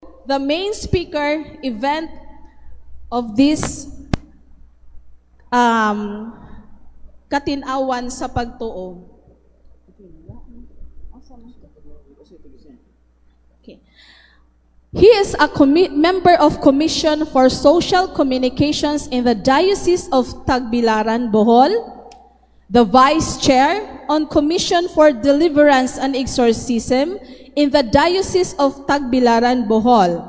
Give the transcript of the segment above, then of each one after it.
The main speaker event of this Katin-awan sa Pagtuo. Okay. He is a member of Commission for Social Communications in the Diocese of Tagbilaran, Bohol, the Vice Chair on Commission for Deliverance and Exorcism in the Diocese of Tagbilaran, Bohol,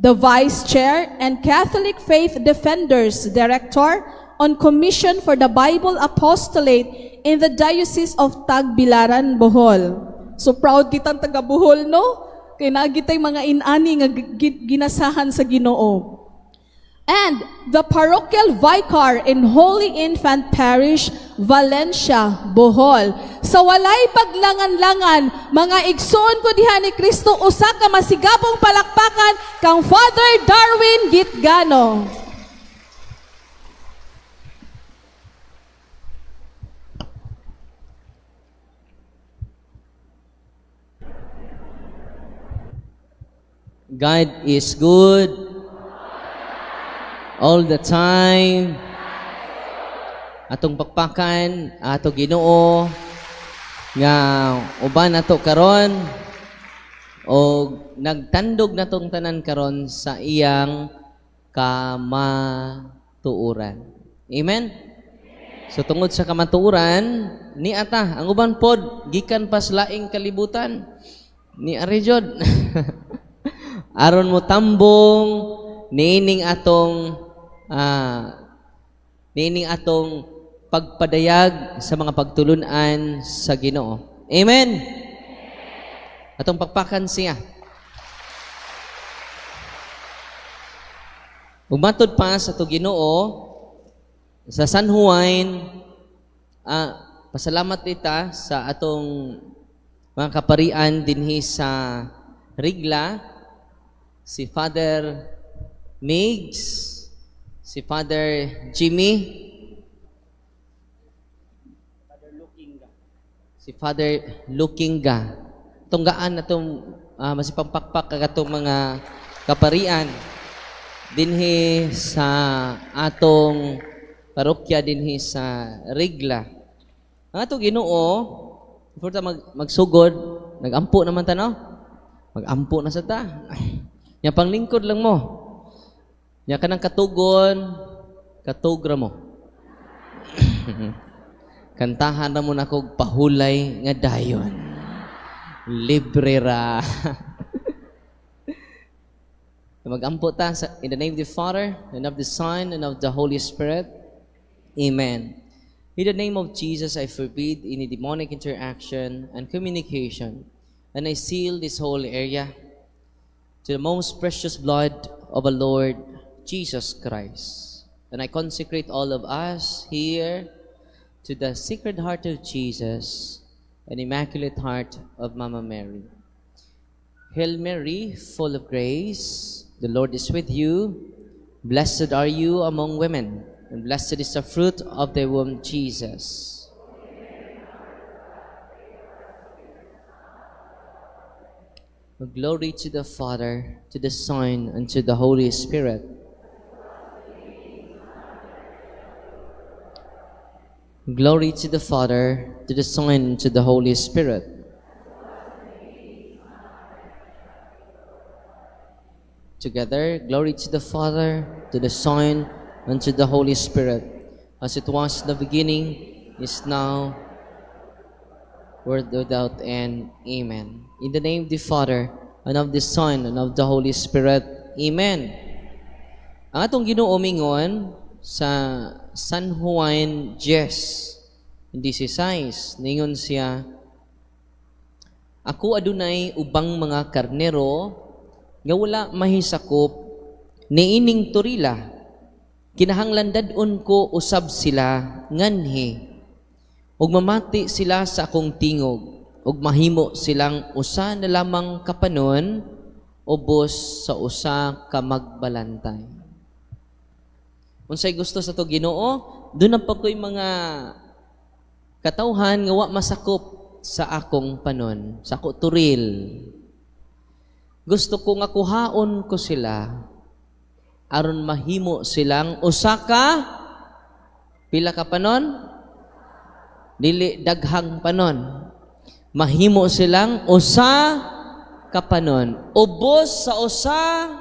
the Vice Chair and Catholic Faith Defenders Director on Commission for the Bible Apostolate in the Diocese of Tagbilaran, Bohol. So proud kitang taga Bohol, no? Kay naa gitay mga inani nga ginasahan sa Ginoo. And the parochial vicar in Holy Infant Parish, Valencia, Bohol. Sa walay paglangan-langan, mga igsoon ko diha ni Kristo, usa ka masigabong palakpakan kang Father Darwin Gitgano. God is good all the time. Atong pakpakan, ato Ginoo nga uban nato karon o nagtandog natong tanan karon sa iyang kamatuoran. Amen. So tungod sa kamatuoran ni ata ang uban pod gikan pas laing kalibutan ni ari jud. Aron mo tambong niining atong pagpadayag sa mga pagtulunan sa Ginoo. Amen. Atong pakpakan siya. Ug matud pa sa ato Ginoo sa San Juan, pasalamat kita sa atong mga kaparian dinhi sa Rigla, si Father Migs, si Father Jimmy, si Father Lukinga. Tunggaan na itong masipangpakpak kagatong mga kaparian dinhi sa atong parokya dinhi sa Rigla. Ang atong Ginoo, before ta magsugod, nagampo naman ta, no? Magampo na sa ta. Nya panglingkod lang mo. Nya kanang katugon, katugra mo. Kantahan ra mo na kog pahulay nga dayon. Libre ra. Magampo ta sa, in the name of the Father, and of the Son, and of the Holy Spirit. Amen. In the name of Jesus, I forbid any demonic interaction and communication, and I seal this whole area to the most precious blood of our Lord Jesus Christ. And I consecrate all of us here to the Sacred Heart of Jesus and Immaculate Heart of Mama Mary. Hail Mary, full of grace, the Lord is with you. Blessed are you among women, and blessed is the fruit of thy womb, Jesus. Glory to the Father, to the Son, and to the Holy Spirit. Glory to the Father, to the Son, and to the Holy Spirit. Together, glory to the Father, to the Son, and to the Holy Spirit, as it was in the beginning, is now, world without end. Amen. In the name of the Father, and of the Son, and of the Holy Spirit. Amen. Ang atong Ginoo mingon sa San Juan 10:16, ningon siya, "Ako adunay ubang mga karnero nga wala mahisakop niining turila. Kinahanglan dad-on ko usab sila nganhi, ug mamati sila sa akong tingog, ug mahimo silang usa na lamang kapanon ubos sa usa ka magbalantay." Unsay gusto sa to Ginoo? Doon na pa ko'y mga katawhan nga wa masakop sa akong panon, sa ako turil. Gusto ko nga kuhaon ko sila aron mahimo silang usa ka, pila ka panon? Dili daghang panon. Mahimo silang usa ka panon. Ubos sa usa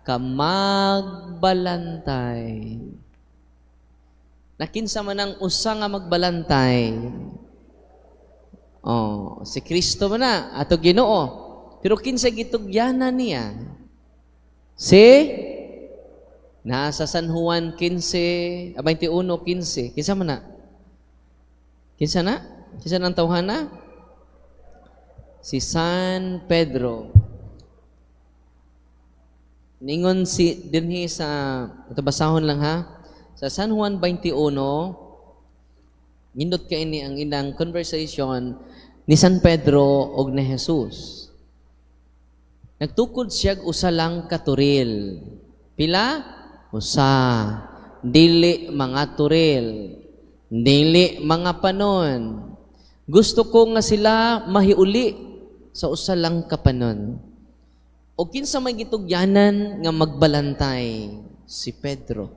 ka magbalantay. Nakinsa man ang usa nga magbalantay? Oh, si Kristo man na, ato Ginoo. Pero kinsa gitugyanan niya? Si nasa San Juan 15, 21:15. Kinsa man na? Kinsa na? Kinsa nang tawhana? Si San Pedro. Ningon si dinhi sa ito, basahon lang ha. Sa San Juan 21, nindot kay ini ang ilang conversation ni San Pedro og ni Jesus. Nagtukod siya usa lang ka turil. Pila? Usa. Dili mga turil. Dili mga panon. Gusto ko nga sila mahiuli sa usa lang ka panon. O kinsa may gitugyanan nga magbalantay? Si Pedro.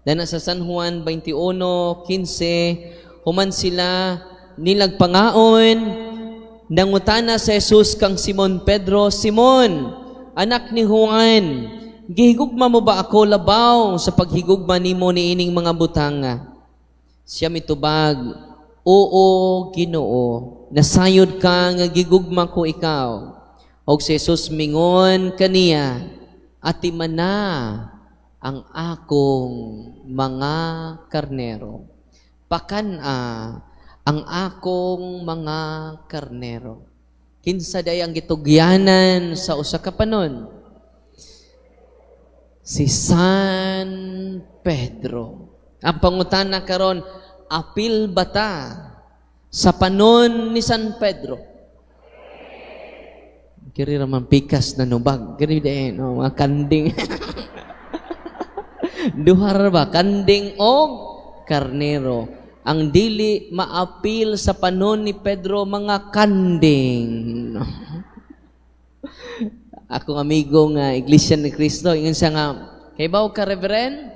Dana sa San Juan 21:15, human sila nilagpangaon, nangutana sa Jesus kang Simon Pedro, "Simon, anak ni Juan, gihigugma mo ba ako labaw sa paghigugma nimo niining mga butanga?" Siya mitubag, "Oo, Ginoo, nasayod ka nga gigugma ko ikaw." Og si Jesus mingon kaniya, "Atimana ang akong mga karnero. Pakan-a ang akong mga karnero." Kinsa day ang gitugyanan sa usa ka panon? Si San Pedro. Ang pangutana karon, apil bata sa panon ni San Pedro? Kiri raman pikas na nubag. Kiri din, no, mga kanding. Duha ba? Kanding og karnero. Ang dili maapil sa panon ni Pedro, mga kanding. Akong amigo nga Iglesia ni Cristo, ingon siya nga, "Kay ka, Reverend?"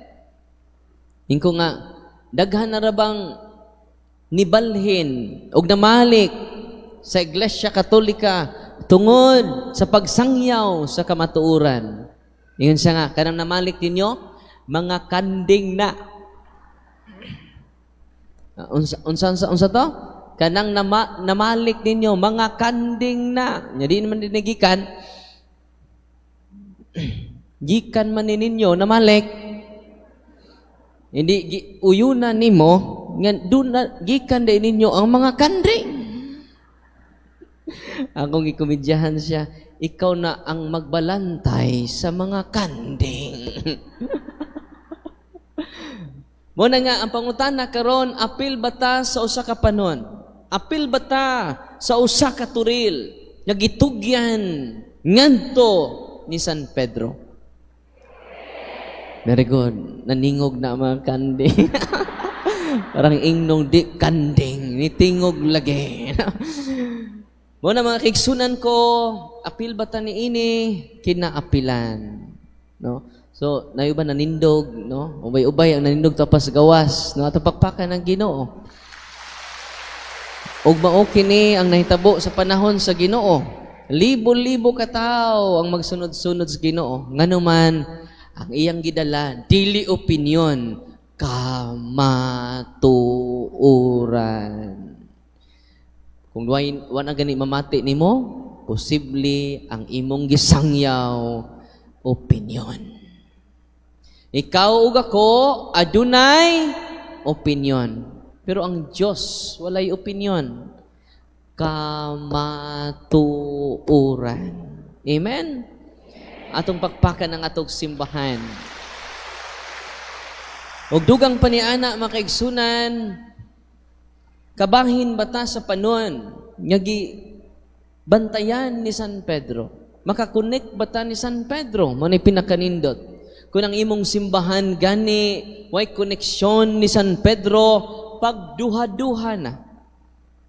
Ingon nga, "Daghan na ra bang nibalhin og namalik sa Iglesia Katolika tungod sa pagsangyaw sa kamatuoran?" Ingon siya nga, "Kanang namalik ninyo, mga kanding na." Unsa unsa unsa, unsa to? Kanang namalik ninyo, mga kanding na. Nya di naman dinigikan. Gikan man ni ninyo namalik. Hindi gi, uyuna nimo nga duna gikan day ninyo ang mga kanding. Akong gikomedyahan siya, "Ikaw na ang magbalantay sa mga kanding." Mo na nga ang pangutana karon, apil bata sa usa ka panon? Apil bata sa usa ka turil nga gitugyan ngadto ni San Pedro? Very good. Naningog na ang mga kanding. Parang ingnong di kanding, nitingog lagi. Mo na, mga kaigsunan ko, apil bata ni ini kinaapilan, no? So, nayo ba nanindog, no? Ubay-ubay ang nanindog tapas gawas, no? Ato pakpakan ng Ginoo. Ug mao kini ang nahitabo sa panahon sa Ginoo. Libo-libo ka tawo ang magsunod-sunod sa Ginoo. Nganuman ang iyang gidala dili opinion, kamatuoran. Kung way wa na gani mamati nimo, posible ang imong gisangyaw opinion. Ikaw ug ako adunay opinion. Pero ang Diyos walay opinion. Kamatuoran. Amen? Atong pakpakan ang atong simbahan. Og dugang pa ni ana, mga kaigsunan, kabahin bata sa panon nga bantayan ni San Pedro? Makakonek bata ni San Pedro? Mo ni pinakanindot. Kung ang imong simbahan gani way koneksyon ni San Pedro, pagduha-duha na.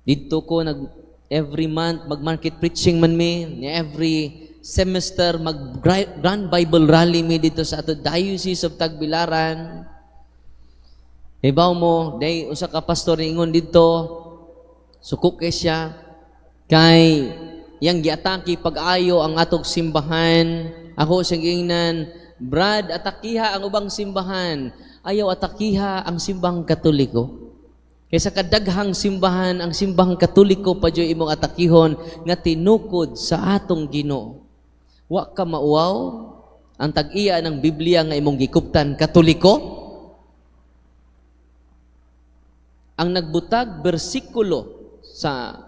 Dito ko nag every month mag-market preaching man mi, every semester mag Grand Bible Rally mi dito sa ato Diocese of Tagbilaran. Ibaw mo, day usa ka pastor niingon dito, suko kay siya kay yang giatake pag-ayo ang atong simbahan. Ako siyang giingnan, "Brad, atakiha ang ubang simbahan. Ayaw atakiha ang Simbahang Katoliko. Kaysa kadaghang simbahan, ang Simbahang Katoliko pa jud imong atakihon nga tinukod sa atong Ginoo." Wa ka mauwaw, ang tag-iya ng Biblia nga imong gikuptan, Katoliko? Ang nagbutag bersikulo sa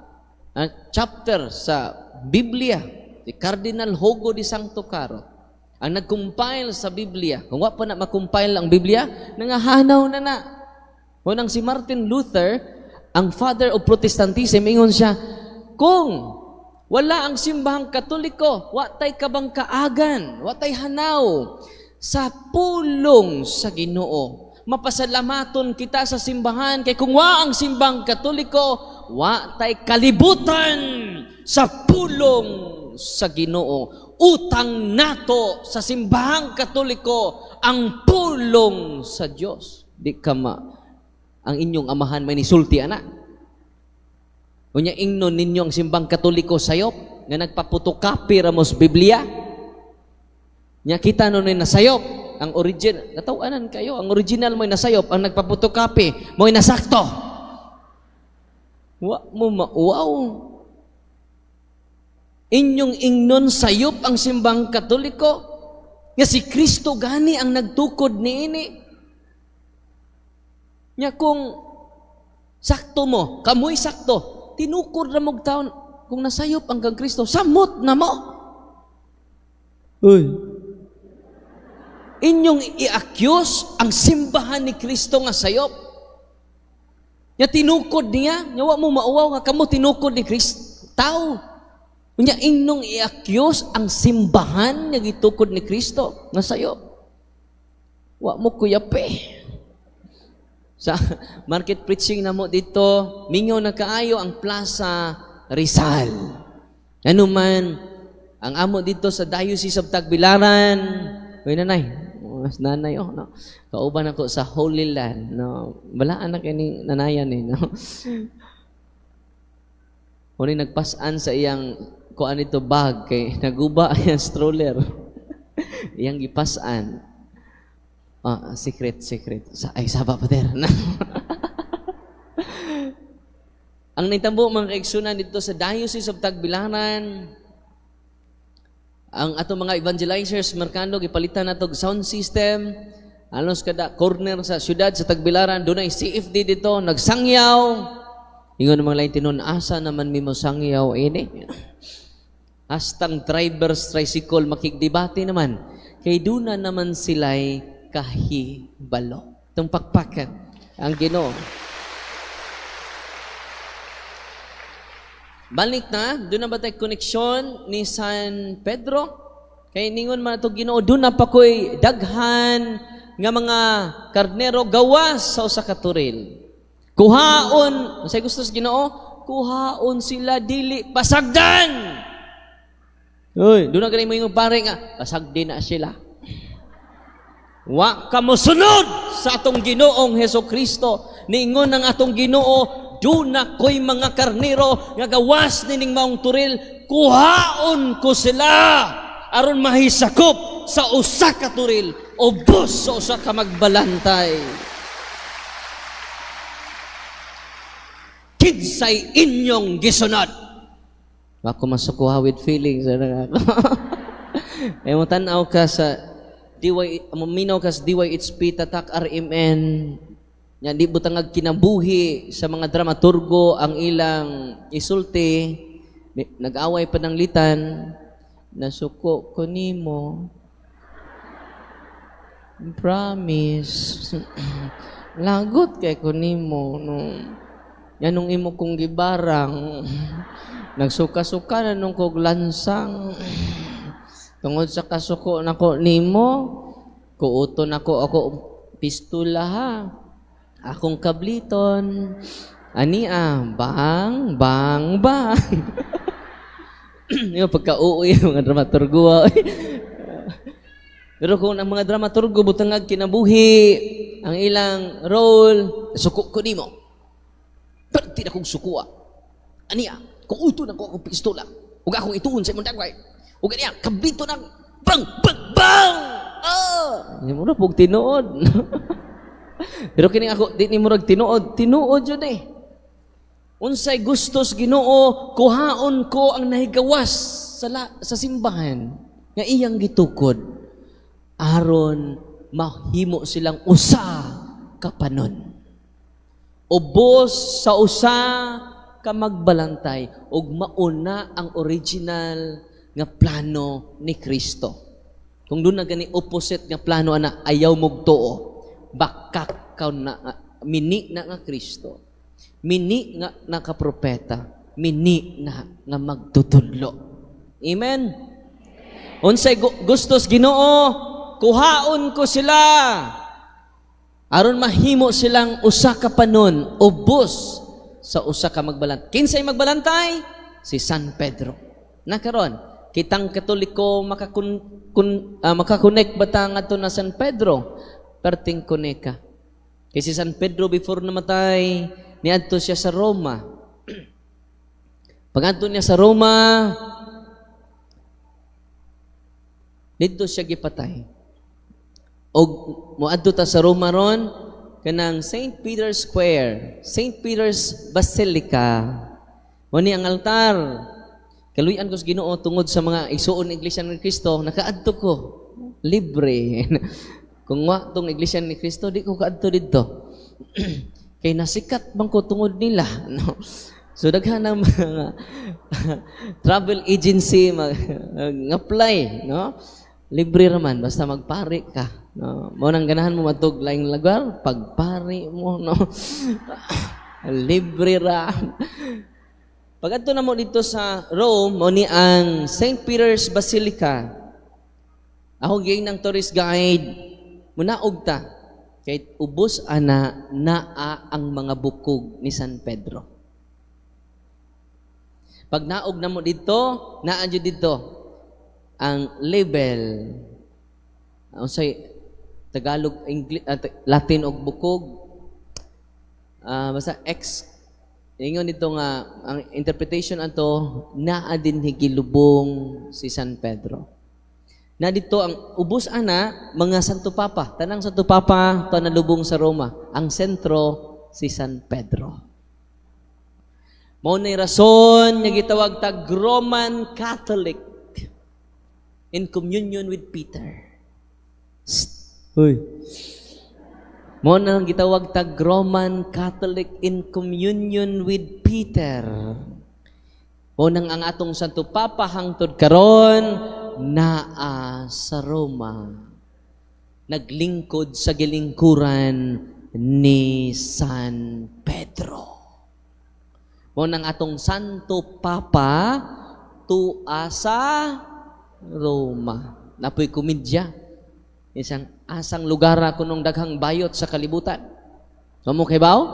chapter sa Biblia, si Cardinal Hugo de Sancto Caro, ang nag-compile sa Biblia. Kung wa pa na makompile ang Biblia, nangahanaw na na. Unang si Martin Luther, ang father of Protestantism, ingon siya, kung wala ang Simbahang Katoliko, wa tay kabang kaagan, wa tay hanaw sa pulong sa Ginoo. Mapasalamaton kita sa simbahan, kay kung wa ang Simbahang Katoliko, wa tay kalibutan sa pulong sa Ginoo. Utang nato sa Simbahang Katoliko ang pulong sa Dios. Di ka ma ang inyong amahan may nisulti ana. Unya ingnon ninyo ang Simbang Katoliko sayop nga nagpaputokapi ramos Biblia. Nya kita nun ay nasayop ang origin. Natawanan kayo, ang original mo'y nasayop, ang nagpaputokapi mo'y nasakto. Wa mo mauwaw. Inyong ingnon sayop ang Simbang Katoliko nga si Kristo gani ang nagtukod niini. Nya kung sakto mo, kamoy sakto, tinukod na mong taon, kung nasayop ang kang Kristo, samot na mo. Uy. Inyong i-accuse ang simbahan ni Kristo nga sayop. Nya tinukod niya, nya wa mo mauwaw nga kamo tinukod ni Kristo. Tao. Nya inyong i-accuse ang simbahan nga gitukod ni Kristo nga sayop. Wa mo kuyape. Sa market preaching na mo dito, mingaw na kaayo ang Plaza Rizal. Ano man, ang amo dito sa Diocese of Tagbilaran, uy nanay, mas nanay oh, no. Kauban ako sa Holy Land, no. Balaan na kini nanayan eh, no. Uni nagpasan sa iyang kuan ito bag kay naguba ang stroller. Iyang gipasan. Ah, secret, secret. Sa, ay, saba pa der. Ang nitabo mga kaigsunan dito sa Diocese of Tagbilaran, ang atong mga evangelizers, Merkano, gipalitan nato og sound system. Alos kada corner sa syudad sa Tagbilaran, dunay CFD dito, nagsangyaw. Ingon mga lain tinon, asa naman mi mo sangyaw ini? Hastang drivers tricycle makigdebate naman. Kay duna naman sila'y kahibalo. Itong pakpakan ang Ginoo. Balik na, doon na ba tayo koneksyon ni San Pedro? Kay ningon man ito Ginoo, doon na pa ko'y daghan nga mga karnero gawas sa usa ka turil. Kuhaon, unsay gusto sa Ginoo? Kuhaon sila dili pasagdan. Uy, doon na gani mo yung pare nga, pasagdi na sila. Wa ka mosunod sa atong Ginoong Heso Kristo. Niingon ang atong Ginoo, duna ko'y mga karnero nga gawas nining maong turil, kuhaon ko sila aron mahisakop sa usa ka turil, ubos sa usa ka magbalantay. Kinsay inyong gisunod? Bako masukuha with feelings. Eh, mo tan-aw ka sa DY, maminaw ka sa DYHP, Tatak RMN, yan, di butangag kinabuhi sa mga dramaturgo ang ilang isulti, nag-away pa ng litan, nasuko ko nimo, promise, lagot kay ko nimo, no. Yan nung imo kong gibarang, nagsuka-suka na nung kog lansang, tungod sa kasuko nako nimo, kuuto nako ako pistula ha, akong kabliton, ania, bang, bang, bang. Yung pagka-uwi, mga dramaturgo. Pero kung ang mga dramaturgo butangag kinabuhi, ang ilang role, "Suko ko nimo. Perti na kong sukua. Aniya, kung uto na ko akong pistola, ug akong ituon sa imong dagway. Ug aniya, kablito na, bang, bang, bang! Ah!" Hindi mo na pug tinuod. Pero kini ako, di ni murag tinuod, tinuod yun eh. Unsay gustos Ginoo, kuhaon ko ang nahigawas sa simbahan nga iyang gitukod aron mahimo silang usa ka panon. Ubos sa usa ka magbalantay ug mauna ang original nga plano ni Kristo. Kung doon na gani opposite nga plano ana, ayaw mogtuo. Bakak ka na, mini na nga Kristo. Mini nga nakapropeta, mini na nga magtutudlo. Amen. Unsay gustos Ginoo, kuhaon ko sila aron mahimo silang usa ka panon, ubos sa usa ka magbalantay. Kinsay magbalantay? Si San Pedro. Na karon, kitang Katoliko makakonect ba ta ngadto na San Pedro? Perting koneka. Kay si San Pedro, before namatay, niadto siya sa Roma. Pag-adto niya sa Roma, didto siya gipatay. Og moadto ta sa Roma ron, kanang St. Peter's Square, St. Peter's Basilica. Mo ni ang altar. Kaluy-an ko sa Ginoo tungod sa mga igsuon ng Iglesia ni Cristo, nakaadto ko. Libre. Kung wa tong Iglesia ni Cristo, di ko kaadto didto. Kay nasikat bang ko tungod nila, no? So daghan ng mga travel agency mag apply, no? Libre raman basta magpari ka, no? Mo nang ganahan mo matug laing lugar, pagpari mo, no? Libre ra. Pag-adto na mo dito sa Rome, mo ni ang St. Peter's Basilica. Ako giing ng tourist guide, munaog ta. Kay ubos ana naa ang mga bukog ni San Pedro. Pag naog na mo dito, naa jud dito ang label. Unsay Tagalog, English, Latin og bukog? Basta ex ingon dito nga ang interpretation ato, naa din gilubong si San Pedro. Na dito ang ubos ana mga Santo Papa, tanang Santo Papa to nalubong sa Roma. Ang sentro si San Pedro. Mao nay rason nga gitawag tag Roman Catholic in communion with Peter. Shh. Hoy. Mao na ang gitawag tag Roman Catholic in communion with Peter. Mao nang ang atong Santo Papa hangtod karon naa sa Roma. Naglingkod sa gilingkuran ni San Pedro. Mao nang atong Santo Papa tua sa Roma. Napoy komedya. Isang asang lugar kunong daghang bayot sa kalibutan? Mamo kay baw?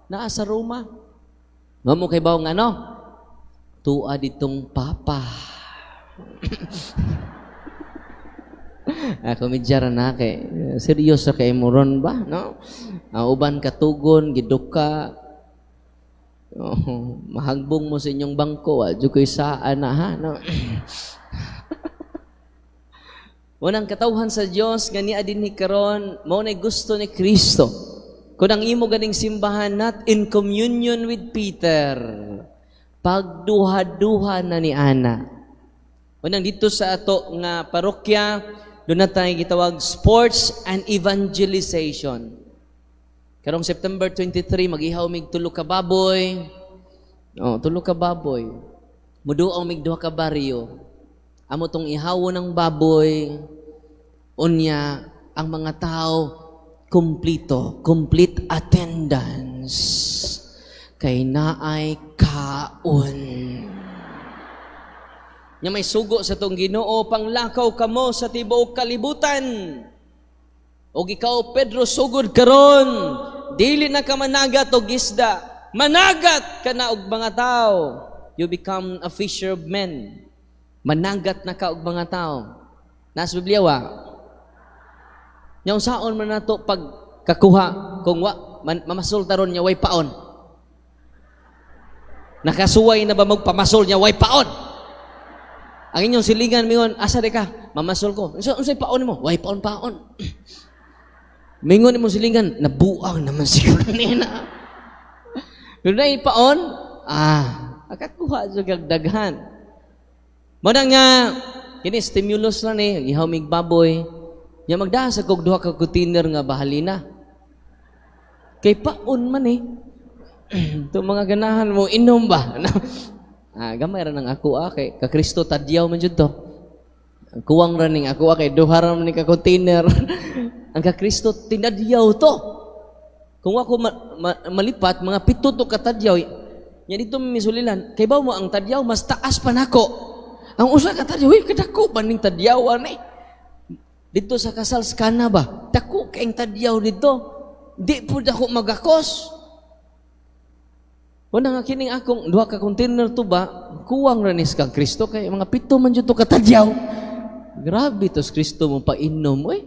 Naa sa Roma. Mamo kay baw nga ano? Tua ditong papa. Komedya ra na kay seryoso kay mo ron ba, no? Ang uban katugon giduka. Oh, mahagbong mo sa inyong bangko, wa jud koy saan na ha, no? Unang katawhan sa Dios nga niya din ni karon, mao nay gusto ni Kristo. Kung ang imo ganing simbahan not in communion with Peter, pagduha-duha na ni ana. Unang dito sa ato nga parokya, doon na tayo gitawag sports and evangelization. Karong September 23, mag-ihaw mig tulo ka baboy. Oh, tulo ka baboy. Muduaw mig duha ka baryo. Amo tong ihawo ng baboy. Unya, ang mga tao kumplito, complete attendance. Kay naay kaon. Nya may sugo sa tong Ginoo, "Panglakaw kamo sa tibuok kalibutan." Og ikaw, Pedro, sugod karon, dili na ka managat og isda, managat ka na og mga tao. You become a fisher of men. Managat na ka og mga tao. Nasa Biblia wa. Nya unsaon man nato pag kakuha kung wa man, mamasol taron nya way paon? Nakasuway na ba magpamasol nya way paon? Ang inyong silingan mingon, "Asa di ka?" "Mamasol ko." "Unsa unsay paon nimo?" "Way paon paon." Mingon nimo silingan, "Nabuang naman siguro nina." Pero na paon, akakuha jud kag daghan. Mao na nga kini stimulus lang ni, ihaw mig baboy. Nya magdaha sa kog duha ka container nga bahalina. Kay paon man eh. Ito mga ganahan mo inom ba? Gamay ra nang ako kay ka Kristo tadyaw man jud to. Ang kuwang ra ning ako kay duha ra man ni ka container. Ang ka Kristo tinadyaw to. Kung ako malipat mga 7 to katadyaw. Nya dito misulilan, kay ba mo ang tadyaw mas taas pa nako. Ang usa ka tadyaw, uy, kadako ba ning tadyawan eh. Dito sa kasal sa Kana ba? Dako kayong tadyaw dito. Di pud ako magakos. Wala nga kining akong duha ka container to ba, kuwang ra ni kang Kristo kay mga 7 man jud to katadyaw. Grabe to si Kristo mo painom oy.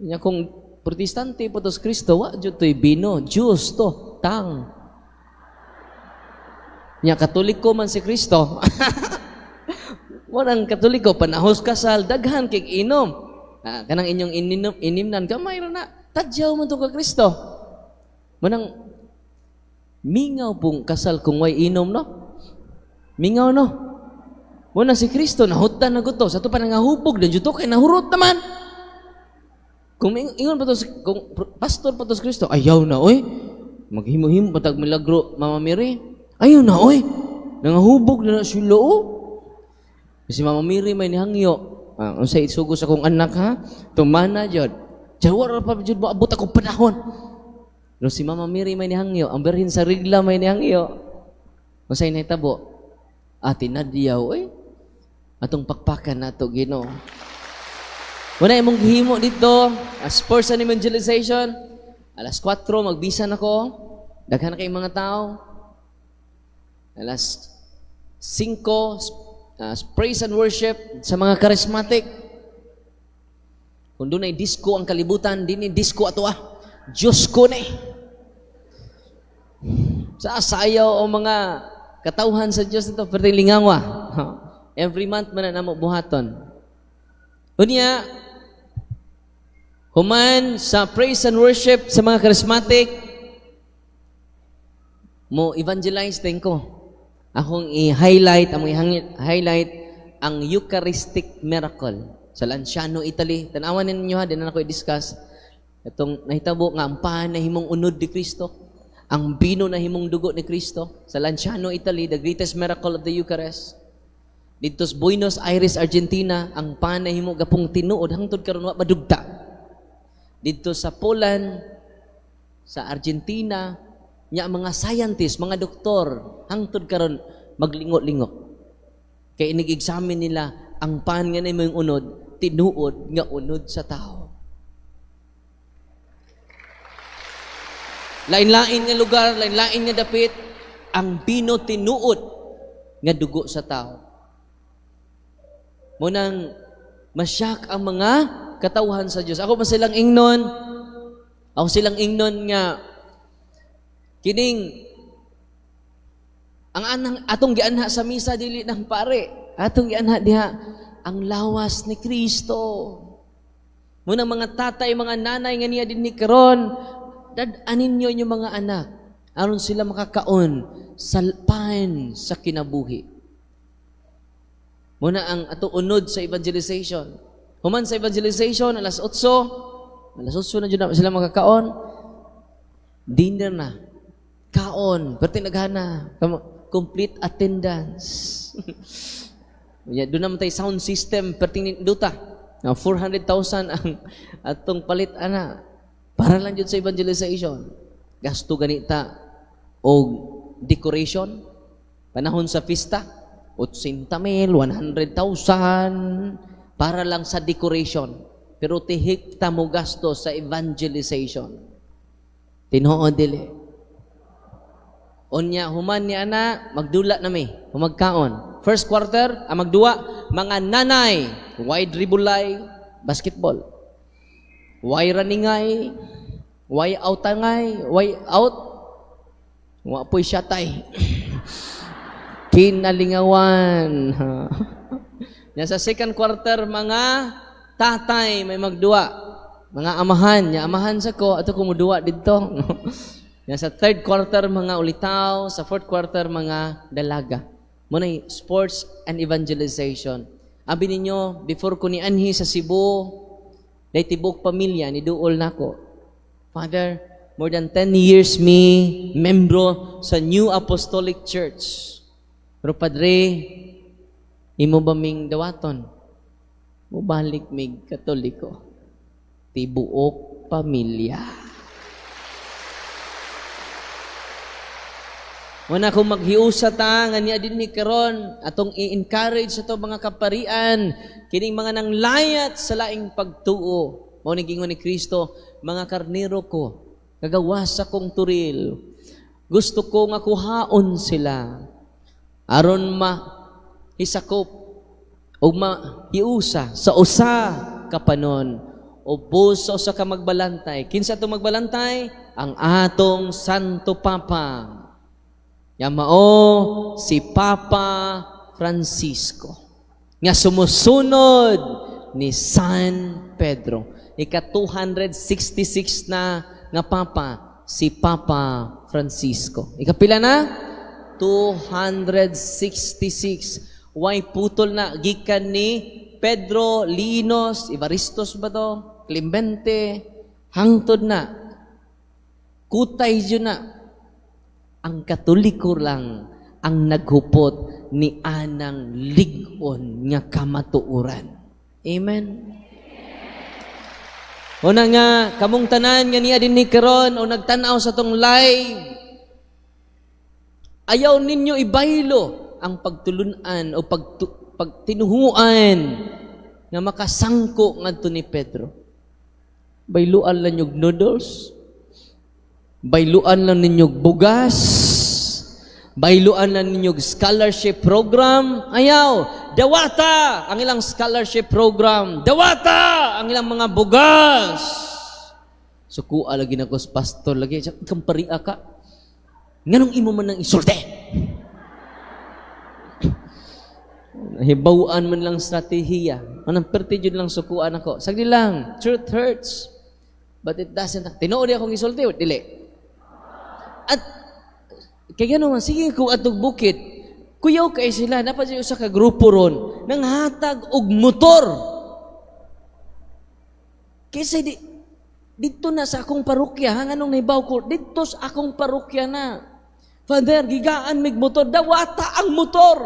Nya kung Protestante po to si Kristo, wa jud to'y bino, juice to, tang. Nya Katoliko man si Kristo. Walang Katoliko panahos kasal daghan kay inom. Kanang inyong ininom inimnan gamay ra na. Tadyaw man to ka Kristo. Manang mingaw pong kasal kung way inom, no? Mingaw, no? Muna si Kristo nahutdan na guto sa to pa nangahubog dan jud kay nahurot naman. Kung ingon pa to kung pastor pa to si Kristo, ayaw na oy. Maghimo-himo pa tag milagro, Mama Mary. Ayaw na oy. Nangahubog na na sila oh. Si Mama Mary may nihangyo. Unsay isugo sa akong anak ha? Tumana jud. Jawar ra pa jud moabot akong panahon. Pero si Mama Mary may nihangyo, ang Birhen sa Regla may nihangyo. Unsay nahitabo? Tinadyaw oy. Atong pakpakan nato Ginoo. Wala imong gihimo dito as person evangelization. Alas 4 magbisa nako. Daghan na kay mga tao. Alas 5 praise and worship sa mga charismatic. Kung doon ay disco ang kalibutan, din disco ato ah. Diyos ko na eh. Sa sayaw o mga katawhan sa Diyos nito, perting lingawa. Every month man na namo buhaton. Unya, human sa praise and worship sa mga charismatic, mo evangelize din ko. Akong i-highlight, among i-highlight ang Eucharistic miracle sa Lanciano, Italy. Tanawan ninyo ha, di na ako i-discuss. Itong nahitabo nga ang pan na himong unod ni Kristo, ang bino na himong dugo ni Kristo sa Lanciano, Italy, the greatest miracle of the Eucharist. Dito sa Buenos Aires, Argentina, ang pan na himo gapong tinuod hangtod karon wa madugta. Dito sa Poland, sa Argentina, nya mga scientists, mga doktor, hangtod karon maglingo-lingo. Kay inig-examine nila ang pan nga nimo yung unod, tinuod nga unod sa tao. Lain-lain nga lugar, lain-lain nga dapit, ang bino tinuod nga dugo sa tao. Munang masyak ang mga katawhan sa Dios. Ako pa silang ingnon, ako silang ingnon nga kining ang anang atong gianha sa misa dili ng pare. Atong gianha diha ang lawas ni Kristo. Munang mga tatay, mga nanay nga niya din ni karon, dad-an ninyo inyong mga anak aron sila makakaon sa pan sa kinabuhi. Muna ang ato unod sa evangelization. Human sa evangelization, alas 8, alas 8 na jud na sila makakaon. Dinner na. Kaon, perti naghana. Complete attendance. Doon naman tayo sound system, perti duta. 400,000 ang atong palit ana. Para lang jud sa evangelization. Gasto ganita og decoration. Panahon sa pista, 80,000, 100,000 para lang sa decoration. Pero tihik ta mo gasto sa evangelization. Tinuod dili. Unya human ni ana, magdula na mi, humagkaon. First quarter, ang magduwa, mga nanay, way dribulay, basketball. Way running, way outangay, way out. Wa po'y siyatay. Kinalingawan. Nya sa second quarter, mga tatay may magduwa. Mga amahan, nya amahan sa ko, ato ko muduwa didto. Nya sa third quarter, mga ulitaw, sa fourth quarter, mga dalaga. Mao sports and evangelization. Abi ninyo, before ko ni anhi sa Cebu, day tibok pamilya ni duol nako. "Father, more than 10 years me membro sa New Apostolic Church. Pero Padre, imo ba ming dawaton? Mubalik mig Katoliko." Tibuok pamilya. Wala kung maghiusa ta nga niya din ni karon, atong i-encourage sa mga kaparian kining mga nanglayat sa laing pagtuo. Mao ni gingon ni Kristo, "Mga karnero ko kagawas sa kong turil. Gusto ko nga kuhaon sila aron ma hisakop o mahiusa sa usa ka panon ubos sa usa ka magbalantay." Kinsa atong magbalantay? Ang atong Santo Papa. Ya mao si Papa Francisco nga sumusunod ni San Pedro. Ika 266 na nga papa si Papa Francisco. Ikapila na? 266. Way putol na gikan ni Pedro, Linos, Evaristos ba to? Clemente, hangtod na. Kutay yun na. Ang Katoliko lang ang naghupot ni anang lig-on nga kamatuoran. Amen. Una nga, kamong tanan nga niya din ni karon o nagtanaw sa tong live, ayaw ninyo ibaylo ang pagtulunan o pagtinuhuan nga makasangko ngadto ni Pedro. Bayluan lang yung noodles, bayluan lang ninyo bugas, bayluan lang ninyo scholarship program. Ayaw, dawata ang ilang scholarship program, dawata ang ilang mga bugas. Sukua lagi na ko sa pastor lagi, "Ikang paria ka. Nganong imo man nang isulti?" Hibawaan man lang strategiya. Anong perti jud lang sukuan ako. Sagdi lang, truth hurts. But it doesn't. Tinuod akong isulti, dili. At kaya naman, sige ko atog bukid. Kuyaw kay sila, dapat siya usa ka grupo ron nang hatag og motor. Kaysa di dito na sa akong parokya, ha, nganong nahibaw ko, dito sa akong parokya na. "Father, gigaan mig motor," dawata ang motor.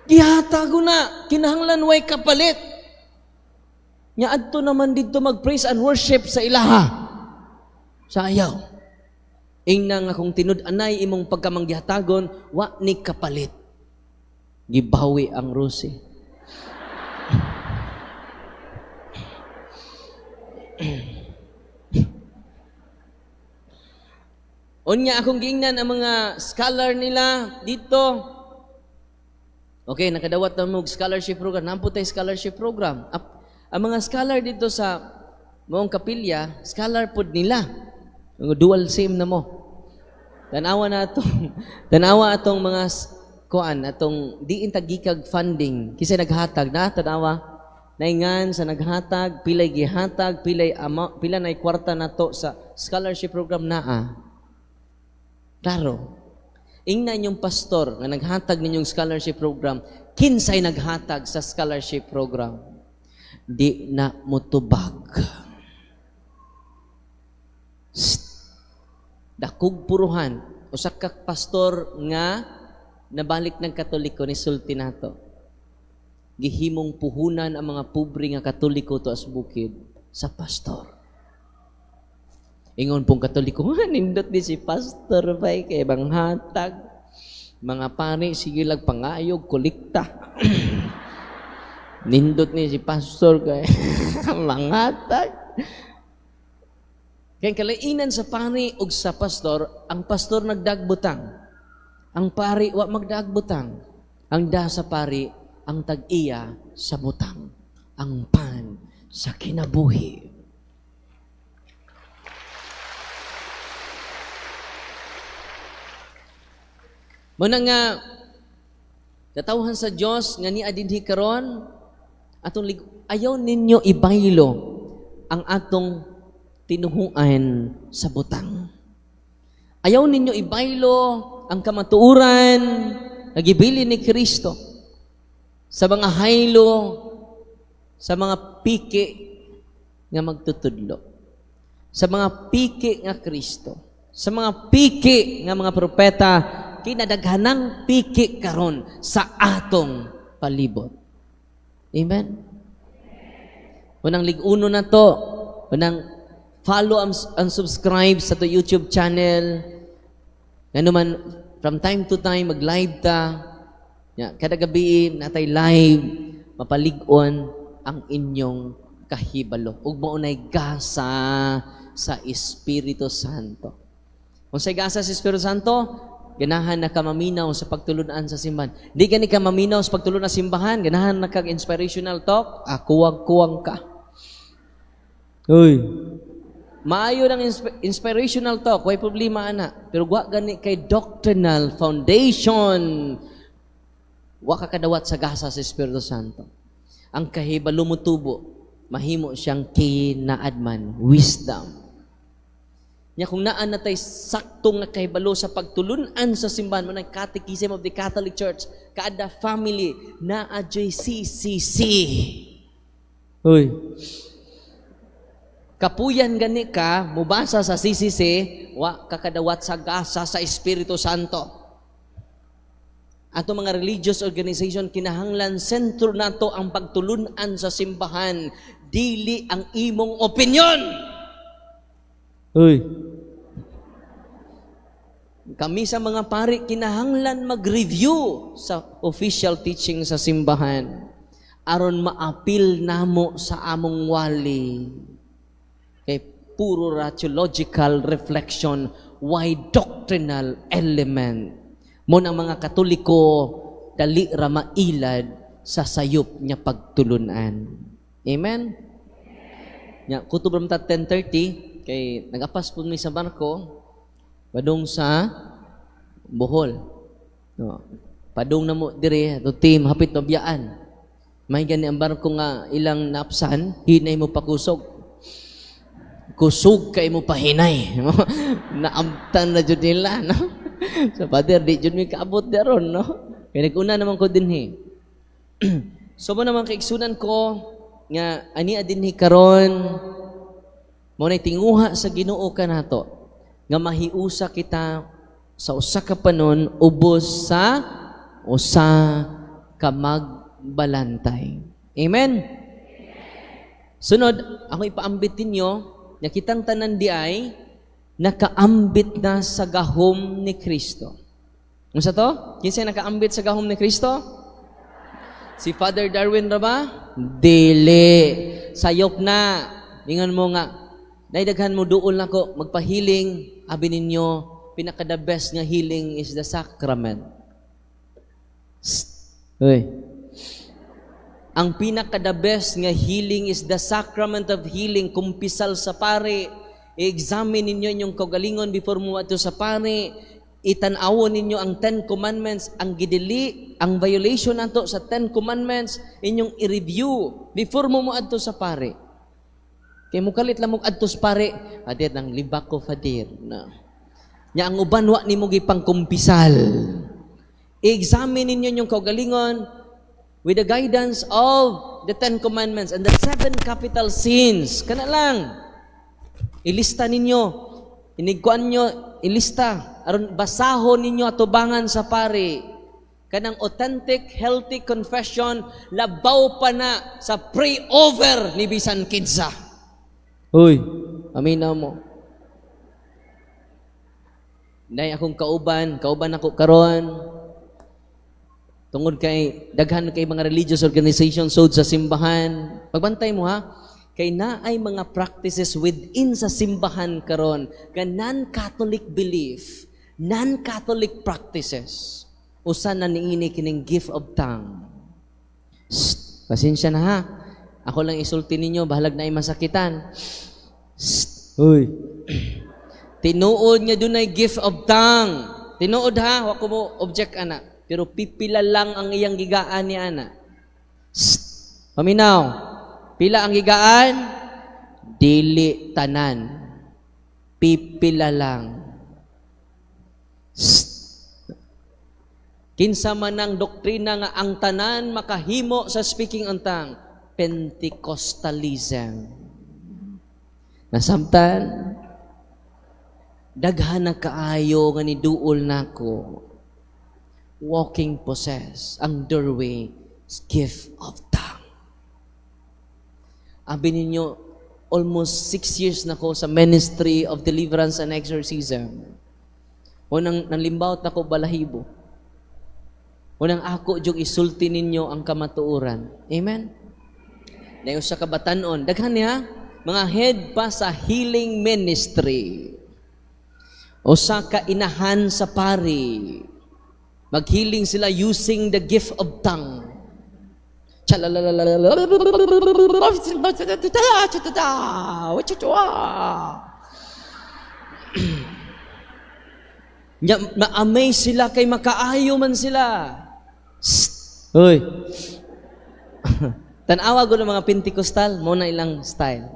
Gihatag ko na, kinahanglan way kapalit. Nya adto naman dito mag-praise and worship sa ilaha. Sa ayaw. Ingna nga kung tinud-anay imong pagkamanggihatagon, wa ni kapalit. Gibawi ang rusi. Unya akong giingnan ang mga scholar nila dito. Okay, nakadawat na mo scholarship program. Nampo tay scholarship program. Ang mga scholar dito sa maong kapilya, scholar pod nila. Mga dual SIM na mo. Tanawa na atong tanawa atong mga kuan atong diin tagikag funding kasi naghatag na tanawa naingan sa naghatag, pilay gihatag, pilay ama, pila nay kwarta nato sa scholarship program naa. Klaro. Ingnan yung pastor nga naghatag ninyong scholarship program, kinsay naghatag sa scholarship program? Di na motubag. Sst. Dakog puruhan, usa ka pastor nga nabalik ng Katoliko ni sulti nato. Gihimong puhunan ang mga pobre nga Katoliko to as bukid sa pastor. Ingon pong Katoliko, "Nindot ni si pastor bay kay banghatag. Mga pari sige lag pangayog kolekta. Nindot ni si pastor kay manghatag." Kay ang kalainan sa pari ug sa pastor, ang pastor nagdagbutang. Ang pari wa magdagbutang. Ang da sa pari, ang tag-iya sa butang. Ang pan sa kinabuhi. Muna nga katawhan sa Dios nga niya dinhi karon, atong ayaw ninyo ibaylo ang atong tinuhuan sa butang. Ayaw ninyo ibaylo ang kamatuoran nga gibili ni Kristo sa mga haylo, sa mga piki nga magtutudlo, sa mga piki nga Kristo, sa mga piki nga mga propeta, kinadaghanang piki karon sa atong palibot. Amen? Unang lig-uno na to, unang follow and subscribe sa to YouTube channel. Ngano man, from time to time, mag-live ta. Ya, kada gabi, natay live, mapalig-on ang inyong kahibalo. Ug maunay gasa sa Espiritu Santo. Kung sa gasa sa Espiritu Santo, ganahan na ka maminaw sa pagtulunan sa simbahan. Di gani ka maminaw sa pagtulunan sa simbahan, ganahan na kag inspirational talk, kuwang-kuwang ka. Uy. Maayo ng inspirational talk, way problema ana. Pero wa gani kay doctrinal foundation. Wa ka kadawat sa gasa sa Espiritu Santo. Ang kahibalo mo tubo, mahimo siyang kinaadman, wisdom. Nya kung naa na tay sakto nga kahibalo sa pagtulunan sa simbahan mo ng Catechism of the Catholic Church, kada family naa joy CCC. Uy. Kapuyan gani ka mubasa sa CCC, wa ka kadawat sa gasa sa Espiritu Santo. Ato mga religious organization kinahanglan sentro nato ang pagtulunan sa simbahan, dili ang imong opinion. Uy. Kami sa mga pari kinahanglan mag-review sa official teaching sa simbahan aron maapil namo sa among wali. Kay puro ratiological reflection, why doctrinal element. Mo ng mga Katoliko dali ra mailad sa sayop nga pagtulunan. Amen. Nya kutob ra ta 10:30 kay nagapas pud mi sa barko padung sa Bohol. No. Padung na mo dire ato team hapit mabiyaan. May gani ang barko nga ilang naapsan, hinay mo pakusog. Kusog kay mo pahinay. Naamtan na jud nila, no? So Father, di jud mi kaabot daron, no? Kay nag-una naman ko dinhi. So mo naman kaigsunan ko nga ani dinhi karon mo nay tinguha sa Ginoo kanato nga mahiusa kita sa usa ka panon ubos sa usa ka magbalantay. Amen. Sunod, ako ipaambit ninyo nga kitang tanan di ay nakaambit na sa gahom ni Kristo. Unsa to? Kinsa nakaambit sa gahom ni Kristo? Si Father Darwin ra ba? Dili. Sayop na. Ingon mo nga, naidaghan mo duol nako magpahiling, abi ninyo pinaka the best nga healing is the sacrament. Psst. Uy. Ang pinaka the best nga healing is the sacrament of healing. Kumpisal sa pare, i-examine ninyo inyong kaugalingon before mo adto sa pare. Itan-awon ninyo ang 10 Commandments, ang gidili, ang violation nato sa 10 Commandments, inyong i-review before mo moadto sa pare. Kay mukalit lang mo adto sa pare, Father, nang libak ko, Father. Na. Nya ang uban wa nimo gipangkumpisal. I-examine ninyo inyong kaugalingon with the guidance of the 10 Commandments and the 7 capital sins. Kana lang. Ilista ninyo. Inigkuan nyo, ilista. Aron basahon ninyo atubangan sa pare. Kanang authentic, healthy confession, labaw pa na sa pray-over ni bisan kinsa. Uy, aminaw mo. Nay akong kauban, kauban ako karon. Tungod kay daghan kay mga religious organization sod sa simbahan. Pagbantay mo ha, Kay naay mga practices within sa simbahan karon nga non-Catholic belief, non-Catholic practices. Usa na niini kining gift of tongue. Shh, pasensya na ha. Ako lang isulti ninyo, bahalag naay masakitan. Shh, uy. Tinuod nga dunay gift of tongue. Tinuod ha, wa ko mo object ana. Pero pipila lang ang iyang gigaan ni ana. Shh, paminaw. Pila ang gigaan? Dili tanan. Pipila lang. Shh. Kinsa man ang doktrina nga ang tanan makahimo sa speaking on tongue? Pentecostalism. Nasabtan, daghan na kaayo nga niduol nako. Walking possess ang doorway, gift of tongue. Abi ninyo, almost 6 years na ko sa ministry of deliverance and exorcism. Unang nanlimbaot nako balahibo. Unang ako jung isulti ninyo ang kamatuoran. Amen? Naay usa ka batanon. Daghan niya, mga head pa sa healing ministry. Usa ka inahan sa pari. Maghealing sila using the gift of tongue. Chalalala. Nya ma-amaze sila kay makaayo man sila. Shh. Hoy. Tan-awa gud ang mga Pentecostal, mao na ilang style.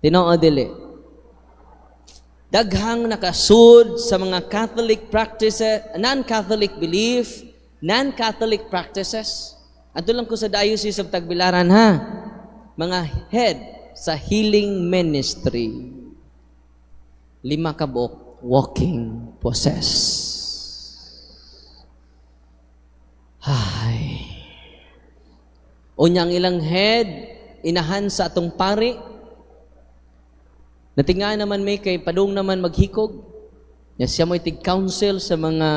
Tinuod dili? Daghang nakasud sa mga Catholic practices, non-Catholic belief, non-Catholic practices. Adto lang ko sa Diocese of Tagbilaran ha. Mga head sa healing ministry. Lima ka buok walking possess. Hay. Unya ang ilang head inahan sa atong pari. Natinga naman may kay padung naman maghikog. Ya siya mo'y tig-counsel sa mga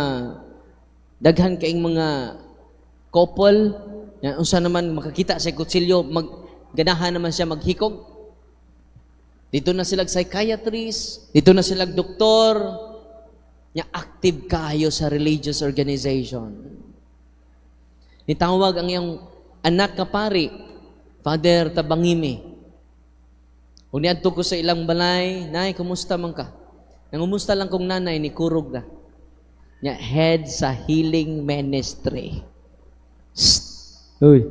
daghan kaing mga couple. Ya, unsa naman makakita sa kutsilyo, mag ganahan naman siya maghikog. Dito na sila psychiatrist, dito na sila doktor. Ya active kayo sa religious organization. Nitawag ang iyang anak ka pari, "Father, tabangimi." Kung niadto ko sa ilang balay, "Nay, kumusta man ka?" Nangumusta lang kong nanay, ni kurog na. Nya head sa healing ministry. Shh. Uy.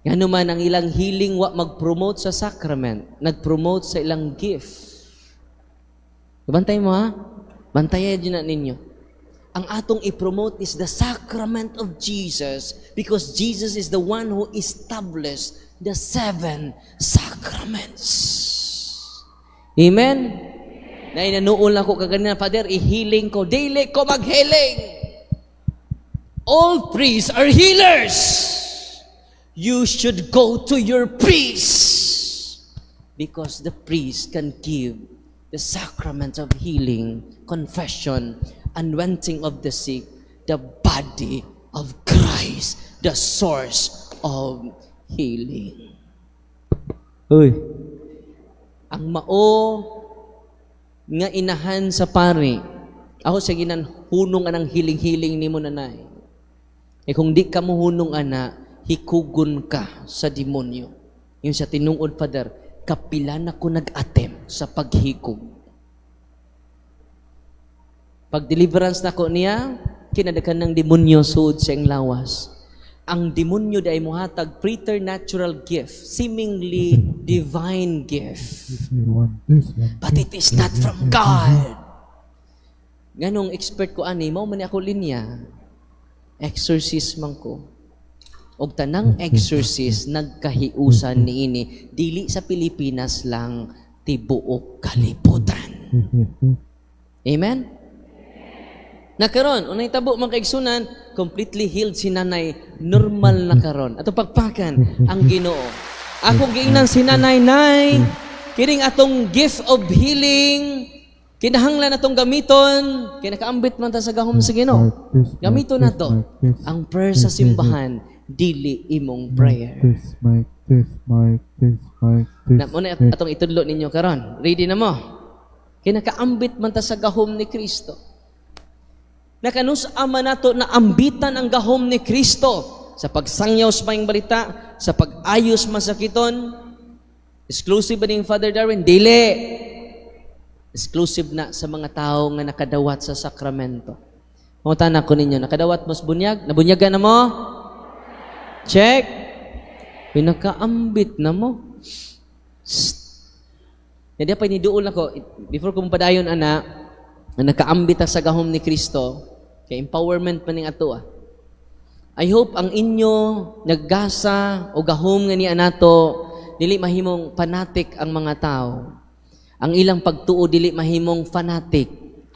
Ngano man ang ilang healing wa mag-promote sa sacrament, nag-promote sa ilang gift. Bantay mo ha? Bantayan din na ninyo. Ang atong i-promote is the sacrament of Jesus because Jesus is the one who established the seven sacraments. Amen? Na inanuol ako kaganina, "Father, i-healing ko." Dili ko mag-healing! All priests are healers! You should go to your priest because the priest can give the sacrament of healing, confession, anointing of the sick, the body of Christ, the source of healing. Uy. Ang mao nga inahan sa pari, ako sa ginan hunong anang healing-healing nimo, nanay. Eh kung di ka mo hunong ana, hikugon ka sa demonyo. Yung sa tinungod, "Father, kapila na ko nag-attempt sa paghikog." Pag deliverance nako niya, kinadakan ng demonyo suod sa iyang lawas. Ang demonyo di ay muhatag preternatural gift, seemingly divine gift. This one, this one. But it is not from God. Nganong expert ko ani, mao man ni ako linya. Exorcist man ko. Og tanang exorcist nagkahiusan niini, dili sa Pilipinas lang, tibuok kalibutan. Amen? Nakaron, unay tabo mga kaigsunan, completely healed si nanay, normal na karon. Ato pagpakan ang Ginoo. Akong giingnan si nanay, "Nay, kining atong gift of healing, Kinahanglan natong gamiton, kay nakaambit man ta sa gahom sa Ginoo. Gamiton nato ang prayer sa simbahan, dili imong prayer. Test, mic, test, mic, test, mic, test. Na mo na atong itudlo ninyo karon. Ready na mo? Kay nakaambit man ta sa gahom ni Kristo. Nakanus-a man nato na ambitan ang gahom ni Kristo sa pagsangyaw sa maayong balita, sa pag-ayos masakiton. Exclusive ba ning, Father Darwin? Dili. Exclusive na sa mga tao nga nakadawat sa sakramento. Mangutana ko ninyo, nakadawat mo sa bunyag? Nabunyagan na mo? Check. Pinakaambit na mo. Shh. Hindi pa niduol ako, before ko padayon ana, nga nakaambit ta sa gahom ni Kristo, kay empowerment man ning ato ah. I hope ang inyo naggasa o gahom nga niya nato dili mahimong fanatic ang mga tao. Ang ilang pagtuo dili mahimong fanatic.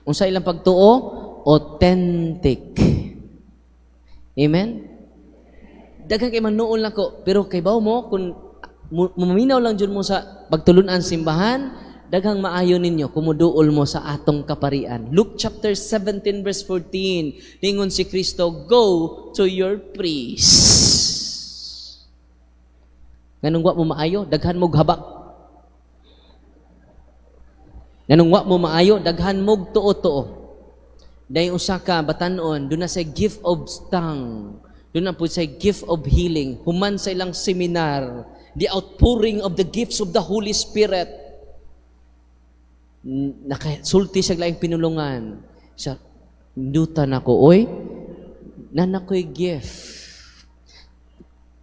Unsa ilang pagtuo? Authentic. Amen? Daghan kay manuol nako, pero kay bawo mo kung muminaw lang jud mo sa pagtulunan simbahan, daghang maayo ninyo kung muduol mo sa atong kaparian. Luke chapter 17 verse 14, ningon si Kristo, "Go to your priest." Nganong wa mo maayo, daghan mo habak. Nganong wa mo maayo, daghan mo tuo-tuo. Dahil usa ka batanon, duna sa gift of tongue. Duna po sa gift of healing. Human sa ilang seminar, the outpouring of the gifts of the Holy Spirit. Nakasulti siya laing pinulungan. Siya, "Duta na ko, oy, naa ko'y gift."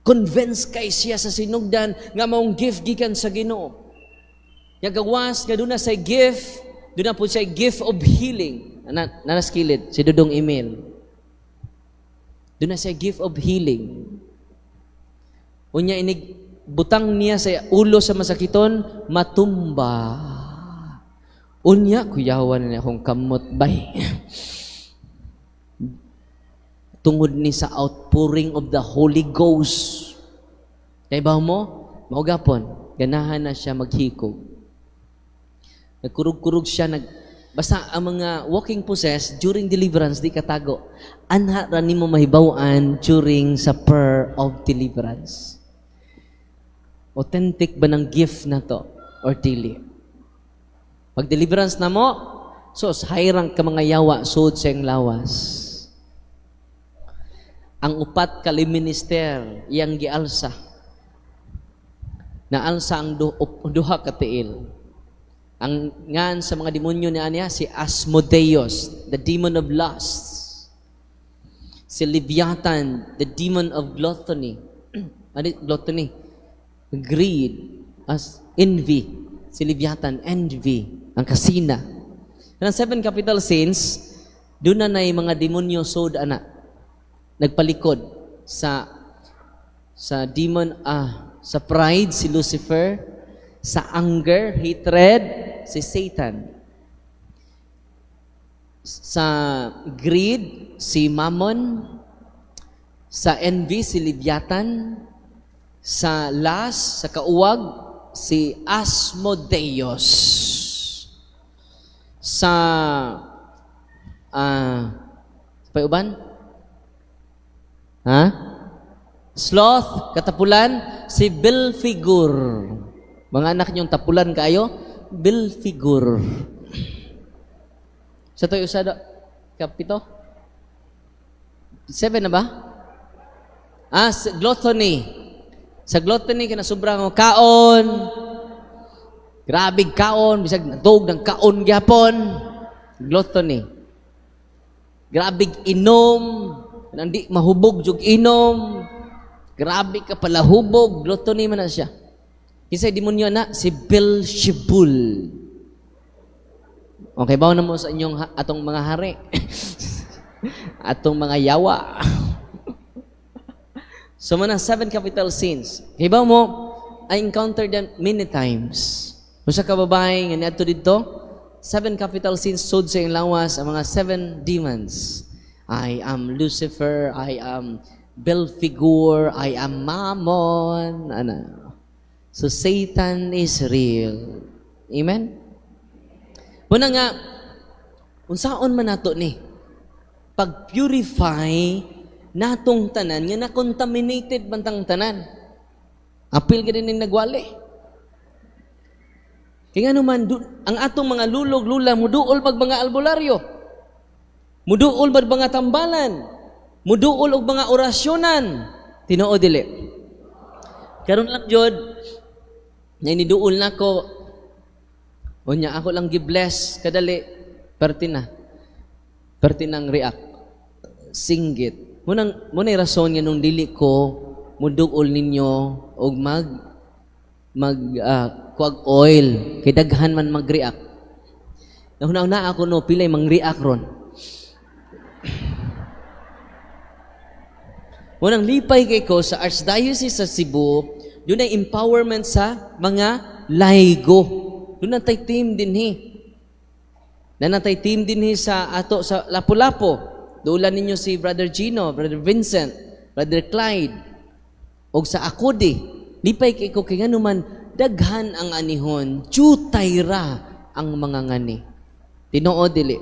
Convince kay siya sa sinugdan nga maong gift gikan sa Ginoo. Nga gawas nga duna sa gift, duna po siya gift of healing. Na, nanas kilid, si Dudong Emil. Duna siya gift of healing. Unya inig butang niya sa ulo sa masakiton, matumba. Unya, kuyawan na akong kamot bay. Tungod ni sa outpouring of the Holy Ghost. Kay ba mo? Mao gapon, ganahan na siya maghikog. Nagkurug-kurug siya, basta ang mga walking possessed during deliverance di katago. Anha ra nimo mahibaw-an during sa prayer of deliverance. Authentic ba ng gift na to or dili? Pag deliverance na mo, sos hayrang ka mga yawa sud sa iyang lawas. Ang upat ka minister iyang gialsa. Naalsa ang duha ka tiil. Ang ngan sa mga demonyo ni anya si Asmodeus, the demon of lust. Si Leviathan, the demon of gluttony. Ano gluttony? Greed, as envy. Si Leviathan, envy, ang kasina. Ang seven capital sins, duna na mga demonyo sod ana. Nagpalikod sa demon sa pride si Lucifer, sa anger, hatred si Satan. Sa greed si Mammon, sa envy si Leviathan, sa lust, sa kauwag si Asmodeus. Sa pa uban? Ha? Sloth, katapulan, si Belphegor. Mga anak niyong tapulan kayo, Belphegor. Sa to usa do, kapito? Seven na ba? Ah, gluttony. Sa gluttony kana sobra nga kaon. Grabe kaon, bisag natog ng kaon gyapon. Gluttony. Grabe inom, nandi mahubog jug inom. Grabe ka pala hubog, gluttony man na siya. Kinsay demonyo na si Beelzebul. Okay, bawo na mo sa inyong atong mga hari, atong mga yawa. So man ang seven capital sins. Kay ba mo, I encountered them many times. Usa ka babae nga niadto didto, seven capital sins sud sa iyang lawas, ang mga seven demons. I am Lucifer, I am Belphegor, I am Mammon. Ano. So Satan is real. Amen? Muna nga, unsaon man nato ni? Pag-purify natong tanan nga na-contaminated man tang tanan. Apil gani ning nagwali. Kaya nga naman, ang atong mga lulog, lula, muduol mag mga albularyo. Muduol mag mga tambalan. Muduol og mga orasyonan. Tinuod dili? Karon lang jud, na iniduol nako, unya ako lang gi-bless kadali, perti na. Perti nang react. Singgit. Munang munay rason nga nung dili ko muduol ninyo og mag mag kuag oil kay daghan man mag-react. Nahuna-huna ako no pilay mang-react ron. Munang lipay kay ko sa Archdiocese sa Cebu, dunay empowerment sa mga laygo. Dunay tay team dinhi. Nanatay team dinhi sa ato sa Lapu-Lapu. Dulan ninyo si Brother Gino, Brother Vincent, Brother Clyde, og sa Akodi. Lipay kay ko kay nganuman daghan ang anihon, jutay ra ang mga ngani. Tinuod dili?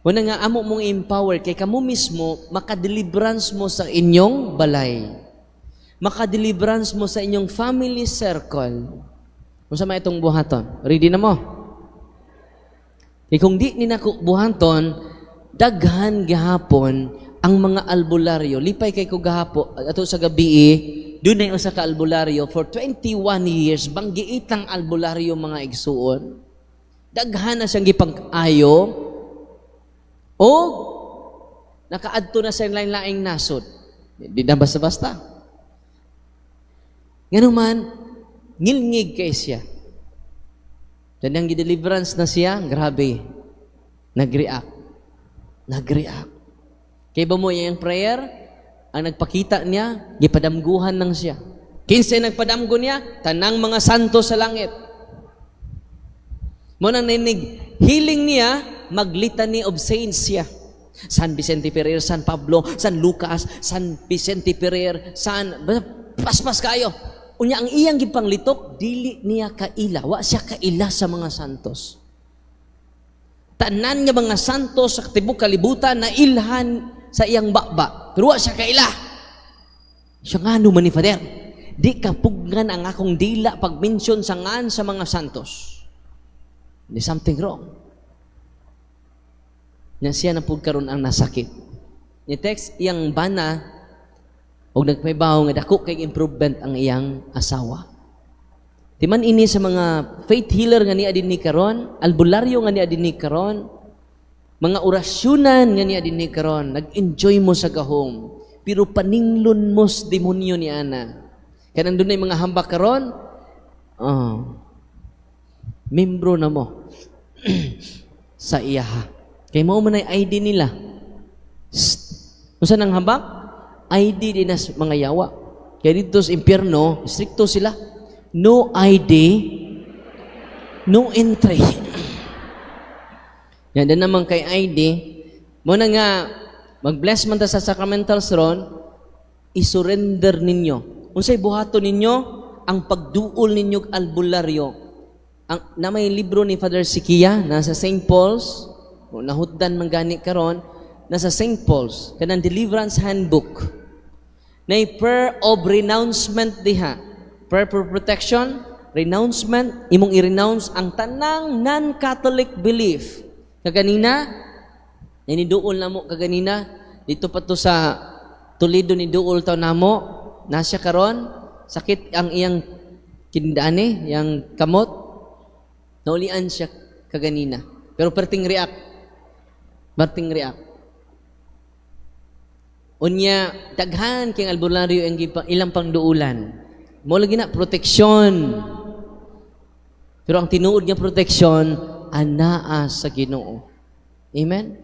Muna nga amo mong empower kay kamo mismo makadeliverance mo sa inyong balay. Makadeliverance mo sa inyong family circle. Unsa may itong buhaton? Ready na mo? Kay kung di ni nako buhaton, daghan gihapon ang mga albularyo. Lipay kay ko gahapo ato sa gabi, dunay usa ka albularyo for 21 years banggiitang albularyo, mga igsuon. Daghan na siyang gipang-ayo o nakaadto na sa lain-laing nasod. Di na basta-basta. Nganuman, ngilngig kay siya. Tanang deliverance na siya, grabe. Nag-react. Nag-react. Kay ba mo iyang prayer? Ang nagpakita niya, gipadamguhan lang siya. Kinsay nagpadamgo niya? Tanang mga santo sa langit. Mo nang ninig healing niya, mag-litany of saints siya. San Vicente Ferrer, San Pablo, San Lucas, San Vicente Ferrer, San paspas kayo. Unya ang iyang gipanglitok, dili niya kaila, wa siya kaila sa mga santos. Tanan nga mga santos sa tibok kalibutan na ilhan sa iyang baba, pero wa siya kaila. Siya nga man ni Father, di kapugnan ang akong dila pag-mention sa ngan sa mga santos. There's something wrong. Nya siya na pud karon ang nasakit. Ni text iyang bana og nagpaybaw nga dako kay improvement ang iyang asawa. Timan ini sa mga faith healer nga niya dinhi karon, albularyo nga niya dinhi karon, mga orasyonan nga niya dinhi karon, nag-enjoy mo sa gahom, pero paninglon mo sa demonyo ni ana. Kanang dunay mga hambak karon, oh, membro na mo sa iyaha. Kay mao man ay ID nila. Shh. Unsa nang hambak? ID din nas mga yawa. Kaya dito sa impyerno, strikto sila. No ID, no entry. Yan din naman kay ID, mo na nga, mag-bless man ta sa sacramentals ron, isurrender ninyo. Unsay buhaton ninyo? Ang pagduol ninyo og albularyo. Ang, na may libro ni Father Sikia, nasa St. Paul's, o nahutdan man gani karon, nasa St. Paul's, kanang Deliverance Handbook. Nay prayer of renouncement diha. Prayer for protection, renouncement, imong i-renounce ang tanang non-Catholic belief. Kaganina, niduol na mo kaganina, dito pa to sa Toledo ni duol taw namo, nasya karon, sakit ang iyang kindane, yang kamot, naulian siya kaganina. Pero perting react. Perting react. Unya, daghan king albularyo ang ilang pangduulan. Mo lagi na proteksyon. Pero ang tinuod nga proteksyon anaa sa Ginoo. Amen.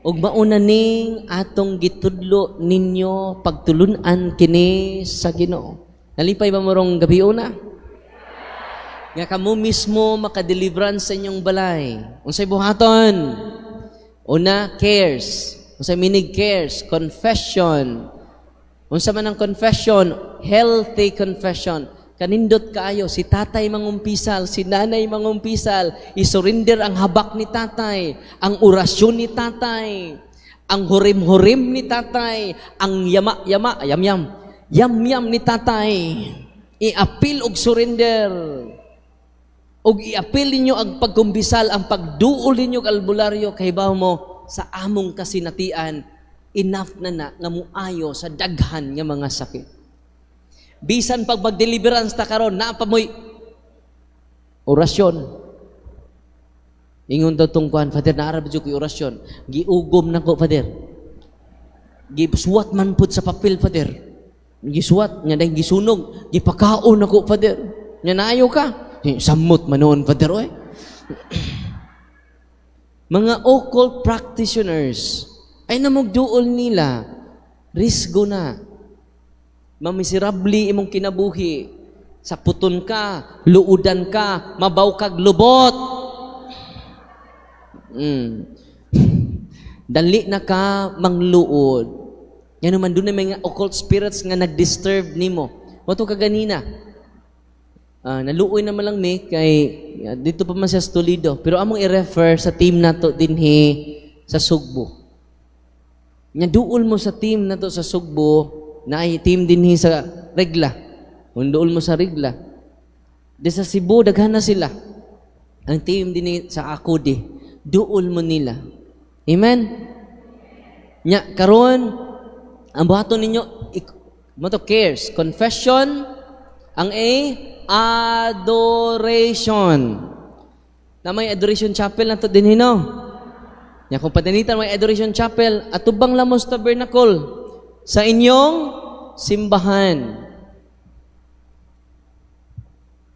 Ug mauna ning atong gitudlo ninyo pagtulun-an kini sa Ginoo. Nalipay ba mo rong gabi una? Nga kamo mismo makadeliverance sa inyong balay. Unsay buhaton? Una, cares. Unsay meaning cares? Confession. Unsa man ang confession? Healthy confession. Kanindot kaayo si tatay mangumpisal, si nanay mangumpisal, isurrender ang habak ni tatay, ang orasyon ni tatay, ang hurim-hurim ni tatay, ang yama-yama, yam-yam, yam-yam ni tatay. Iapil og surrender. Og iapil ninyo ang pagkumpisal, ang pagduol ninyo og albularyo, kay mo sa among kasinatian, enough na na nga muayo sa daghan nga mga sakit. Bisan pag mag-deliverance ta karon, naa pa mo'y orasyon. Ingon daw tong kuan, "Father, naa ra jud ko'y orasyon. Giugom na ko, Father. Gisuwat man pud sa papel, Father. Gisuwat, nya dahil gisunog, gipakaon nako, Father. Nya naayo ka. Eh, samot man noon, Father, oy." Mga occult practitioners ay namugduol nila, risgo na. Mamisirable imong kinabuhi. Saputon ka, luudan ka, mabaw kag lubot. Dali na ka mangluod. Yan naman doon na mga occult spirits nga nag-disturb nimo. Mao to kaganina. Naluoy naman lang mi kay dito pa man siya sa Toledo. Pero among i-refer sa team nato dinhi sa Sugbo. Nya duol mo sa team nato sa Sugbo, na ay team dinhi sa Regla. Kung duol mo sa Regla. Di sa Cebu, daghan na sila. Ang team dinhi sa Akudi, duol mo nila. Amen? Nya karon ang buhaton ninyo mao to cares, confession, ang A, adoration. Na may adoration chapel na to din no. Nya kung padanitan may adoration chapel atubang Lamos Tabernacle sa inyong simbahan.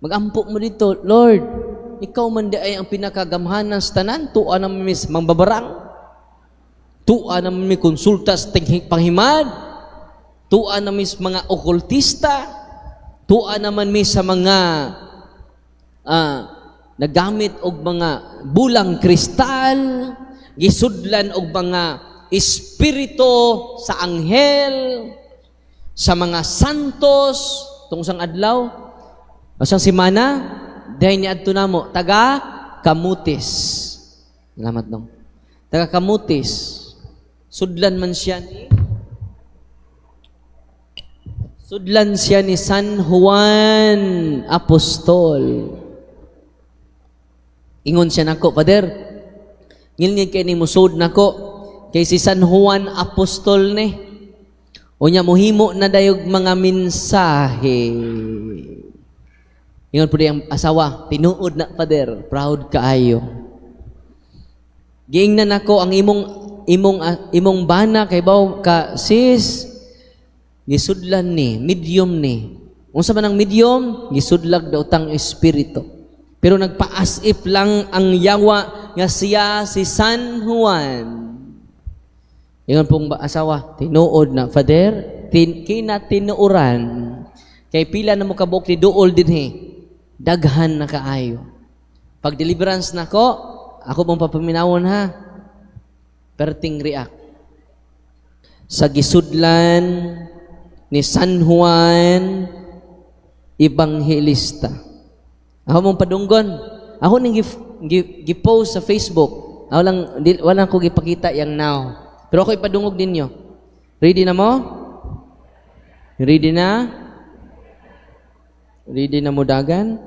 Magampo mo dito, "Lord, ikaw man di ay ang pinakagamhanan sa tanan, tua na mi sa mangbabarang, tua na mi konsulta sa panghimad, tua na mi sa mga okultista, tua naman mi sa mga nagamit og mga bulang kristal, gisudlan og mga espiritu sa anghel, sa mga santos." Tungod sang adlaw, usang simana, dahil niadto namo, taga Camotes. Salamat dong. Taga Camotes. Sudlan siya ni San Juan Apostol. Ingon siya nako, "Father, ngilngig kay ni musod nako kay si San Juan Apostol ni. Unya muhimo na dayog mga mensahe." Ingon po ang asawa, "Tinuod na, Father, proud kaayo. Giingnan nako ang imong bana kay baw ka, sis, gisudlan ni, medium ni." Unsa man ang medium? Gisudlag daw tang espiritu. Pero nagpa-as if lang ang yawa nga siya si San Juan. Ingon pong asawa, "Tinuod na, Father, kinatinuoran. Kay pila na mo kabuok ni duol dinhi. Daghan na kaayo." Pag deliverance nako, ako mong papaminawon ha. Perting react. Sa gisudlan ni San Juan Evangelista. Ako mong padunggon. Ako ning gi-post sa Facebook. Ako lang di, wala ko gipakita yang now. Pero ako ipadungog ninyo. Ready na mo? Ready na? Ready na mo dagan?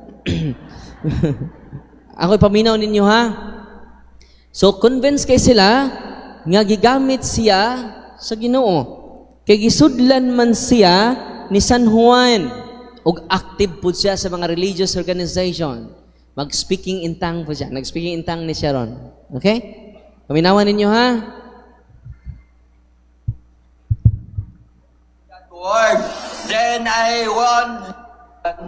Ako ipaminaw ninyo ha. So convince kay sila nga gigamit siya sa Ginoo. Kay gisudlan man siya ni San Juan ug active pud siya sa mga religious organization. Mag-speaking in tongue po siya. Nag-speaking in tongue ni siya ron. Okay? Paminawan ninyo ha. That word, then I want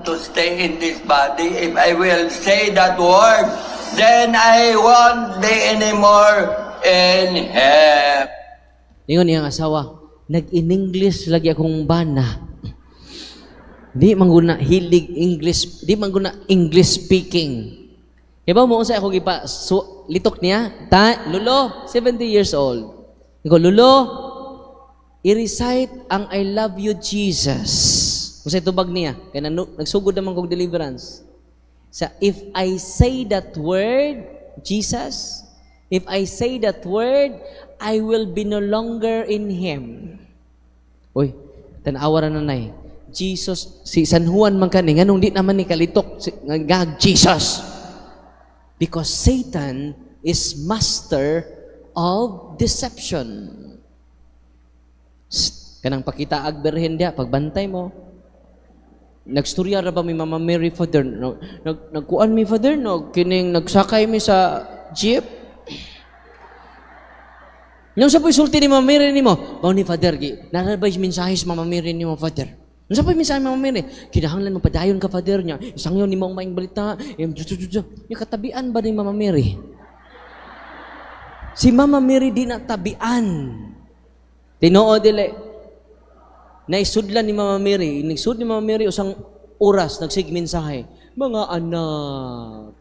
to stay in this body. If I will say that word, then I won't be anymore in heaven. Ingon niyang asawa, "Nag-in-English lagi akong bana. Di man guna hilig English, di man guna English speaking." Kaya ba mo unsa ako gipa so, litok niya? Ta, Lulo, 70 years old. Iko, "Lulo, i-recite ang 'I love you, Jesus.'" Kung sa tubag niya, kaya nagsugod naman kog deliverance. Sa if I say that word, Jesus, if I say that word, I will be no longer in Him. Uy, tanawa ra nanay. Jesus, si San Juan man kani, nganong di naman ni kalitok, si, ngag Jesus. Because Satan is master of deception. Shh, kanang pakita ag berhen diya, pagbantay mo. Nagstorya ra ba mi Mama Mary, Father? No, nagkuan mi, Father, no, kining nagsakay mi sa jeep. Nung sa po'y sulti ni Mama Mary nimo, mao ni Father, gi, narabay mensahe sa Mama Mary nimo, Father. Nung sa po'y mensahe ni Mama Mary, kinahanglan mo padayon ka, Father niya. Isangyaw nimo ang maayong balita. Yung katabian ba ni Mama Mary? Si Mama Mary di na tabian. Tinuod dili. Naisudlan ni Mama Mary, nagsud ni Mama Mary usang oras nagsig mensahe. Mga anak,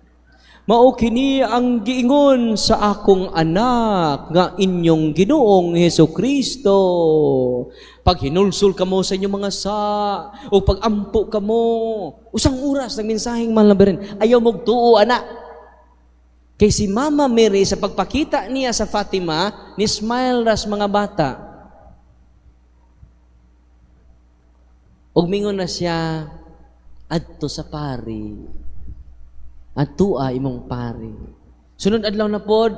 mao kini ang giingon sa akong anak nga inyong Ginoong Heso Kristo. Pag hinulsol kamo sa inyong mga sa o pagampo kamo, usang oras ng mensaheng mahal na birhen. Ayaw mong tuo, anak. Kay si Mama Mary sa pagpakita niya sa Fatima, ni smile ras mga bata. Ug mingon na siya adto sa pari. Adtua imong pari. Sunod adlaw na pod,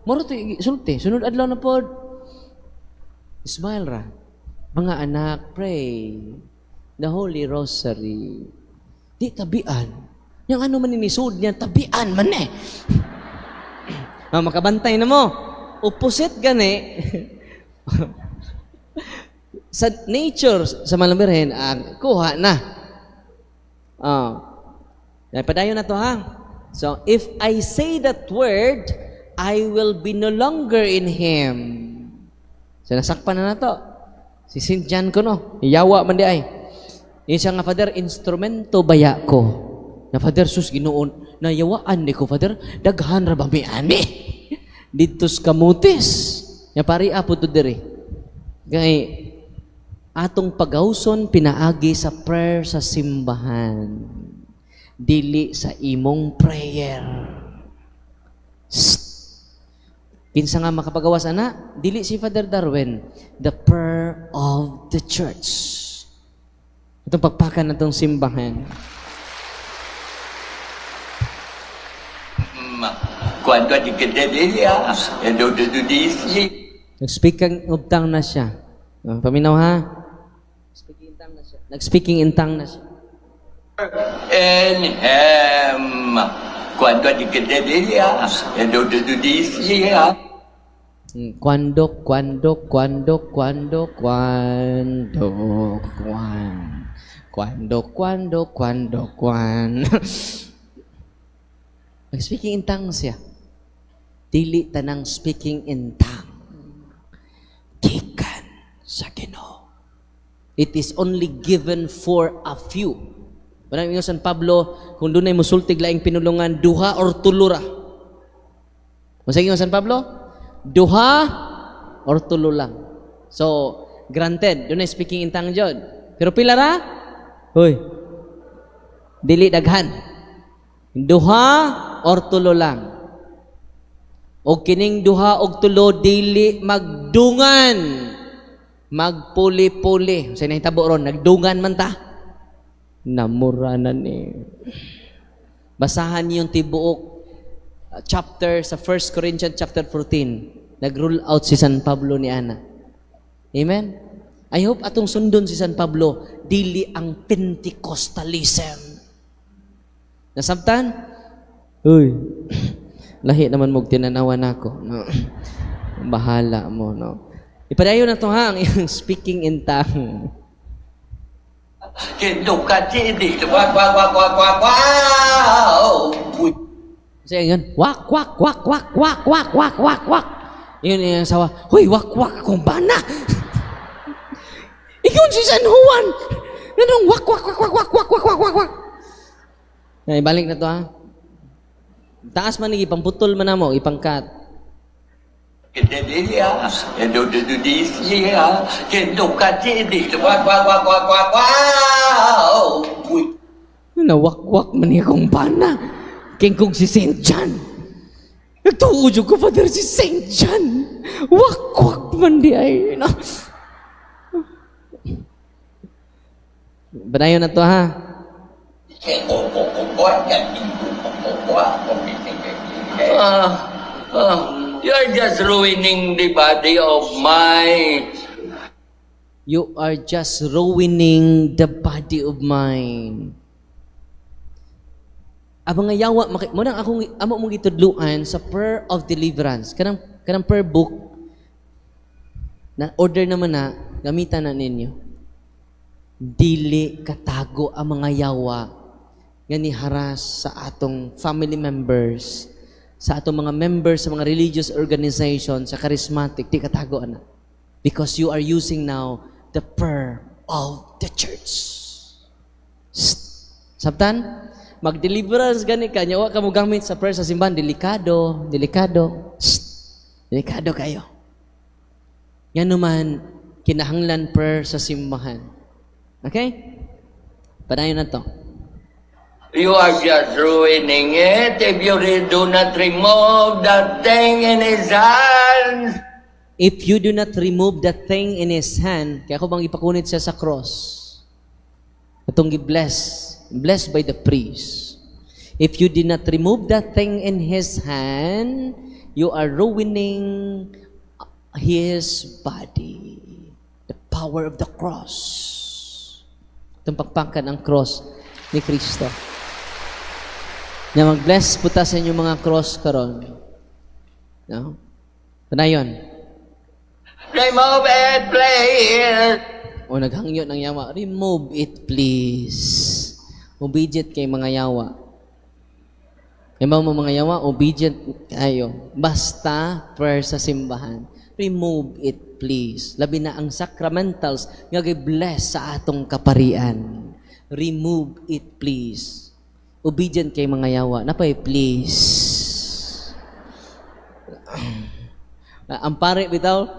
moro to sulti, sunod adlaw na pod. Smile ra. Mga anak, pray the Holy Rosary. Di tabian. Yang ano man inisud niya, tabian man eh. Ah, makabantay na mo. Opposite gani. Sa nature, sa Malamberhen, kuha na. Padayon na to ha. So, if I say that word, I will be no longer in Him. So, nasakpan na na to. Si St. John ko no. Iyawa man di ay. Yung siya nga, Father, instrumento baya ko. Na Father, sus, Ginoon, nayawaan ni ko, Father, daghan ra ba mi ani? Dito sa kamutis. Ya pari apo to diri. Kay atong pagawson pinaagi sa prayer sa simbahan. Dili sa imong prayer. Sst. Kinsa nga makapagawas ana? Dili si Father Darwin. The prayer of the church. Itong pagpakan na itong simbahan. Cuando di que te diría, do this. Nag-speaking of tongue na siya. Paminaw ha? Speaking in tongue na siya. Nag-speaking in tongue na siya. In him. Cuando di que te diría, do do this. Cuando, cuando, cuando, cuando, cuando, cuan. Cuando, cuando, cuando, cuan. Nag-speaking in tongues siya. Dili tanang speaking in tongue. Gikan sa Ginoo. It is only given for a few. Walang ingon San Pablo, kung dunay musultig laing pinulungan, duha or tulo ra. Unsa ingon San Pablo? Duha or tulo lang. So, granted, dunay speaking in tongue jud. Pero pila ra? Hoy. Dili daghan. Duha or tulo lang. O kining duha og tulo dili magdungan. Magpuli-puli. Sa nahitabo ron, nagdungan man ta. Namura na ni. Basahan niyo yung tibuok chapter sa 1 Corinthians chapter 14. Nag-rule out si San Pablo ni Ana. Amen? I hope atong sundon si San Pablo, dili ang Pentecostalism. Nasabtan? Uy. Lahi naman mo tinanawan ako. No? Bahala mo, no? Ipadayon na to ha, ang iyong speaking in tongue. Kasi yun, wak, wak, wak, wak, wak, wak, wak, wak, wak. Yun yung asawa, huy, wak, wak, akong bana. Ikaw si San Juan. Ganun, wak, wak, wak, wak, wak, wak, wak, wak, wak, wak. Ay, balik na to ha. Taas man ni, ipamputol man na mo, ipangkat. Out. Nawakwak man niya kong bana. Kingkong si St. John. Nagtuo jud ko, Father, si St. John. Wakwak man di ay. No. Banayon na to ha. You're just ruining the body of mine. You are just ruining the body of mine. Ang mga yawa, mo nang akong amo mong gitudluan sa prayer of deliverance. Kanang prayer book na order naman na gamitan na ninyo. Dili katago ang mga yawa nga niharas sa atong family members, sa atong mga members sa mga religious organization, sa charismatic, di katago ana. Because you are using now the prayer of the church. Sst. Sabtan? Mag-deliverance gani ka, nya wa ka mo gamit sa prayer sa simbahan, delikado, delikado. Sst. Delikado kayo. Nga naman, kinahanglan prayer sa simbahan. Okay? Padayon na to. You are just ruining it if you do not remove that thing in his hands. If you do not remove that thing in his hand, kaya ako bang ipakunit siya sa cross? Atong gi-bless, blessed by the priest. If you did not remove that thing in his hand, you are ruining his body. The power of the cross. Itong pakpakan ang cross ni Kristo. Na mag-bless po ta sa inyong mga cross karon. No? Panayon. Remove it, please. O naghangyo ng yawa, remove it, please. Obedient kay mga yawa. Kay mo mga yawa, obedient kayo. Basta prayer sa simbahan. Remove it, please. Labi na ang sacramentals nga gi-bless sa atong kaparian. Remove it, please. Obedient kay mga yawa. Napay, please. Ang pare bitaw,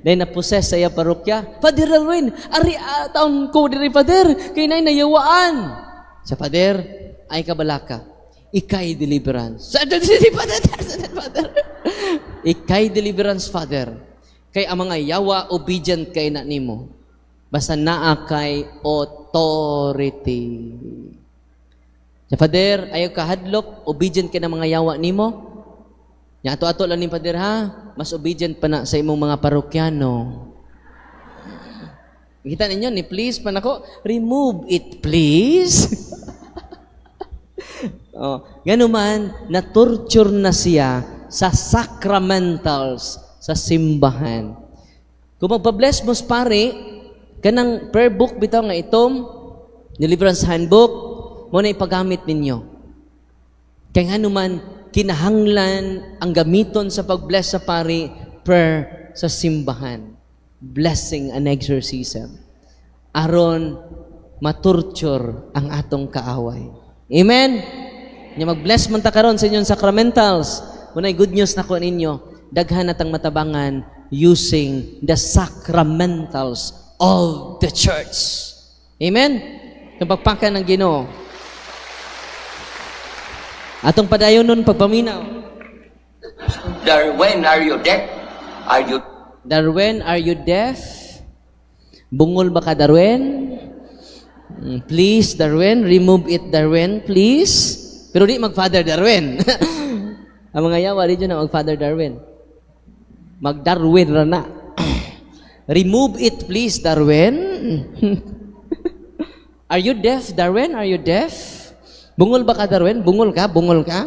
dahil na-possess sa iya parokya. Father Erwin, ari taon ko diri, Father, kay nay nayawaan. Sa Father, ay kabalaka. Ikay deliverance. Sa Father, Father. Ikay deliverance, Father. Kay ang mga yawa obedient kay na nimo. Basta naa kay authority. Sa Father, ayaw kahadlok, obedient kay na mga yawa nimo. Nya ato-ato lang ni Father ha, mas obedient pa na sa imong mga parokyano. Kita ninyo ni please pa nako, remove it, please. Oh, ganuman na torture na siya sa sacramentals sa simbahan. Kung magpa-bless mo sa pare, kanang prayer book bitaw nga itom, deliverance handbook, mo na ipagamit ninyo. Kaya nga naman, kinahanglan ang gamiton sa pag-bless sa pari, prayer sa simbahan. Blessing and exorcism. Aron matorture ang atong kaaway. Amen? Nya mag-bless man ta karon sa inyong sacramentals. Muna'y good news nako ninyo. Daghan natang matabangan using the sacramentals of the church. Amen? Kapagpakan ng Ginoo. Atong padayon nun pagpaminaw. Darwin, are you deaf? Are you Darwin, are you deaf? Bungol ba ka, Darwin? Please, Darwin, remove it, Darwin, please. Pero di mag-Father Darwin. Ang mga yawa, di na mag-Father Darwin. Mag-Darwin ra na. Remove it, please, Darwin. Are you deaf, Darwin? Are you deaf? Bungol ba ka, Darwin? Bungol ka? Bungol ka?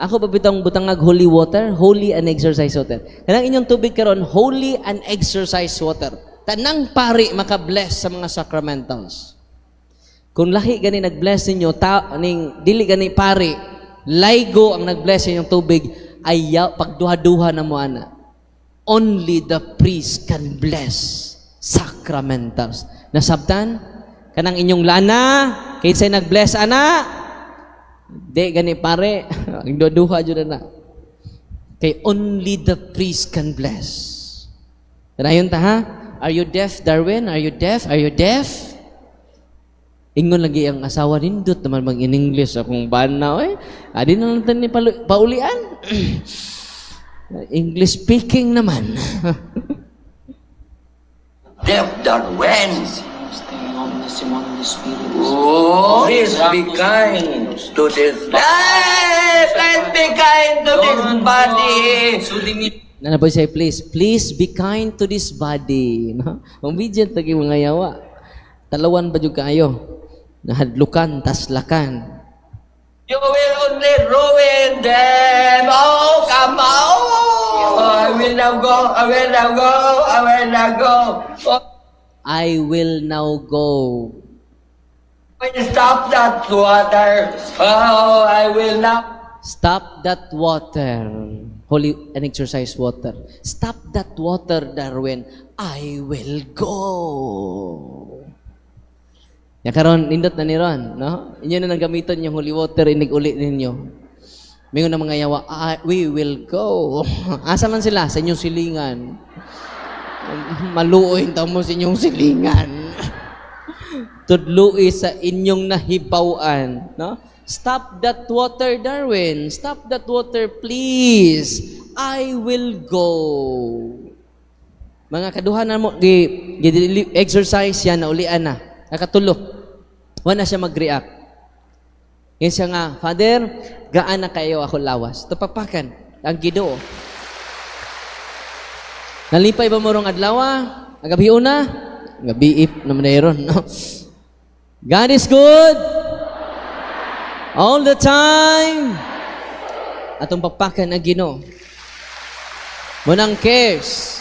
Ako pa bitong butangag holy water, holy and exorcise water. Kanang inyong tubig karon, holy and exorcise water. Tanang pari maka-bless sa mga sacramentals. Kung lahi gani nag-bless ninyo, ta, ning dili gani pari, laygo ang nag-bless inyong tubig, ay pagduha-duha na mo ana. Only the priest can bless sacramentals. Nasabtan? Kanang inyong lana, kinsay nag-bless ana? Di gani pare, ang duha-duha jud na. Kay only the priest can bless. Kanayon ta ha? Are you deaf, Darwin? Are you deaf? Are you deaf? Ingon lagi ang asawa, "Nindot naman mag in English akong bana oy. Adi na lang ni paulian. English speaking naman." Deaf Darwin. Oh, please be kind to this. Hey, please be kind to this body. Nana po siya, "Please, please be kind to this body." No? Obedient lagi mga yawa. Talawan ba jud kaayo? Nahadlukan, taslakan. You will only ruin them. Oh, come on. Oh, I will now go. I will now go. I will now go. Oh, "I will now go." Stop that water. Oh, I will now. "Stop that water." Holy and exorcise water. "Stop that water, Darwin. I will go." Ya karon nindot na ni ron, no? Inyo na nang gamiton yung holy water inig uli ninyo. Mingon na mga yawa, "We will go." Asa man sila? Sa inyong silingan. Maluoy ta mo sa inyong silingan. Tudloi sa inyong nahibaw-an, no? "Stop that water, Darwin. Stop that water, please. I will go." Mga kaduha na mo gi, gi exorcise yan na ulian na. Nakatulo. Wala na siya mag-react. Ngayon siya nga, "Father, gaan na kayo ako lawas." Tupapakan ang Ginoo. Nalipay ba mo rong adlaw? Ang gabi una? Gabi ip naman na ron, no? God is good all the time. Atong pakpakan ang Ginoo. Munang cares.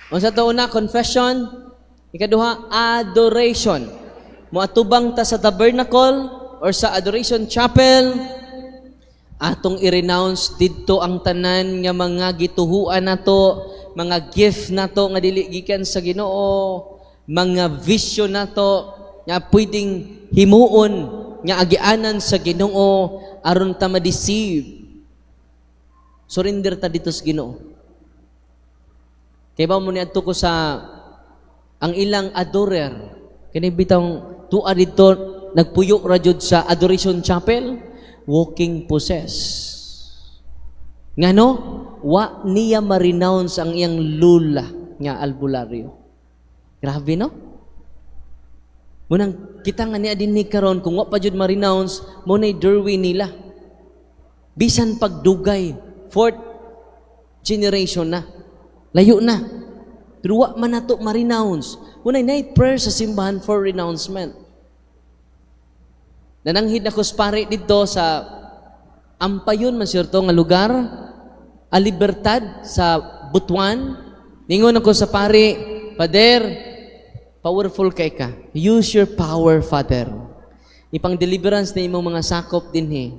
Unsa to una? Confession. Ikaduha, adoration. Moatubang ta sa tabernacle or sa adoration chapel, atong i-renounce didto ang tanan nga mga gituhuan nato, mga gift nato nga dili gikan sa Ginoo, mga vision nato nga pwedeng himuon nga agianan sa Ginoo aron ta ma-deceive. Surrender ta dito sa Ginoo. Kay ba mo niadto ko sa ang ilang adorer, kini bitang tuwa dito nagpuyo ra jud sa adoration chapel, walking possess. Ngano wa niya ma-renounce ang iyang lula nga albularyo? Grabe, no? Munang kita nga niya din ni karon, kung wa pa jud ma-renounce mo nay Darwin nila. Bisan pagdugay, fourth generation na. Layo na. Pero wa man nato ma-renounce. Munay night prayer sa simbahan for renouncement. Nananghid ako sa pare dito sa Ampayon man siyerto nga lugar, a Libertad sa Butuan. Ningon ako sa pare, "Father, powerful kay ka. Use your power, Father. Ipang deliverance na imong mga sakop dinhi."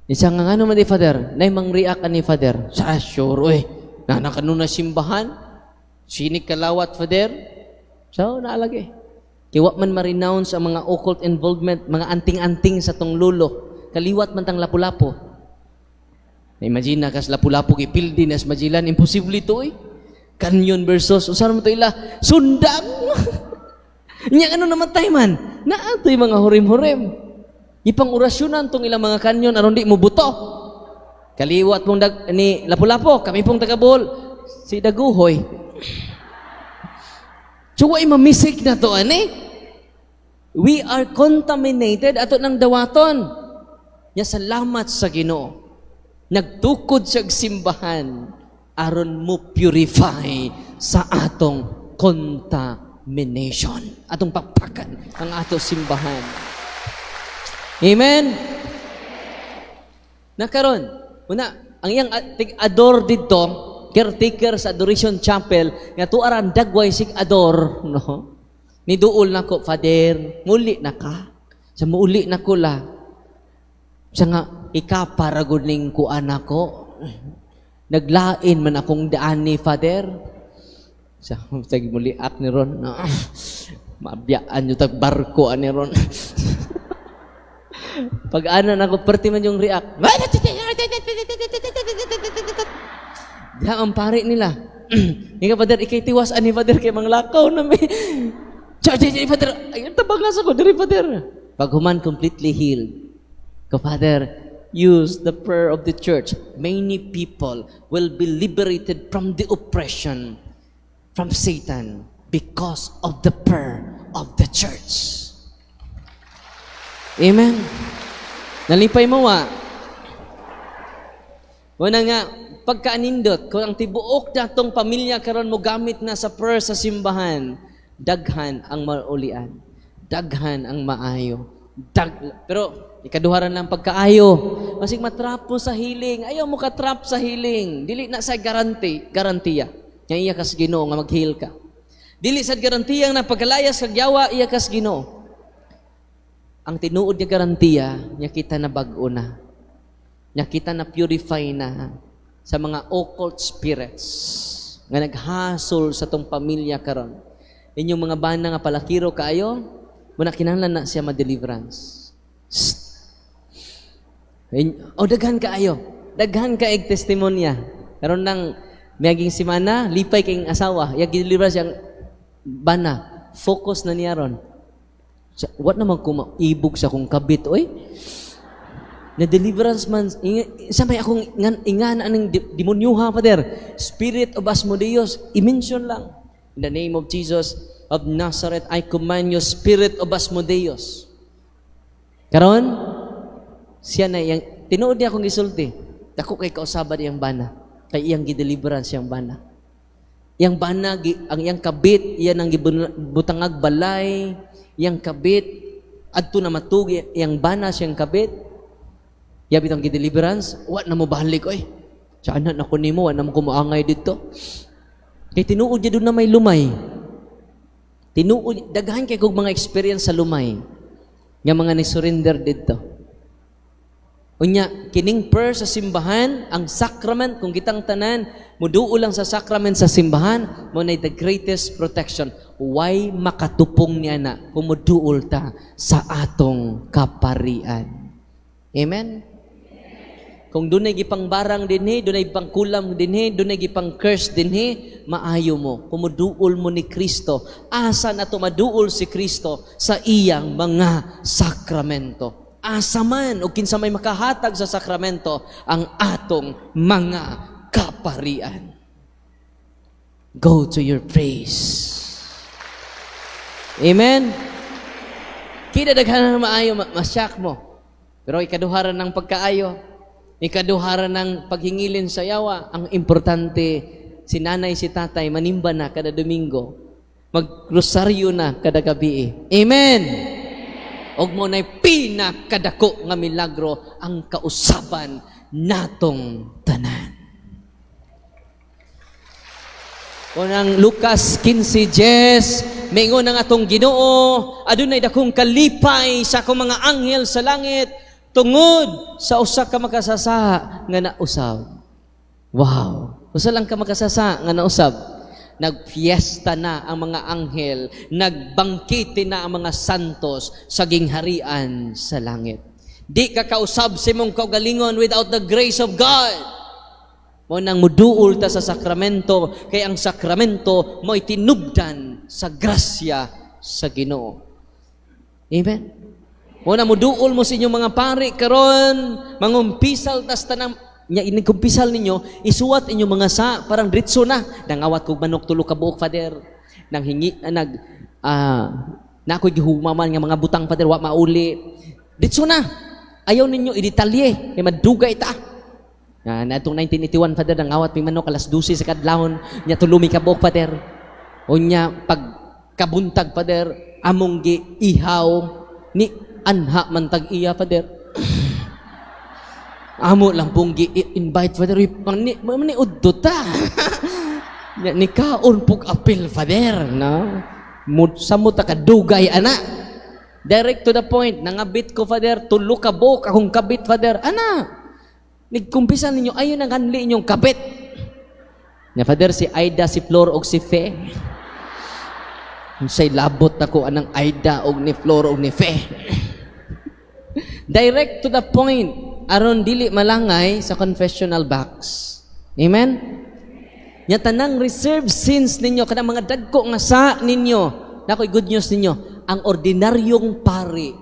Isa nga, "Ano man di, Father?" Nay mang react ani, Father. Sa sure, oy. Nana kanuna simbahan. Sinig kalawat, Father. So, naalagi. Kay wa man ma-renounce ang mga occult involvement, mga anting-anting sa tong lulo. Kaliwat man tang lapu-lapo. Na-imagine na kas lapu-lapu gipildi nas Magellan, imposible to eh. Kanyon versus, unsa man to ila? Sundang! Nya ano namatay man? Naa to'y mga hurim-hurim. Ipang orasyonan tong ilang mga kanyon aron di mo buto. Kaliwat mong dag, ni Lapu-Lapu, kami pong taga Bohol, si Daguhoy. So, way mamisik na to, ani? We are contaminated ato ng dawaton. Ya salamat sa Ginoo. Nagtukod siya simbahan aron mo purify sa atong contamination. Atong pakpakan ang ato simbahan. Amen? Nakaron, una, ang iyang tig-ador didto, caretaker sa Adoration Chapel, nga tuaran dagway sig ador, no? Niduol nako, "Father, muli na ka." Sa muuli na ko la. Siya nga, "Ika para gud ning kuan ako. Naglain man akong daan ni Father." Sa sa muliak ni ron. No? Mabiyaan yung tag barko ani ron. Pag ana nako perti man yung react. Diha ang pare nila. Ika, "Father, ikay tiwas ani, Father, kay manglakaw na mi." Church, Father, ay, tabang sa ko, diri, Father. Pag human, completely healed. Ko, "Father, use the prayer of the church. Many people will be liberated from the oppression from Satan because of the prayer of the church." Amen. Nalipay mo wa. Una nga, pagkaanindot, kung ang tibuok natong pamilya karon mo gamit na sa prayer sa simbahan, daghan ang maulian. Daghan ang maayo. Pero ikaduharan lang pagkaayo. Masig matrap mo sa healing. Ayaw mo ka-trap sa healing. Dili na sa guarantee, garantiya nga iya kas Ginoo nga mag-heal ka. Dili sa garantiya nga pagkalayas kag yawa iya kas Ginoo. Ang tinuod nga garantiya nya kita na bag-o na. Nya kita na purify na sa mga occult spirits nga naghasol sa tong pamilya karon. Inyong mga bana nga palakiro kaayo, muna kinahanglan na siya ma-deliverance. Shh. Oh, daghan kaayo. Daghan kaayg testimonya. Karon nang miaging semana, lipay kayong asawa. Iyang deliverance siyang bana. Focus na niya ron. What naman ko maibog sa akong kabit, oy? Na deliverance man, sa may akong ingan aning demonyo ha, Father. Spirit of Asmodeus, i-mention lang. "In the name of Jesus of Nazareth, I command you, spirit of Asmodeus." Karon, siya na iyang, tinuod niya akong gisulti. Dako kay kausaban iyang bana. Kay iyang gideliverance iyang bana. Iyang bana, ang iyang kabit, iyan ang gibutangag balay, iyang kabit, adto na matug, iyang bana siyang kabit. Iya bitong gideliverance, wa na mo balik oy. Sana na ko nimo, wa na mo kumuangay dito. Kay tinuod niya doon na may lumay. Tinuod, daghan kay kog mga experience sa lumay nga mga ni-surrender didto. Unya, kining prayer sa simbahan, ang sacrament, kung kitang tanan, muduol lang sa sacrament sa simbahan, mo na the greatest protection. Why makatupong niya na kung muduol ta sa atong kaparian? Amen? Kung dunay gipangbarang dinhi, dunay gipangkulam dinhi, dunay gipang curse dinhi, maayo mo. Kung muduol mo ni Kristo, asa na to maduol si Kristo? Sa iyang mga sakramento. Asa man o kinsa may makahatag sa sakramento? Ang atong mga kaparian. Go to your priest. Amen? Kida daghan na maayo, masyak mo. Pero ikaduharan ng pagkaayo, ikaduharan ng paghingilin sa yawa, ang importante, si nanay, si tatay, manimba na kada Domingo. Magrosaryo na kada gabi. Amen! Og mo na'y pinakadako nga milagro ang kausaban natong tanan. Kung ang Lucas 15:10, maingon ang atong Ginoo, "Adunay dakong kalipay sa akong mga anghel sa langit tungod sa usa ka makasasa nga nausab." Wow! Usa lang ka makasasa nga nausab. Nagfiesta na ang mga anghel, nagbangkete na ang mga santos sa gingharian sa langit. Di ka kausab sa imong kaugalingon without the grace of God. Mo nang muduol ta sa sakramento, kay ang sakramento mo'y tinubdan sa grasya sa Ginoo. Amen. Mo na muduol mo sa inyong mga pari karon, mangumpisal tas tanang nya inigkumpisal ninyo, isuwat inyong mga sa parang ritso na. "Nangawat kog manok tulo ka buok, Father. Nang hingi nag na ako'y gihumaman nga mga butang, Father, wa mauli." Ditso na. Ayaw ninyo i-detalye kay madugay ta. Na natong 1981, Father, nangawat mi manok alas 12 sa kadlawon nya, tulo mi ka buok, Father. Unya pag kabuntag, Father, among gi ihaw ni anha man tag iya, Father. Amo lang pong gi-invite, Father, uy, mani, mani udto ta. Nya, ni kaon pug apil, Father, no? Mud sa mo ta kadugay ana. Direct to the point, "Nangabit ko, Father, tulo ka buok akong kabit, Father." Ana. Nigkumpisa ninyo ayo nang kanli inyong kabit. Nya, Father, si Aida, si Flor og si Fe. Unsay labot nako anang Aida og ni Flor og ni Fe? Direct to the point aron dili malangay sa confessional box. Amen? Nya tanang reserved sins ninyo, kanang mga dagko nga sa ninyo. Nakoy good news ninyo. Ang ordinaryong pari,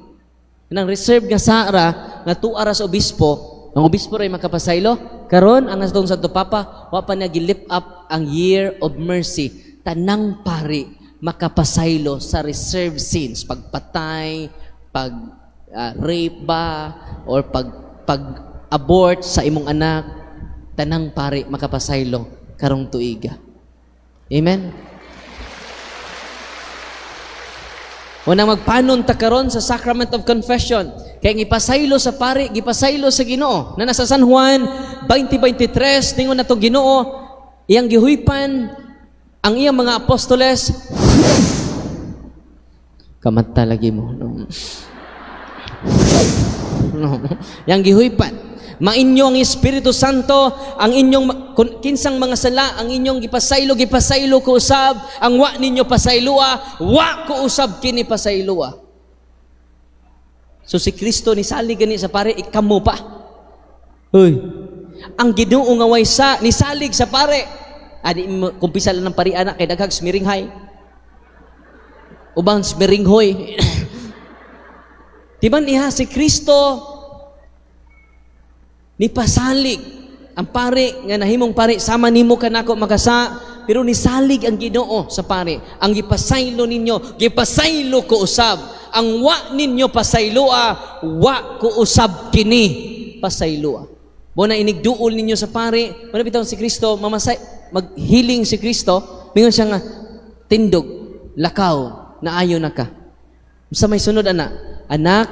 nang reserve nga sara, nga tuara sa obispo, ang obispo ray makapasaylo. Karon ang atong Santo Papa, wa pa niya gi-lift up ang Year of Mercy. Tanang pari makapasaylo sa reserved sins, pagpatay, pag rape ba, or pag pag abort sa imong anak, tanang pari makapasaylo karong tuiga. Amen. Unang magpanon ta karon sa Sacrament of Confession. Kay ang ipasaylo sa pari, gipasaylo sa Ginoo. Na nasa San Juan 20:23, ningon natong Ginoo, iyang gihuypan ang iyang mga apostoles. Kamata lagi mo. No. No. Yang gihuypan. Mainyo ang Espiritu Santo, ang inyong kinsang mga sala, ang inyong gipasaylo, gipasaylo ko usab, ang wa ninyo pasayloa, wa ko usab kini pasayloa. So si Kristo ni salig gani sa pare, ikamo pa. Hoy. Ang Ginoo nga way sa nisalig sa pare. Adi mo kumpisa lang ng pari anak kay daghang smiringhay. Ubang smiringhoy. Timan iha si Kristo nipasalig ang pare nga nahimong pare sama nimo kanako makasa, pero nisalig ang Ginoo sa pare. Ang gipasaylo ninyo, gipasaylo ko usab. Ang wa ninyo pasayloa, wa ko usab kini pasayloa. Mo na inigduol ninyo sa pare, mo na bitaw si Kristo mamasay, maghiling si Kristo, mingon siya nga tindog, lakaw, naayo na ka. Sa may sunod ana, anak,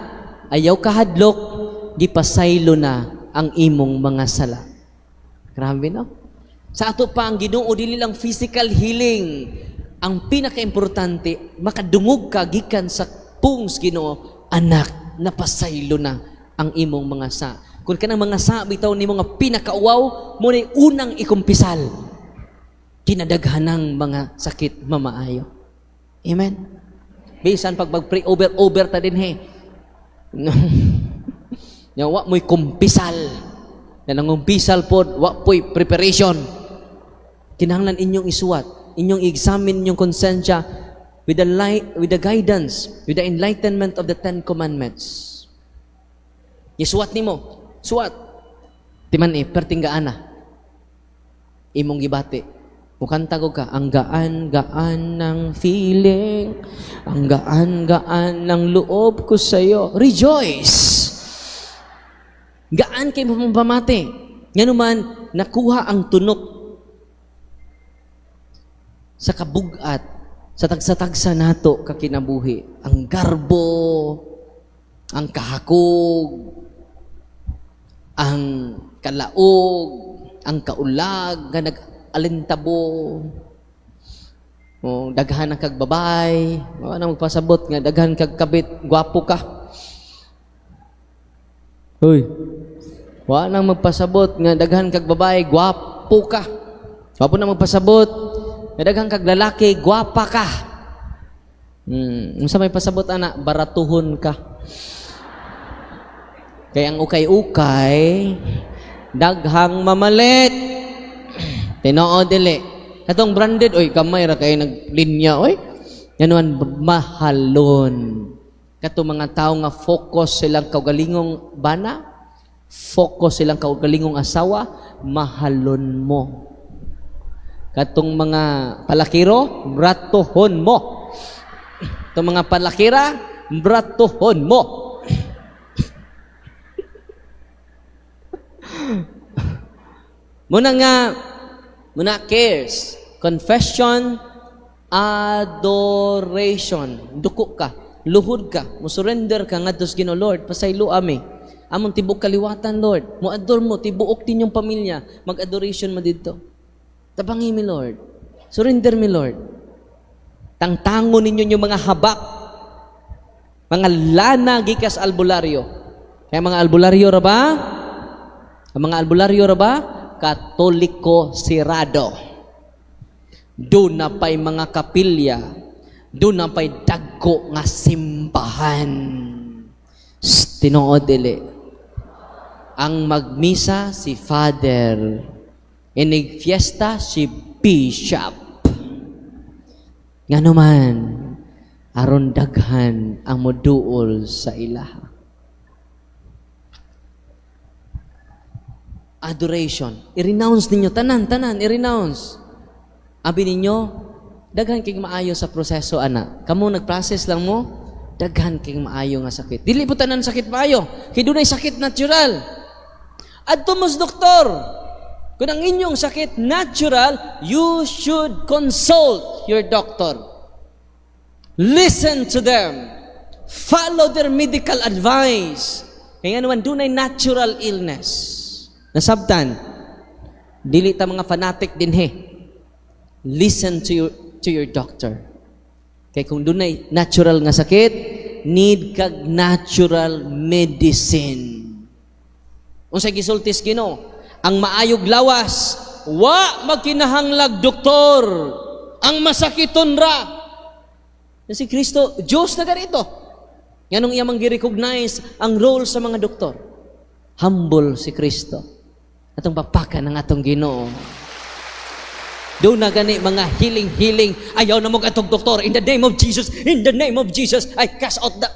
ayaw kahadlok, gipasaylo na ang imong mga sala. Grabe, no? Sa ato pa ang Ginoo dili lang physical healing. Ang pinakaimportante, makadungog ka gikan sa pungs Ginoo, anak, napasaylo na ang imong mga sa. Kung kanang mga sa bitaw nimo nga pinakauwaw, mo ni unang ikumpisal. Kinadaghanang mga sakit mamaayo. Amen. Bisan pag mag-pray over over ta din he. Nga wa mo'y kumpisal. Na nangumpisal pod, wa po'y preparation. Kinahanglan inyong isuwat, inyong i-examine inyong konsensya with the light, with the guidance, with the enlightenment of the Ten Commandments. Isuwat nimo, suwat. Timan eh, pertinggaan na. Imong gibati. Mukanta ko ka, ang gaan-gaan ng feeling, ang gaan-gaan ng loob ko sa'yo. Rejoice! Gaan kay pamati. Nganuman, nakuha ang tunok sa kabugat, sa tagsa-tagsa nato kakinabuhi. Ang garbo, ang kahakog, ang kalaog, ang kaulag, nga nag-alintabo, o, daghan ang kagbabay, o, ano magpasabot nga, daghan kag kabit, gwapo ka. Hoy, wa nang magpasabot nga daghan kag babae, gwapo ka. Wa po nang magpasabot nga daghan kag lalaki, gwapa ka. Unsa may pasabot ana, baratuhon ka. Kay ang ukay-ukay daghang mamalit. Tinuod dili. Katong branded, oy kamay ra kay naglinya oy. Nganuan mahalon. Katong mga tawo nga focus silang kaugalingong bana, focus silang kaugalingong asawa, mahalon mo. Katong mga palakiro, bratuhon mo. Katong mga palakira, bratuhon mo. Muna nga, muna cares, confession, adoration. Duko ka, luhod ka, musurrender ka ngadto sa Ginoo. Lord, pasaylo ami. Among tibuok kaliwatan, Lord. Mo-adore mo, tibuok ninyong pamilya. Mag-adoration mo didto. Tabangi mi, Lord. Surrender mi, Lord. Tangtango ninyo yung mga habak, mga lana gikas albularyo. Kaya mga albularyo ra ba? Ang mga albularyo ra ba? Katoliko sirado. Doon na pa'y mga kapilya. Doon na pa'y dagko nga simbahan. Tinuod dili. Ang magmisa si Father. Inig fiesta si Bishop. Ngano man, Aron daghan ang moduol sa ilaha. Adoration. I-renounce ninyo tanan, tanan, i-renounce. Abi ninyo, daghan kay maayo sa proseso ana. Kamo nag-process lang mo, daghan kay maayo nga sakit. Dili po tanan sakit maayo, kay dunay sakit natural. Adto mo sa doktor. Kung ang inyong sakit natural, you should consult your doctor. Listen to them. Follow their medical advice. Kaya naman, dunay natural illness. Nasabtan, dili ta mga fanatic dinhi. Listen to your doctor. Kay kung dunay natural nga sakit, need kag natural medicine. Unsay gisulti sa Ginoo? Ang maayog lawas, wa magkinahanglag doktor. Ang masakiton ra. Si Kristo, Diyos na ganito. Nganong iya mang gi-recognize ang role sa mga doktor. Humble si Kristo. Atong papakan ang atong Ginoo. Doon na gani mga healing-healing. Ayaw na mo atong doktor. In the name of Jesus, in the name of Jesus, I cast out the...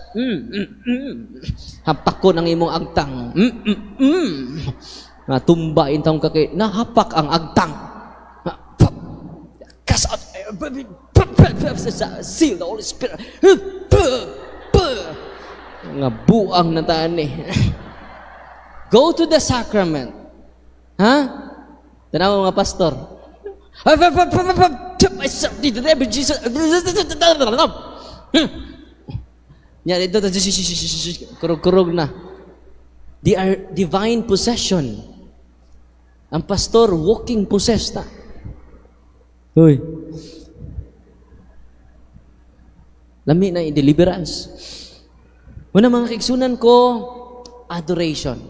Hapak ko ng imong agtang. Natumba intawon kay nahapak ang agtang. Cast out. Seal the Holy Spirit. Nga buang na taan eh. Go to the sacrament. Ha? Tanaw mga pastor. Jesus. Nya dito, kurog-kurog na. They are divine possession. Ang pastor walking possessed na. Uy. Lami na i-deliverance. Muna, mga kaigsunan ko, adoration.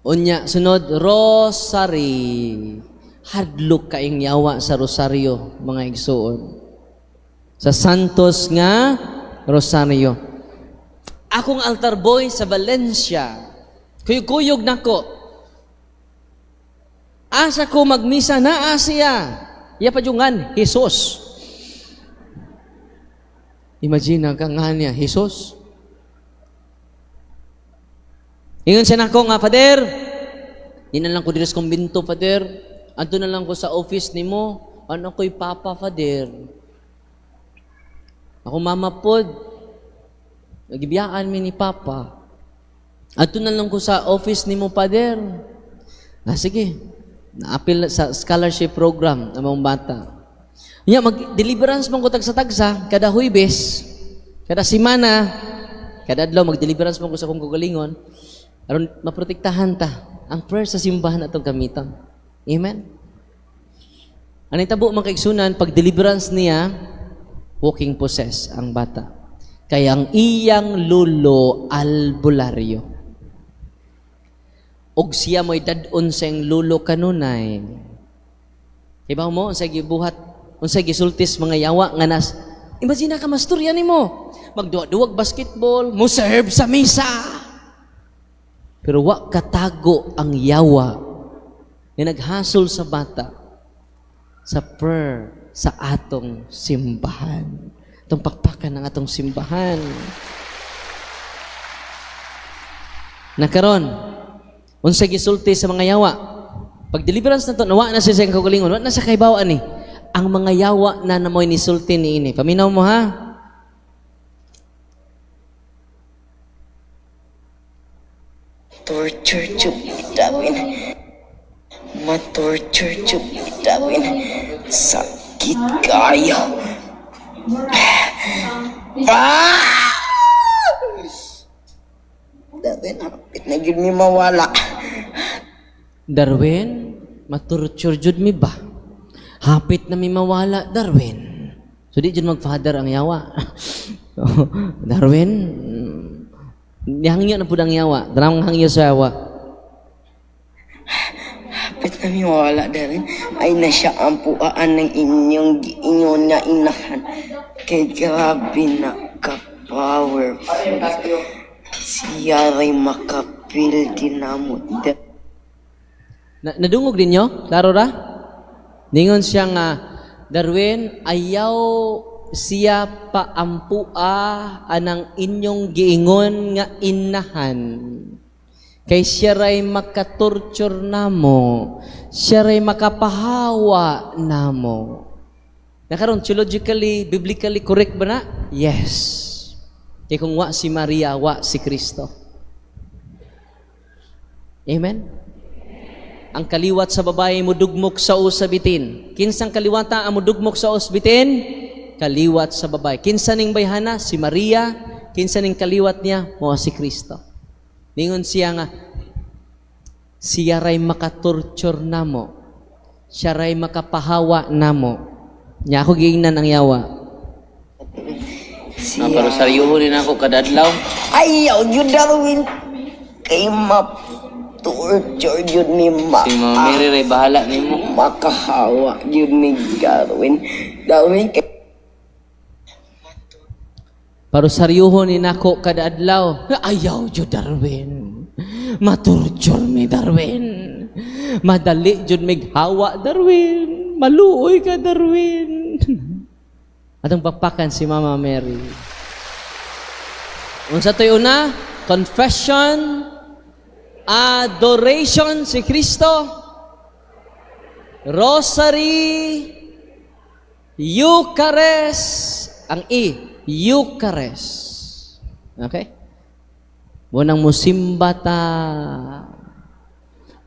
Unya, sunod, rosary. Hadlok kaayong yawa sa rosaryo, mga igsuon. Sa Santos nga Rosario. Akong altar boy sa Valencia, kuyog-kuyog nako. Asa ko magmisa na siya. Iya pa jungan, Jesus. Imagine ka nga niya, Jesus. Ingon siya nako nga, "Father, di na lang ko diri sa kumbinto, Father. Adto na lang ko sa office nimo. Ano ko'y papa, Father. Ako mama pod. Nagibiyaan mi ni papa. Adto na lang ko sa office nimo, Father." Ah, sige. Naapil sa scholarship program ang mga bata. Nya mag-deliverance man ko tagsa-tagsa kada Huwebes, kada semana, kada adlaw mag-deliverance man ko sa akong kaugalingon aron maprotektahan ta. Ang prayer sa simbahan atong gamiton. Amen. Ano tabo, mga kaigsunan, pag deliverance niya, walking possess ang bata. Kaya ang iyang lulo albularyo. Og siya mo'y dad-on sa iyang lulo kanunay. Ibaw mo, unsay gibuhat, unsay gisultis mga yawa nga nas, imagine ka masturya nimo. Magduwa-duwag basketball, mo serve sa misa. Pero wa katago ang yawa nga naghasol sa bata sa prayer sa atong simbahan. Itong pakpakan ng atong simbahan. Nakaron, unsa gisulti sa mga yawa? Pag deliverance na to, nawa na siya sa iyang kaugalingon, wa na siya kahibaw ani. Ang mga yawa na namoy nisulti ni ini. Paminaw mo ha. Torture jud Darwin. Ma-torture jud Darwin. Sakit kayo. Ah! Darwin, hapit na gyud mi mawala. "Darwin, matorture jud mi ba? Hapit na mi mawala, Darwin." So di jud mag-father ang yawa. "Darwin, nihangyo na pud ang yawa. Darang hangyo sa yawa. Hapit na mi mawala, Darwin. Ay na siya ang puaan ng inyong giingon nga inahan. Kay grabe na ka-powerful. Siya ray makapil dinamo. Na, nadungog ninyo? Klaro ra? Ningon siya nga, "Darwin, ayaw siya paampua anang inyong giingon nga inahan. Kay siya ray makatorture namo, siya ray makapahawa namo. Nakaron, theologically, biblically correct ba na? Yes. Kay kung wa si Maria, wa si Kristo. Amen? Ang kaliwat sa babae mudugmok sa bitin. Kinsang kaliwata ang mudugmok sa bitin? Kaliwat sa babae. Kinsa ning bayhana? Si Maria. Kinsa ning kaliwat niya? Mao si Kristo. Ningon siya nga, siya ray makatorture namo. Siya ray makapahawa namo. Nya ako giingnan ang yawa. Siya. Pero seryoho din ako kada adlaw. Ayaw yun, Darwin. Kay ma-torture yun ni ma. Si Mama Mary ray bahala nimo. Makahawa yun ni Darwin. Darwin kay Parosaryuhon ni nako kada adlaw. Ayaw jud, Darwin. Matorture mi, Darwin. Madali jud mig hawa, Darwin. Maluoy ka, Darwin. Atong pakpakan si Mama Mary. Unsa to'y una? Confession, adoration si Kristo, Rosary, Eucharist, ang E, Eucharist. Okay? Munang musimba ta,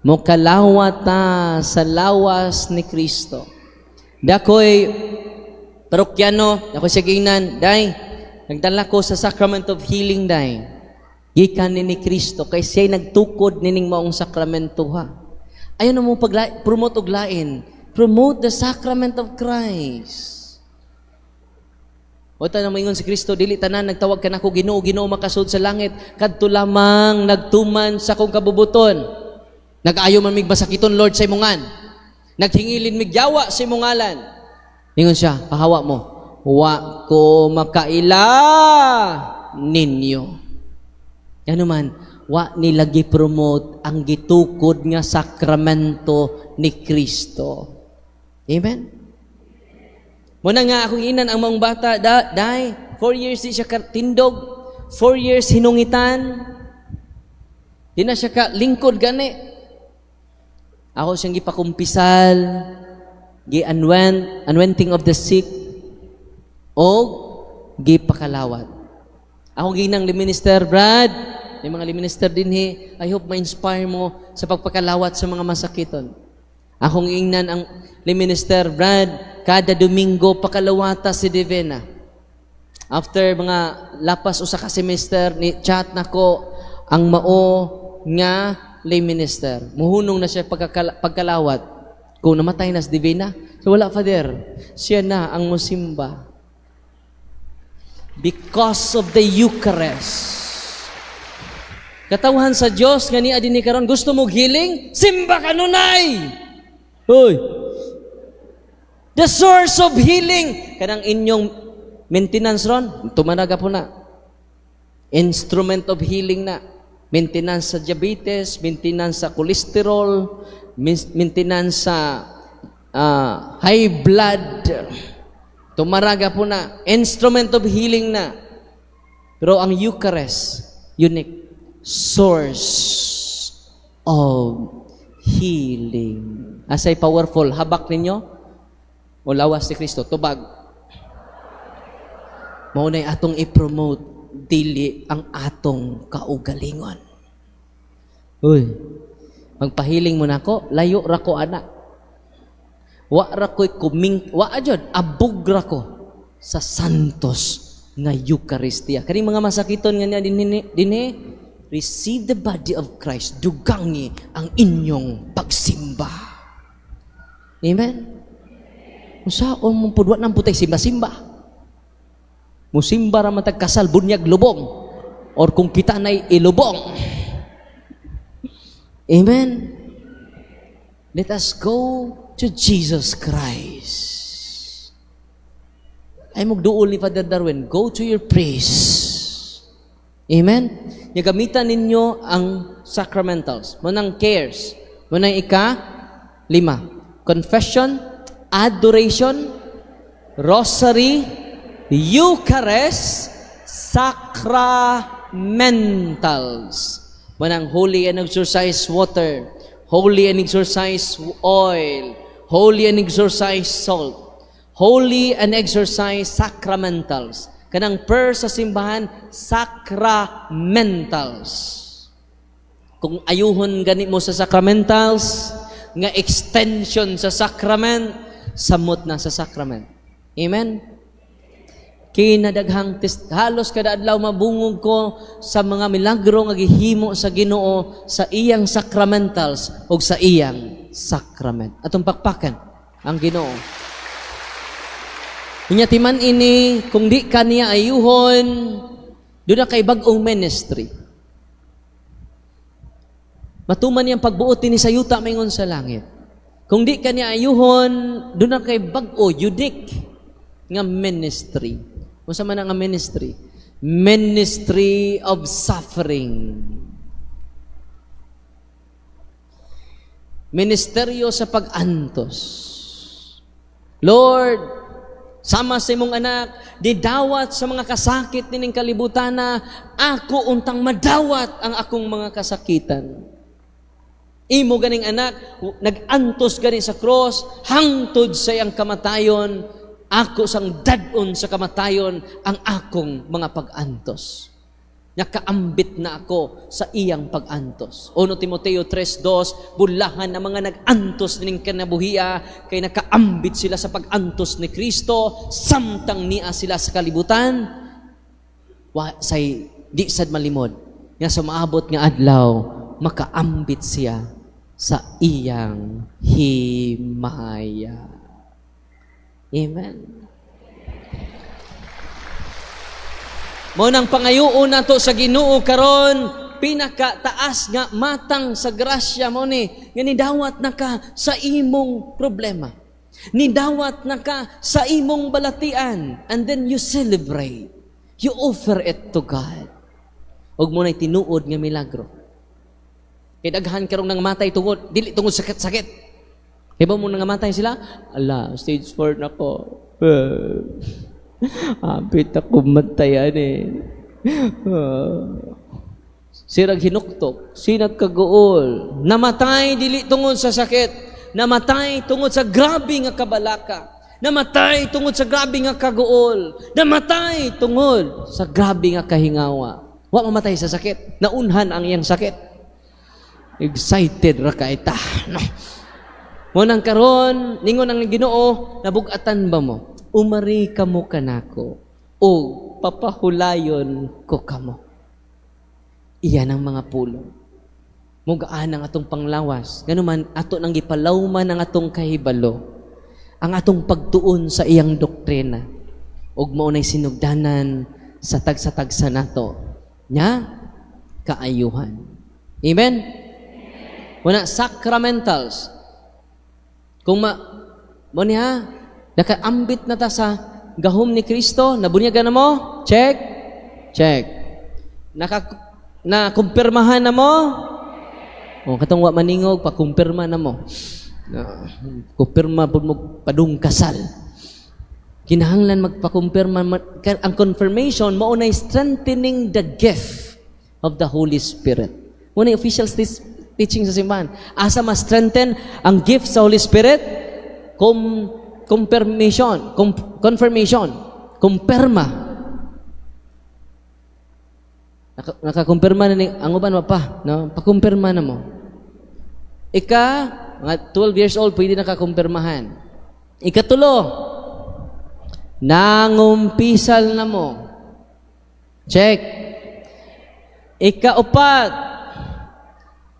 mukalawa ta sa lawas ni Kristo. Dakoy parokyano, ako siya giingnan, "Day, nagdala ko sa sacrament of healing, day. Gikan ni Kristo, kay siya'y nagtukod nining maong sakramento ha." Ayaw na mo pagla- promote og lain. Promote the sacrament of Christ. O na moingon si Kristo, "Dili tanan nagtawag kanako 'Ginoo, Ginoo' makasud sa langit, kadto lamang nagtuman sa akong kabubuton." "Nag-ayo man mig masakiton, Lord, sa imong ngalan. Naghingilin mig yawa sa imong ngalan." Ningon siya, "Pahawa mo. Wa ko makaila ninyo." Ano man, wa nila gi-promote ang gitukod nga sakramento ni Kristo. Amen? Muna nga akong inan ang mga bata, da, day, 4 years di siya tindog, 4 years hinungitan, di na siya ka lingkod gani. Ako siyang gipakumpisal, gi-anoint, anointing of the sick, o gipakalawat. Ako ginang minister, Brad, may mga minister dinhi, I hope ma-inspire mo sa pagpakalawat sa mga masakiton. Akong ingnan ang minister, "Brad, kada Domingo pakalawata si Divina." After mga lapas usa ka semester, ni chat nako ang mao nga lay minister. Muhunong na siya pagkalawat. Kung namatay na si Divina, so wala, Father. Siya na ang musimba. Because of the Eucharist. Katawhan sa Dios nga niya dinhi karon, gusto mo healing? Simba kanunay. Hoy. The source of healing kanang inyong maintenance ron, tumanaga po na. Instrument of healing na. Maintenance sa diabetes, maintenance sa cholesterol, maintenance sa high blood. Tumaraga po na. Instrument of healing na. Pero ang Eucharist, unique source of healing. Asay powerful, habak ninyo o lawas ni Kristo? Tubag. Mao na'y atong i-promote, dili ang atong kaugalingon. Uy, magpahiling mo nako, layo ra ko ana. Wa ra ko'y kuming, wa jud, abog ra ko sa Santos nga Eucharistia. Kaning mga masakiton nga niya dinhi, dinhi, receive the body of Christ, dugangi ang inyong pagsimba. Amen? Unsaon mong pudwa ng putay simba-simba? Musimba ra man tag kasal, bunyag, lubong. Or kung kita na'y ilubong. Amen? Let us go to Jesus Christ. Ay magduol ni Father Darwin, go to your priest. Amen? Ya gamitan ninyo ang sacramentals. Munang cares. Munang ika, lima. Confession, adoration, rosary, Eucharist sacramentals. Manang holy and exorcised water, holy and exorcised oil, holy and exorcised salt, holy and exorcised sacramentals. Kanang prayer sa simbahan, sacramentals. Kung ayuhon gani mo sa sacramentals, nga extension sa sacrament, samot na sa sacrament. Amen? Kinadaghang test, halos kada adlaw mabungog ko sa mga milagro nga gihimo sa Ginoo sa iyang sacramentals o sa iyang sacrament. Atong pakpakan ang Ginoo. Unya timan ini, kung di ka niya ayuhon, duna kay bag-ong ministry. Matuman niyang pagbuot ni sa yuta maingon sa langit. Kung di ka niya ayuhon, duna kay bag-o, unique nga ministry. Unsa man ang ministry? Ministry of suffering. Ministeryo sa pag-antos. Lord, sama sa imong anak, didawat sa mga kasakit nining kalibutana, ako untang madawat ang akong mga kasakitan. Imo ganing anak, nag-antos gani sa cross, hangtod sa iyang kamatayon, ako sang dad-on sa kamatayon ang akong mga pag-antos. Nakaambit na ako sa iyang pag-antos. 1 Timoteo 3:2, bulahan ang mga nag-antos nining kinabuhia, kay nakaambit sila sa pag-antos ni Kristo, samtang niya sila sa kalibutan, wa, say, di sad malimod, nga sa maabot nga adlaw, makaambit siya sa iyang himaya. Amen. Mao nang pangayoon nato sa Ginoo karon, pinakataas nga matang sa grasya mo ni nga nidawat na ka sa imong problema. Nidawat na ka sa imong balatian, and then you celebrate. You offer it to God. Ug mo na'y tinuod nga milagro. Kay daghan karong nangamatay tungod dili tungod sakit-sakit. Hibaw mo nangamatay sila? Ala, stage 4 na ko. Apit ako matayan eh. Sirag hinuktok, sinag kaguol. Namatay dili tungod sa sakit. Namatay tungod sa grabe nga kabalaka. Namatay tungod sa grabe nga kaguol. Namatay tungod sa grabe nga kahingawa. Wa mamatay sa sakit. Naunhan ang iyang sakit. Excited ra ka ita. No. Mo nang karon, ningon ang Ginoo, nabugatan ba mo? Umari kamo kanako o papahulayon ko kamo. Iyan ang mga pulong. Mugaan ang atong panglawas. Nganuman, ato nang gipalawman ang atong kahibalo, ang atong pagtuon sa iyang doktrina. Ug mao nay sinugdanan sa tagsa-tagsa nato nya kaayuhan. Amen? Muna, sacramentals. Kung mo niya, nakaambit na ta sa gahom ni Kristo, nabunyagan na mo? Check. Check. Na kumpirmahan na mo? O, katong wa maningog, pakumpirma na mo. Na, kumpirma pud mo padung kasal. Kinahanglan magpakumpirma. Ang confirmation, mao na strengthening the gift of the Holy Spirit. Mao na official teaching sa simbahan. Asa ma-strengthen ang gift sa Holy Spirit? Confirmation. Confirmation. Kumpirma. Nakakumpirma na ni, ang uban pa, no? Pakumpirma na mo. Ika, mga 12 years old, pwede nakakumpirmahan. Ikatulo, nangumpisal na mo. Check. Ikaupat,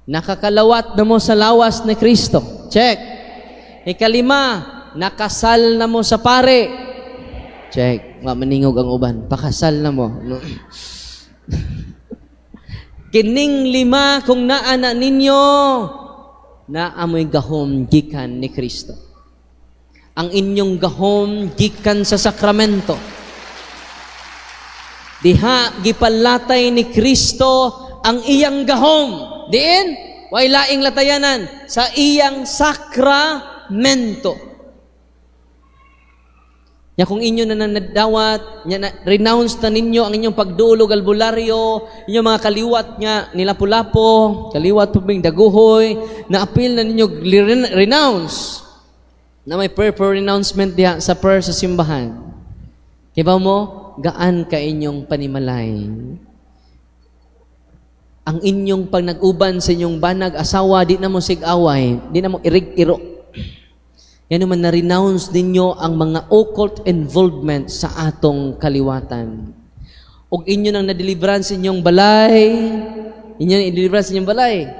nakakalawat na mo sa lawas ni Kristo. Check. Ikalima, nakasal na mo sa pare. Check. Wa maningog ang uban. Pakasal na mo. No? Kining lima kung naa na ninyo, naamoy gahom gikan ni Kristo. Ang inyong gahom gikan sa sakramento. Diha gipalatay ni Kristo ang iyang gahom. Diin, way laing latayanan sa iyang sakramento. Nya kung inyo na nadawat, nya na, renounce na ninyo ang inyong pagduol og albularyo, inyong mga kaliwat nga nilapo-lapo, kaliwat tubing daguhoy, na apil na ninyo renounce. Na may prayer for renouncement diha sa prayer sa simbahan. Kibaw mo, gaan ka inyong panimalay. Ang inyong pag nag-uban sa inyong banag asawa, di na mo sig-away, di na mo irig-iro. Yan naman na-renounce ninyo ang mga occult involvement sa atong kaliwatan. Og inyo nang na-deliverance inyong balay, inyo nang i-deliverance inyong balay.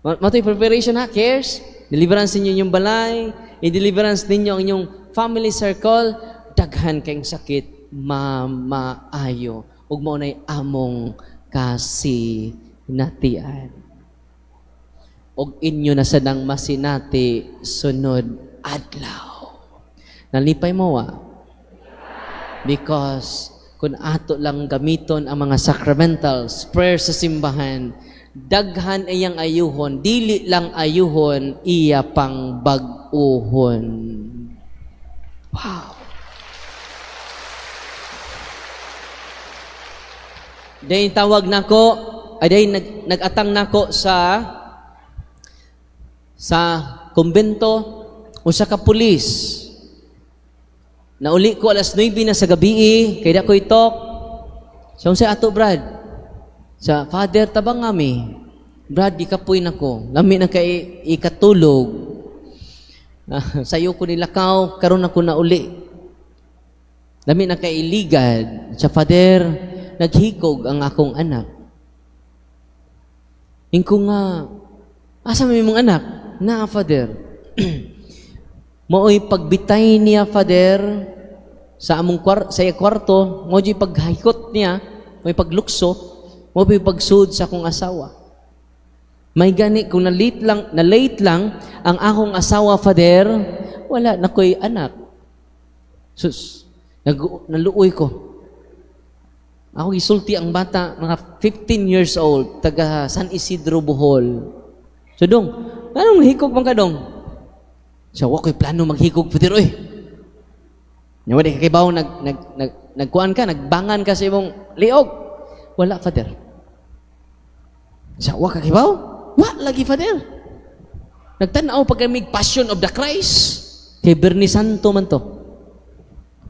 Matoy preparation ha, cares? Deliverance ninyo inyong balay, i-deliverance ninyo ang inyong family circle, daghan kayong sakit, mamaayo. Ug mao nay among kasinatian. Og inyo na sanang masinati sunod adlaw. Nalipay mo wa? Because kung ato lang gamiton ang mga sacramentals, prayer sa simbahan, daghan iyang ayuhon, dili lang ayuhon, iya pang bag-uhon. Wow! Dahil tawag nako, ay dahil nag-atang nako sa kumbento usa ka pulis. Nauli ko alas 9 na sa gabi, kay da ko itok. Sa unsay ato, Brad? Sa Father tabang ami. Brad, gikapoy nako. Lami na kay ikatulog. Sayo ko nilakaw, karon ako nauli. Lami na kay iligad. Sa Father, naghikog ang akong anak. Ingko nga, asa may mong anak? Na, Father. Maoy pagbitay niya, Father, sa among sa iya kwarto, mao jud paghikot niya, maoy paglukso, mao jud pagsud sa akong asawa. May gani kung na-late lang ang akong asawa, Father, wala na ko'y anak. Sus, naluoy ko. Ako gisulti ang bata, mga 15 years old, taga San Isidro, Bohol. So dong, anong hikog man ka dong? So, wa ko'y plano maghikog, Father, oy. Nya wala ka kibaw, nagkuan ka, nagbangan ka sa imong liog. Wala, Father. Sa wa ka kibaw? Wa lagi, Father. Nagtan-aw pa kami Passion of the Christ. Kay Bernie Santo man to.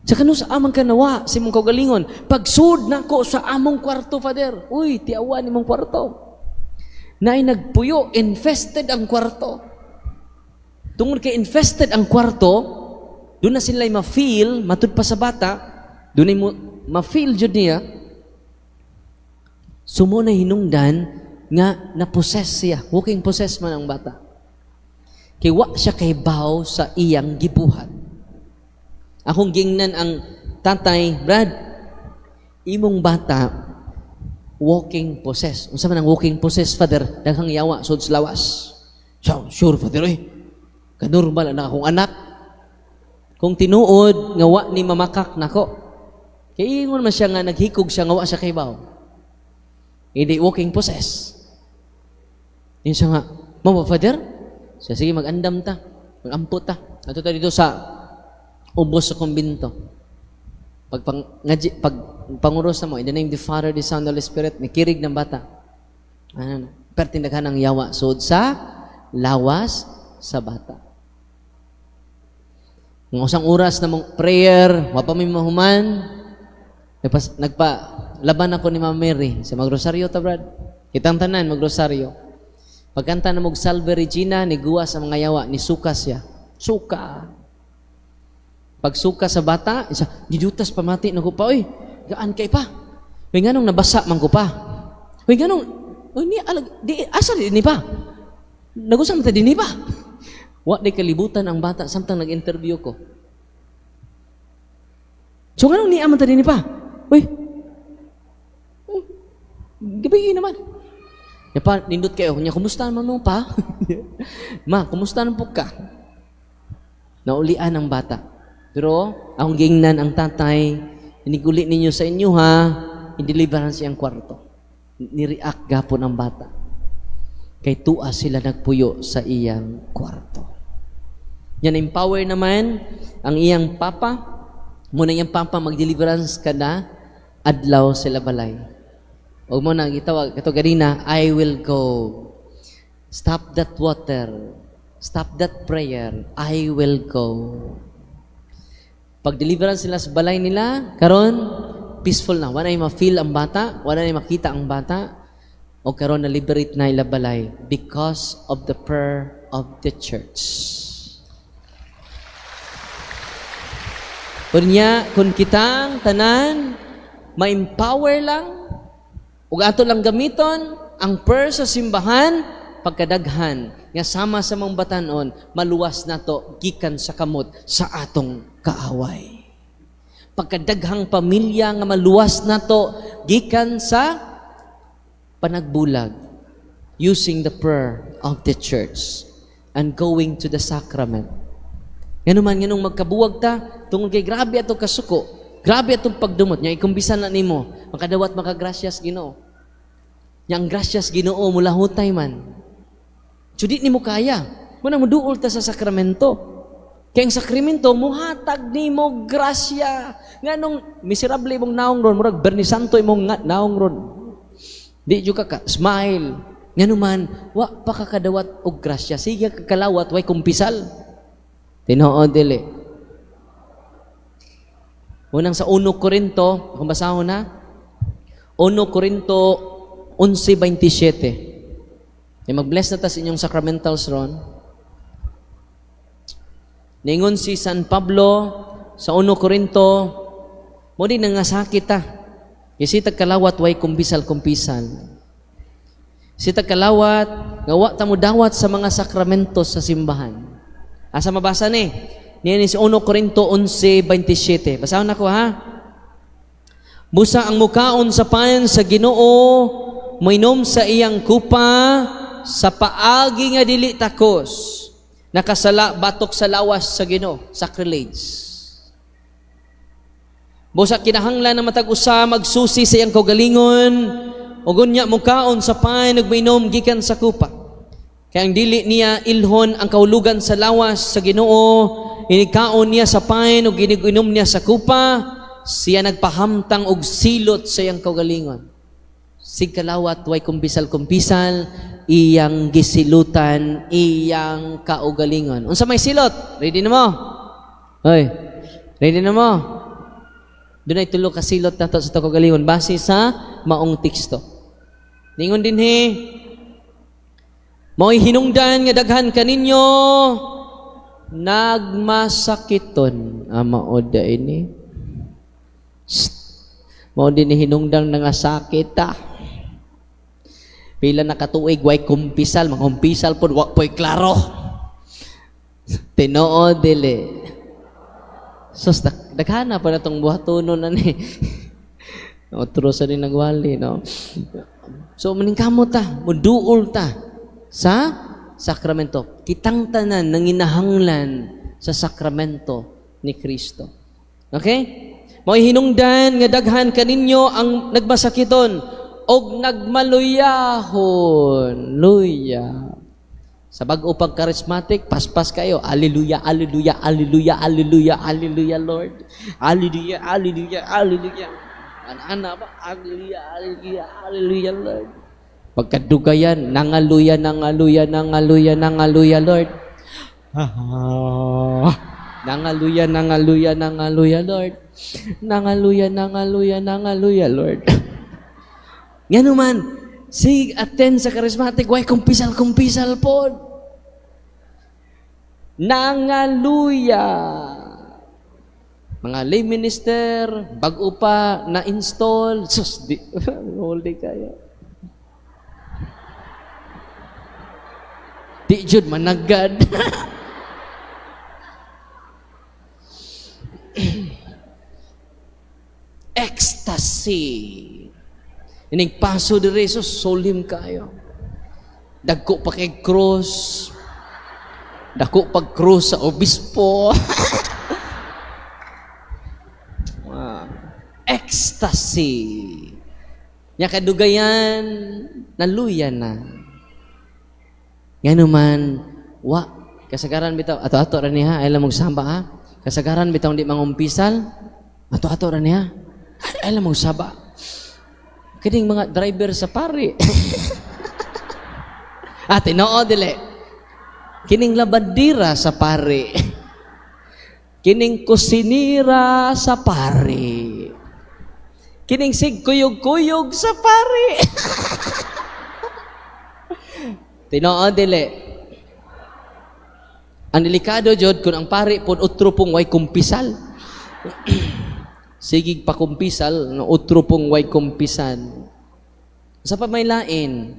Sa kanu sa amang kanawa, sa imong kaugalingon, pagsud nako sa among kwarto, Father. Uy, tiawan imong kwarto. Naay nagpuyo, infested ang kwarto. Tungod kay infested ang kwarto, doon na sila ma-feel, matud pa sa bata, doon na ma-feel jud niya, sumo na hinungdan nga na-possess siya. Walking possess man ang bata. Kay wa siya kay baw sa iyang gibuhat. Akong gingnan ang tatay, Brad, imong bata, walking possess. Unsa man ang walking possess, Father? Daghang yawa, sud sa lawas. So, sure, Father, oy. Kanormal na akong anak. Kung tinuod, nga wa ni mamakak nako. Kay ingon man siya nga naghikog siya nga wa siya kay baw. Hindi walking possess. Yun siya nga, Mama, Father? Siya, sige, mag-andam ta. Mag-ampo ta. Ato ta dito sa ubos sa kumbinto. Pag, pang, ngaji, pag panguros na mo, in the name of the Father, the Son, the Holy Spirit, nikirig ng bata. Ano na? Pertindaghan ang yawa. Sud sa lawas sa bata. Ng usang oras na mong prayer, wa pa may mahuman, nagpa, laban ako ni Mama Mary sa magrosaryo ta, Brad. Kitang tanan, magrosaryo. Pagkanta na mog Salve Regina, ni guwa sa mga yawa, ni suka siya. Suka. Pagsuka sa bata, isa, gidutas pamati na ko pa, oy, gaan kay pa. Uy, nganong nabasa man ko pa. Uy, nganong, uy, ni, alag, di, asa di ni pa? Nagusang ta di ni pa? Wa di kalibutan ang bata samtang nag-interview ko. So nganong niya man ta di ni pa? Uy, gabi naman. Ya pa, nindot kayo. Nya, kumusta naman mo pa? Ma, kumusta naman po ka? Naulian ang bata. Pero, akong gingnan ang tatay, iniguli ninyo sa inyo ha, i-deliverance siyang kwarto. Ni-react gapon ang bata. Kay tuwa sila nagpuyo sa iyang kwarto. Yan, empower naman ang iyang papa. Muna iyang papa mag-deliverance kada adlaw sila balay. Ug mo na gitawag kato ganina, "I will go. Stop that water. Stop that prayer. I will go." Pag deliverance sila sa balay nila, karon peaceful na. Wala na ma-feel ang bata, wala na makita ang bata, o karon na liberate na ila balay because of the prayer of the church. Kunya, kung kitang tanan, ma-empower lang, ug ato lang gamiton ang prayer sa simbahan, pagkadaghan, nga sama sa mga batanon, maluwas nato gikan sa kamot sa atong kaaway. Pagkadaghang pamilya nga maluwas nato gikan sa panagbulag using the prayer of the church and going to the sacrament. Ngano man, nganong magkabuwag ta tungod kay grabe atong kasuko, grabe atong pagdumot nya ikumbisan na nimo, makadawat makagrasyas Ginoo. Nya ang grasyas Ginoo mulahutay man. So di nimo kaya. Muna moduol ta sa sakramento. Kay ang sakramento muhatag nimo grasya. Nganong miserable imong naong ron, murag Bernie Santo imong naong ron. Di jud ka smile. Ngano man, wa pa ka kadawat og grasya. Sige ka kalawat way kumpisal. Tinuod dili? Unang sa 1 Korinto, kung basahon na, 1 Korinto 11:27. Ay mag-bless na ta sa inyong sacramentals ron. Ningon si San Pablo sa 1 Korinto, mo din nangasakit ta. Kasi tagkalawat way kumpisal-kumpisal. Si tagkalawat, nga wa ta mo dawat sa mga sakramentos sa simbahan. Asa mabasa ni? Niya ni sa 1 Korinto 11:27. Basahon nako ha. Busa ang mukaon sa pan sa Ginoo, moinom sa iyang kupa, sa paagi nga dili takos, nakasala batok sa lawas sa Ginoo, sacrilege. Busa kinahanglan na matag usa magsusi sa iyang kaugalingon, ug unya mukaon sa pan ug mainom gikan sa kupa. Kay ang dili niya ilhon ang kahulugan sa lawas sa Ginoo, inigkaon niya sa pan ug inig-inom niya sa kupa, siya nagpahamtang og silot sa iyang kaugalingon. Sigkalawat way kumpisal-kumpisal, iyang gisilutan, iyang kaugalingon. Unsa may silot? Ready na mo? Hoy, ready na mo? Dunay tulo ka silot nato sa kaugalingon base sa maong teksto. Ningon dinhi, mao'y hinungdan nga daghan kaninyo nagmasakiton. Ah, mao da ini. Shh. Mao din ni hinungdang nangasakit ta. Pila na katuig way kumpisal, mangumpisal pod wa po'y klaro. Tinuod dili? Sus, daghana pa na tong buhatonon na ni. Otro sa ni nagwali, no? So, maningkamot ta, muduol ta sa sakramento. Kitang tanan nanginahanglan sa sakramento ni Kristo. Okay? Mao'y hinungdan nga daghan kaninyo ang nagmasakiton og nagmaluyahon. Luya. Sa bag-o pag charismatic, paspas kayo. Hallelujah, hallelujah, hallelujah, hallelujah, hallelujah, Lord. Hallelujah, hallelujah, hallelujah. Ana-ana ba? Hallelujah, hallelujah, hallelujah, Lord. Pagkadugayan, nangaluya, nangaluya, nangaluya, nangaluya, Lord. Nangaluya, nangaluya, nangaluya, Lord. Nangaluya, nangaluya, nangaluya, Lord. Ngano man, sig attend sa charismatic, way kumpisal, kumpisal pod. Nangaluya. Mga lay minister, bag-o pa na-install. Sus, di, holy kayo. Di jud managad. Ecstasy. Ining paso diri, sus, solim kayo. Dagko pa kay cross. Dako pag cross sa obispo. Wow. Ecstasy. Nya kadugayan, naluya na. Ngano man, wa kasagaran bitaw ato-ato ra niya, ay lang magsamba ha. Kasagaran bitaw di mangumpisal. Ato-ato ra niya. Ay, alam mo, saba. Kining mga driver sa pari. Ah, tinuod dili. Kining labadira sa pari. Kining kusinira sa pari. Kining sigkuyog-kuyog sa pari. Tinuod dili. Ang delikado jud kung ang pari pod utro pong way kumpisal. Sigig pa kumpisal, no, utro pong way kumpisal. Sa pa may lain,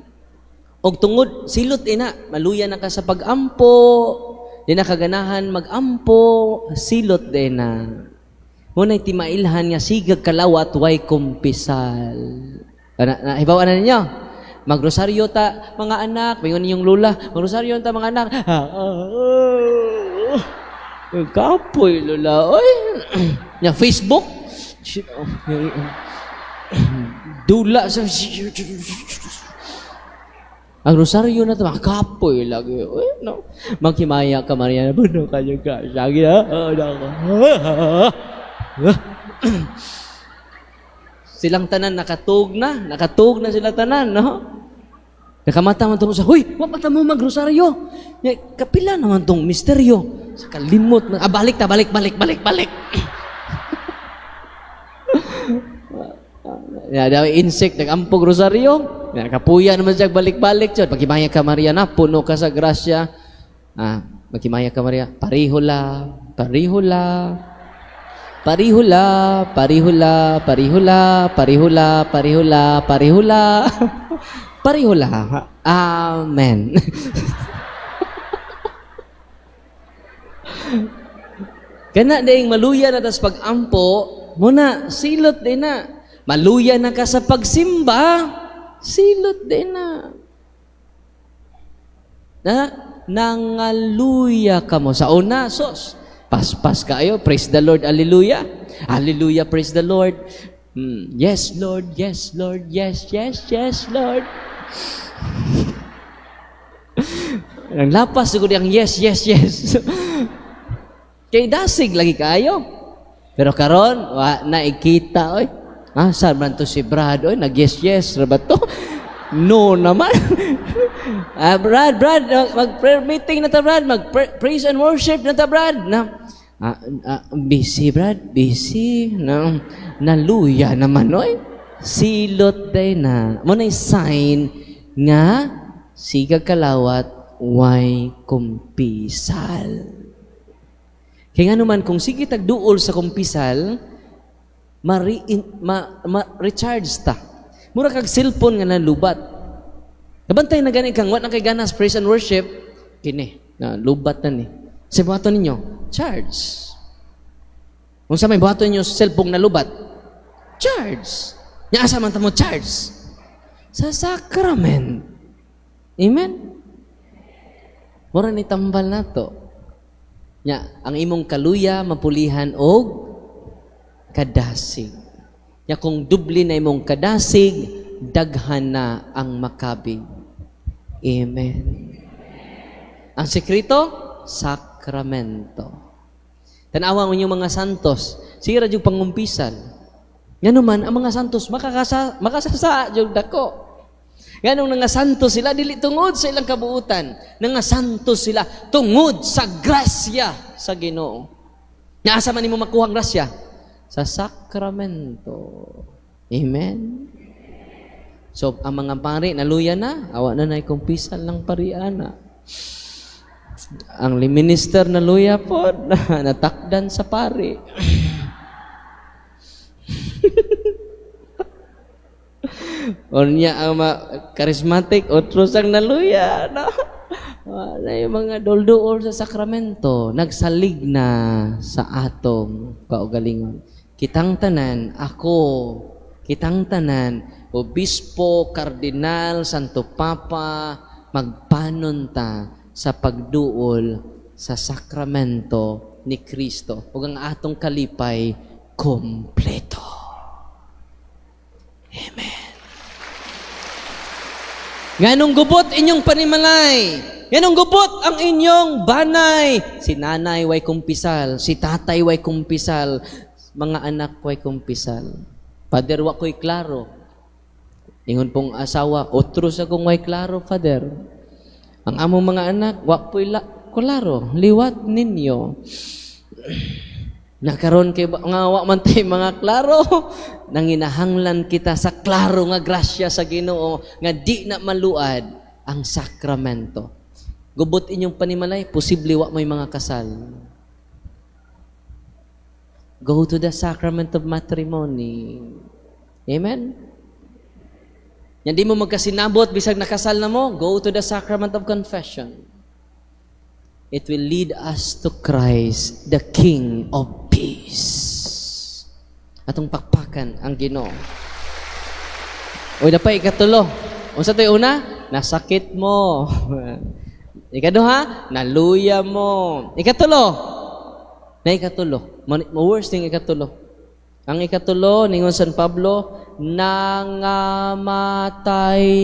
og tungod silot ina, maluya na ka sa pag-ampo, di na kaganahan mag-ampo, silot din na. Muna'y timailhan nga sigag kalawat way kumpisal. Na, hibaw na ninyo? Magrosaryo ta mga anak, mayon ninyong lula, magrosaryo ta mga anak. Kapoy lula, oy. Nya Facebook. Shit, oh. Dula sa ang rosaryo na ito, kapoy lagi. Uy, no. Maghimaya ka, Maria. Puno kayo ka. Lagi na. Oh, nako. Silang tanan nakatug na. Nakatug na sila tanan, no? Nakamata man tong sa, huy, wa pa ta mo magrosaryo. Nya, kapila naman tong misteryo. Sa kalimot. Ah, balik ta, balik, balik, balik, balik. Ya, daw insect nagampog rosaryo. Ya, kapuya naman siya balik-balik jud. Paghimaya ka Maria na puno ka sa grasya. Ah, maghimaya ka Maria. Parihula, parihula. Parihula, parihula, parihula, parihula, parihula, parihula. Parihula. Amen. Kana dayng maluya na tas pag-ampo, muna silot din na. Maluya na ka sa pagsimba, silot din na. Na nangaluya ka mo sa una sos. Paspas kayo, praise the Lord, hallelujah. Hallelujah, praise the Lord. Yes, Lord, yes, Lord, yes, yes, yes, Lord. Ang lapas siguro ang yes, yes, yes. Kay dasig lagi kayo. Pero karon wa na ikita oy. Ah, saan man to si Brad oy, nag yes yes ra ba to? No naman. Ah, Brad, Brad, mag prayer meeting na ta Brad, mag praise and worship na ta Brad. Na busy Brad, busy. No, naluya naman oy. Silot day na. Mo na sign nga sigag kalawat way kumpisal. Kaya nga naman, kung sige tagduol sa kumpisal, ma-recharge ta. Mura kag cellphone nga nalubat. Nabantay na gani kang, wa na kay ganas praise and worship, kini, na lubat na ni. Sa buhaton ninyo, charge. Kung sa may buhaton ninyo cellphone na lubat, charge. Nya asa man ta mo charge? Sa sacrament. Amen? Mura ni tambal na to. Nya, ang imong kaluya mapulihan og kadasig. Nya kung dubli na imong kadasig, daghan na ang makabig. Amen. Ang sekreto, sakramento. Tanawa ang inyong mga santos, sira jud pangumpisal. Ngano man ang mga santos makasasa jud dako. Nganong nga santos sila dili tungod sa ilang kabuutan, nga santos sila tungod sa grasya sa Ginoo. Nya asa man nimo makuha ang grasya? Sa sakramento. Amen. So ang mga pari naluya na, awa na nay kumpisal lang pariana. Ang minister naluya pod, natakdan sa pari. Unya ang charismatic, otro sang naluya. No? Wala yung mga doldool sa sakramento, nagsalig na sa atong kaugalingon. Kitang tanan, ako, kitang tanan, obispo, kardinal, santo papa, magpanunta sa pagduol sa sakramento ni Kristo. Ug ang atong kalipay, kompleto. Amen. Nganong gubot inyong panimalay? Nganong gubot ang inyong banay? Si nanay way kumpisal, si tatay way kumpisal. Mga anak way kumpisal. Father, wa ko'y klaro. Ingon pong asawa, otro sa kung way klaro, Father. Ang among mga anak, wa po'y klaro. Liwat ninyo. Nakaron kay nga wa man tay mga klaro, nanginahanglan kita sa klaro nga grasya sa Ginoo nga di na maluad ang sakramento. Gubot inyong panimalay, posible wa may mga kasal. Go to the sacrament of matrimony. Amen? Yan di mo magkasinabot bisag nakasal na mo, go to the sacrament of confession. It will lead us to Christ, the King of Peace. Atong pakpakan ang Ginoo. Uy, dapay ikatulo. Unsa to'y una? Nasakit mo. Ikaduha, naluya mo. Ikatulo. Na ikatulo. Mo worst thing ikatulo. Ang ikatulo, ningon San Pablo, nangamatay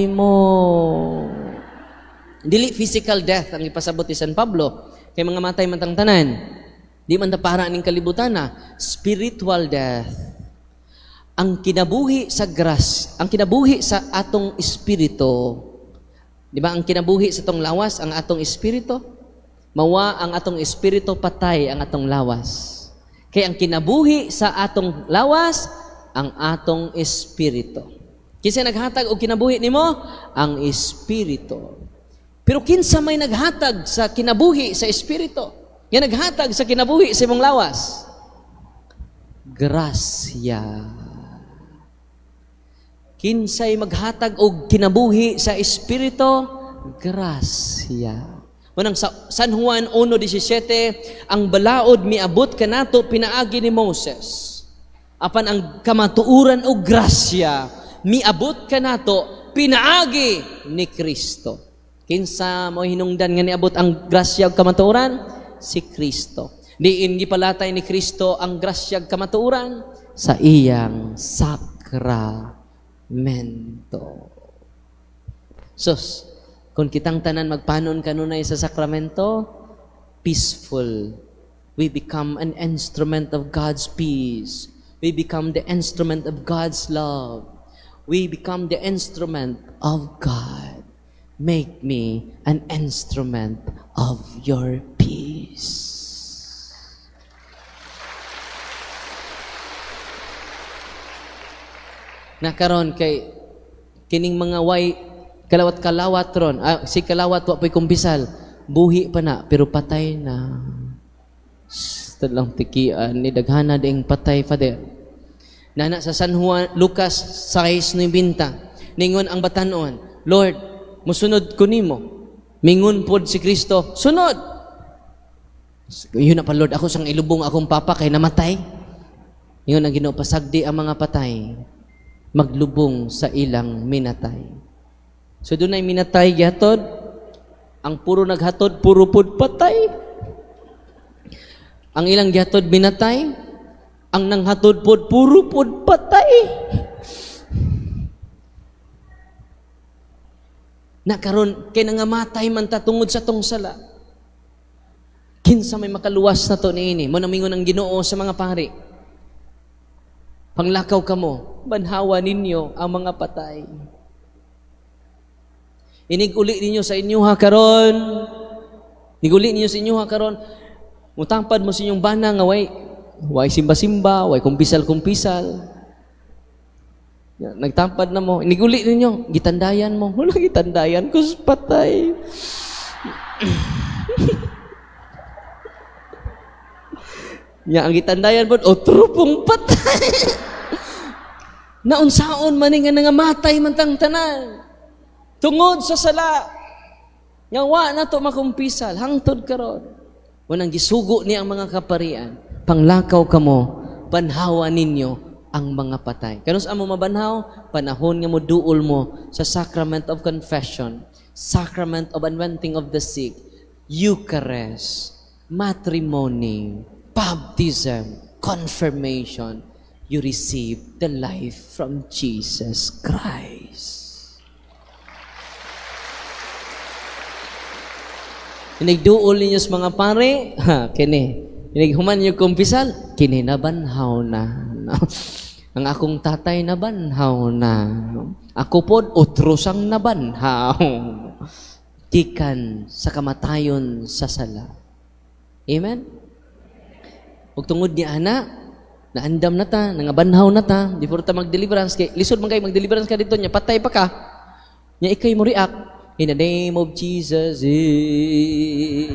mo. Dili physical death ang ipasabot ni San Pablo. Kay mga matay man tang tanan. Di man ta para ning kalibutan na. Spiritual death. Ang kinabuhi sa grass, ang kinabuhi sa atong espiritu. Di ba ang kinabuhi sa atong lawas, ang atong espiritu? Mawa ang atong espiritu, patay ang atong lawas. Kay ang kinabuhi sa atong lawas, ang atong espiritu. Kinsa naghatag og kinabuhi nimo? Ang espiritu. Pero kinsa may naghatag sa kinabuhi sa espiritu? Nga naghatag sa kinabuhi sa imong lawas? Grasya. Kinsay maghatag og kinabuhi sa espiritu? Grasya. Munang sa San Juan 1:17, ang balaod miabot kanato pinaagi ni Moses. Apan ang kamatuoran og grasya miabot kanato pinaagi ni Kristo. Kinsa mo hinungdan nga niabot ang grasya ug kamatuoran? Si Kristo. Diin gipalatay ni Kristo ang grasya ug kamatuoran? Sa iyang sakramento. Sus, kung kitang tanan magpanon kanunay sa sakramento, peaceful. We become an instrument of God's peace. We become the instrument of God's love. We become the instrument of God. Make me an instrument of your peace. Nakaron kay kining mga way kalawat-kalawat ron, si kalawat wa po'y kumpisal, buhi pa na pero patay na. Lang tikian ni daghana ding patay, Father. Nana sa San Juan Lucas 6:90, ningon ang batanon, Lord, musunod ko nimo. Mingon pod si Kristo, sunod. Yun na pa, Lord, ako sang ilubong akong papa kay namatay. Ingon ang Ginoo, pasagdi ang mga patay, maglubong sa ilang minatay. So dunay minatay gihatod, ang puro naghatod, puro pod patay. Ang ilang gihatod minatay, ang nanghatod pod puro pod patay. Nakaron kay nangamatay man ta tungod sa tong sala. Kinsa may makaluwas na to niini? Mo namingon ang Ginoo sa mga pari. Panglakaw kamo, banhawa ninyo ang mga patay. Inig-uli ninyo sa inyo ha karon. Inig-uli ninyo sa inyo ha karon. Mutangpad mo sa inyong bana nga way simba-simba, way kumpisal-kumpisal. Nagtampad na mo, iniguli ninyo, gitandayan mo. Wala gitandayan ko patay. Nya ang gitandayan pod, otro pong patay. Naunsaon man nga nangamatay man tang tanan. Tungod sa sala. Nga wa na to makumpisal hangtod karon. Unang gisugo niya ang mga kaparian, panglakaw kamo, banhawa ninyo ang mga patay. Kanus amo mabanhaw? Panahon nga moduol mo sa sacrament of confession, sacrament of anointing of the sick, Eucharist, matrimony, baptism, confirmation. You receive the life from Jesus Christ. Inigduol ninyo sa mga pare, ha, kini. Inig human yung kumpisal, kini nabanhaw na. No? Ang akong tatay nabanhaw na. Ako pod utrosang nabanhaw. Gikan sa kamatayon sa sala. Amen? Ug tungod ni ana, naandam na ta, nangabanhaw na ta, before ta mag-deliverance, kay lisod man kay mag-deliverance ka dito, nya patay pa ka, nya ikay mo react, "In the name of Jesus." Eh.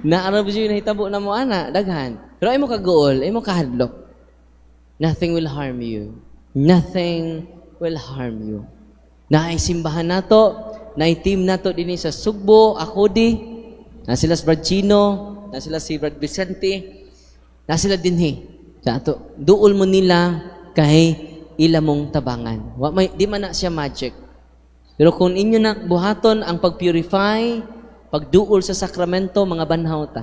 Naara ba siya nahitabo na mo ana, daghan. Pero ay mo kaguol, ay mo kahadlok. Nothing will harm you. Nothing will harm you. Naay simbahan nato, naay team nato dinhi sa Sugbo, ako di, na sila si Brad Chino, na sila si Brad Vicente, na sila dinhi. Sa ato, duol mo nila kay ila mong tabangan. Wa may di man na siya magic. Pero kung inyo na buhaton ang pag-purify, pagduol sa sakramento, mga banhaw ta.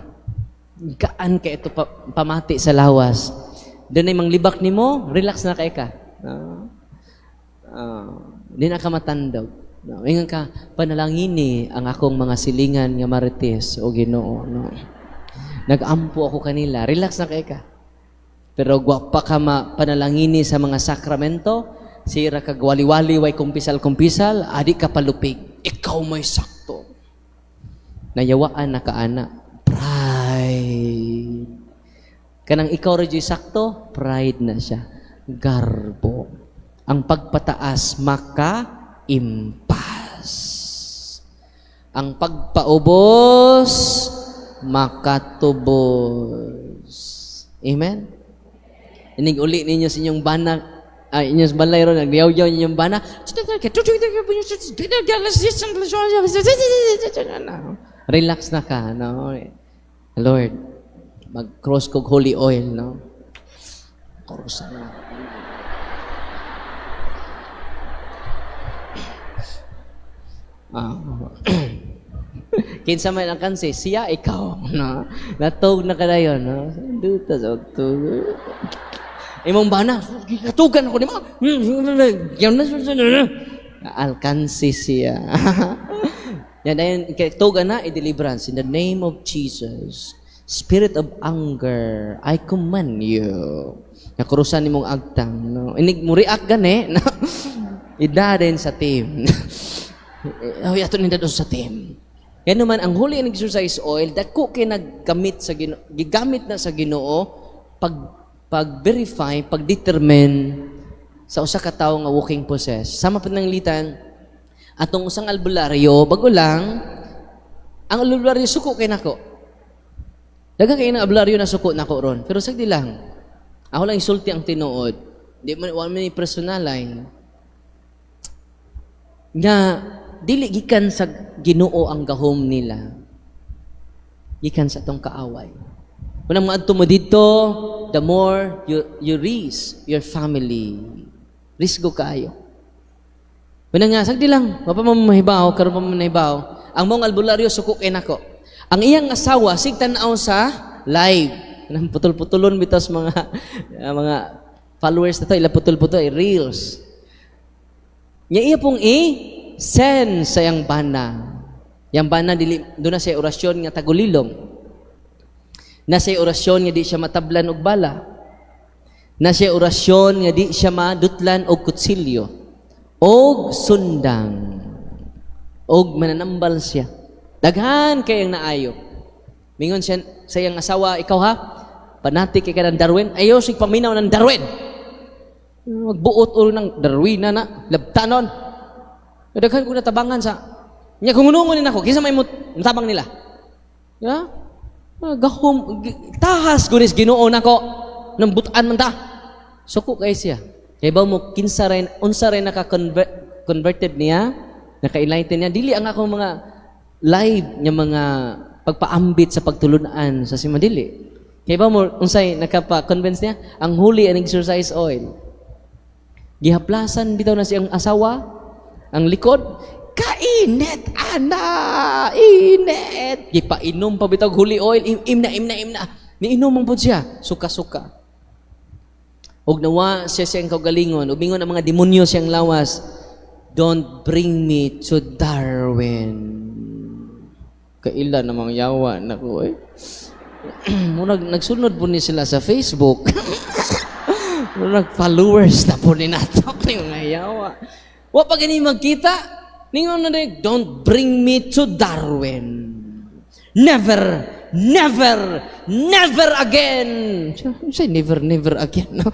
Gaan kay ito pamati sa lawas. Doon ay manglibak nimo, relax na kay ka. No? Di na ka matandog. No? Ingon ka, "Panalangini ang akong mga silingan nga marites o Ginoo." No? Nag-ampo ako kanila, relax na kay ka. Pero gwapa ka ma panalangini sa mga sakramento, sira kag wali-wali, way kumpisal-kumpisal, adi ka palupig. Ikaw may sakto. Nayawaan na ka ana. Pride. Kanang ikaw ra juy sakto, pride na siya. Garbo. Ang pagpataas maka impas. Ang pagpaubos makatubos. Amen? Inig uli ninyo sa inyong bana, ay, inyong balay ron, nagyaw-yaw inyong bana. Relax na ka, no? Lord, mag-cross kog holy oil, no? Cross na. Ah. Kinsa man ang kansi, siya ikaw, no? Natog na kadayon, no? Duta sa tug. Imong bana, katugan ako nimo. Alkansi siya. Yan dayon kay tugan na i-deliverance in the name of Jesus. Spirit of anger, I command you. Nakrusan nimong agtang, no? Inig mo react gani, no? Ida din sa team. Oh, ato ninda sa team. Yan naman ang holy and exorcise oil dako kay naggamit sa Ginoo, gigamit na sa Ginoo pag pag-verify, pag-determine sa usa ka tawo nga walking possess. Sama pa ng litan atong usang albularyo, bago lang ang albularyo suko kay nako. Daghan kay ng albularyo na suko nako ron. Pero sagdi lang. Ako lang isulti ang tinuod. Di man wa man ni personalay. Nga dili gikan sa Ginoo ang gahom nila. Gikan sa atong kaaway. Unang maadto mo dito, the more you risk your family. Risgo kaayo. Unang nga, sagdi lang, wa pa man mahibaw, karon pa man mahibaw. Ang mong albularyo suko kay nako. Ang iyang asawa sig tan-aw sa live. Nang putol-putulon bitas mga mga followers na to, ila putol-putol ay reels. Nya iya pong i-send sa iyang bana. Yang bana dili doon na siya orasyon nga tagulilong. Na siya orasyon nga di siya matablan og bala. Na siya orasyon nga di siya madutlan og kutsilyo og sundang. Og mananambal siya. Daghan kay ang naayo. Mingon siya sa iyang asawa, "Ikaw ha, panatik kay ka ng Darwin, ayaw sig paminaw ng Darwin. Magbuot ulo ng Darwin na na, labtanon. Daghan ko natabangan sa nya kung unungon nako, kinsa may tabang nila?" Ya? Ah, gahom tahas gunis Ginoo nako nang butan man ta. Suko kay siya. Kay ba mo kinsa rin unsa rin naka converted niya, naka-enlighten niya dili ang akong mga live nga mga pagpaambit sa pagtulunan sa simadili. Kay ba mo unsay nakapa-convince niya ang holy and exorcise oil. Gihaplasan bitaw na siyang asawa ang likod, kainit ana, init. Gipainom pa bitaw holy oil, im, im na im na im na. Niinom man pud siya, suka-suka. Og nawa siya siyang kaugalingon, ug mingon ang mga demonyo siyang lawas, "Don't bring me to Darwin." Kaila namang yawa nako eh. Murag nagsunod po ni sila sa Facebook. Murag followers na po ni nato ni mga yawa. Wa pa gani magkita. Ningon na din, "Don't bring me to Darwin. Never, never, never again." Say never, never again. No?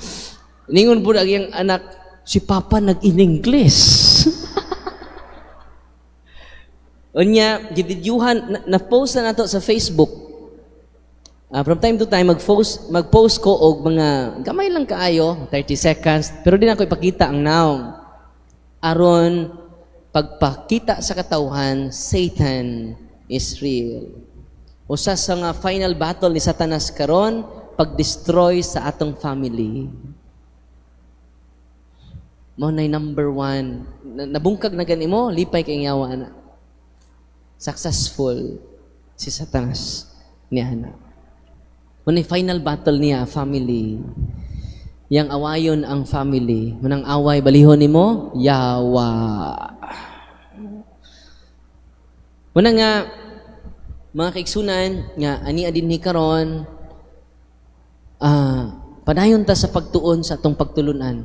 Ningon po ang iyang anak, "Si Papa nag-in-English." Unya, givideohan, na-post na nato sa Facebook. From time to time, mag-post ko og mga gamay lang kaayo, 30 seconds, pero di na ko ipakita ang naong. Aron pagpakita sa katawhan, Satan is real. Usa sa nga final battle ni Satanas karon, pag-destroy sa atong family. Mao nay number one. Nabungkag na gani mo, lipay kay yawa na. Successful si Satanas niya na. Mao nay final battle niya, family. Yang awayon ang family. Manang away, balihon nimo, yawa. Muna nga, mga kaigsunan, nga ani adin ni karon, padayon ta sa pagtuon sa atong pagtulunan.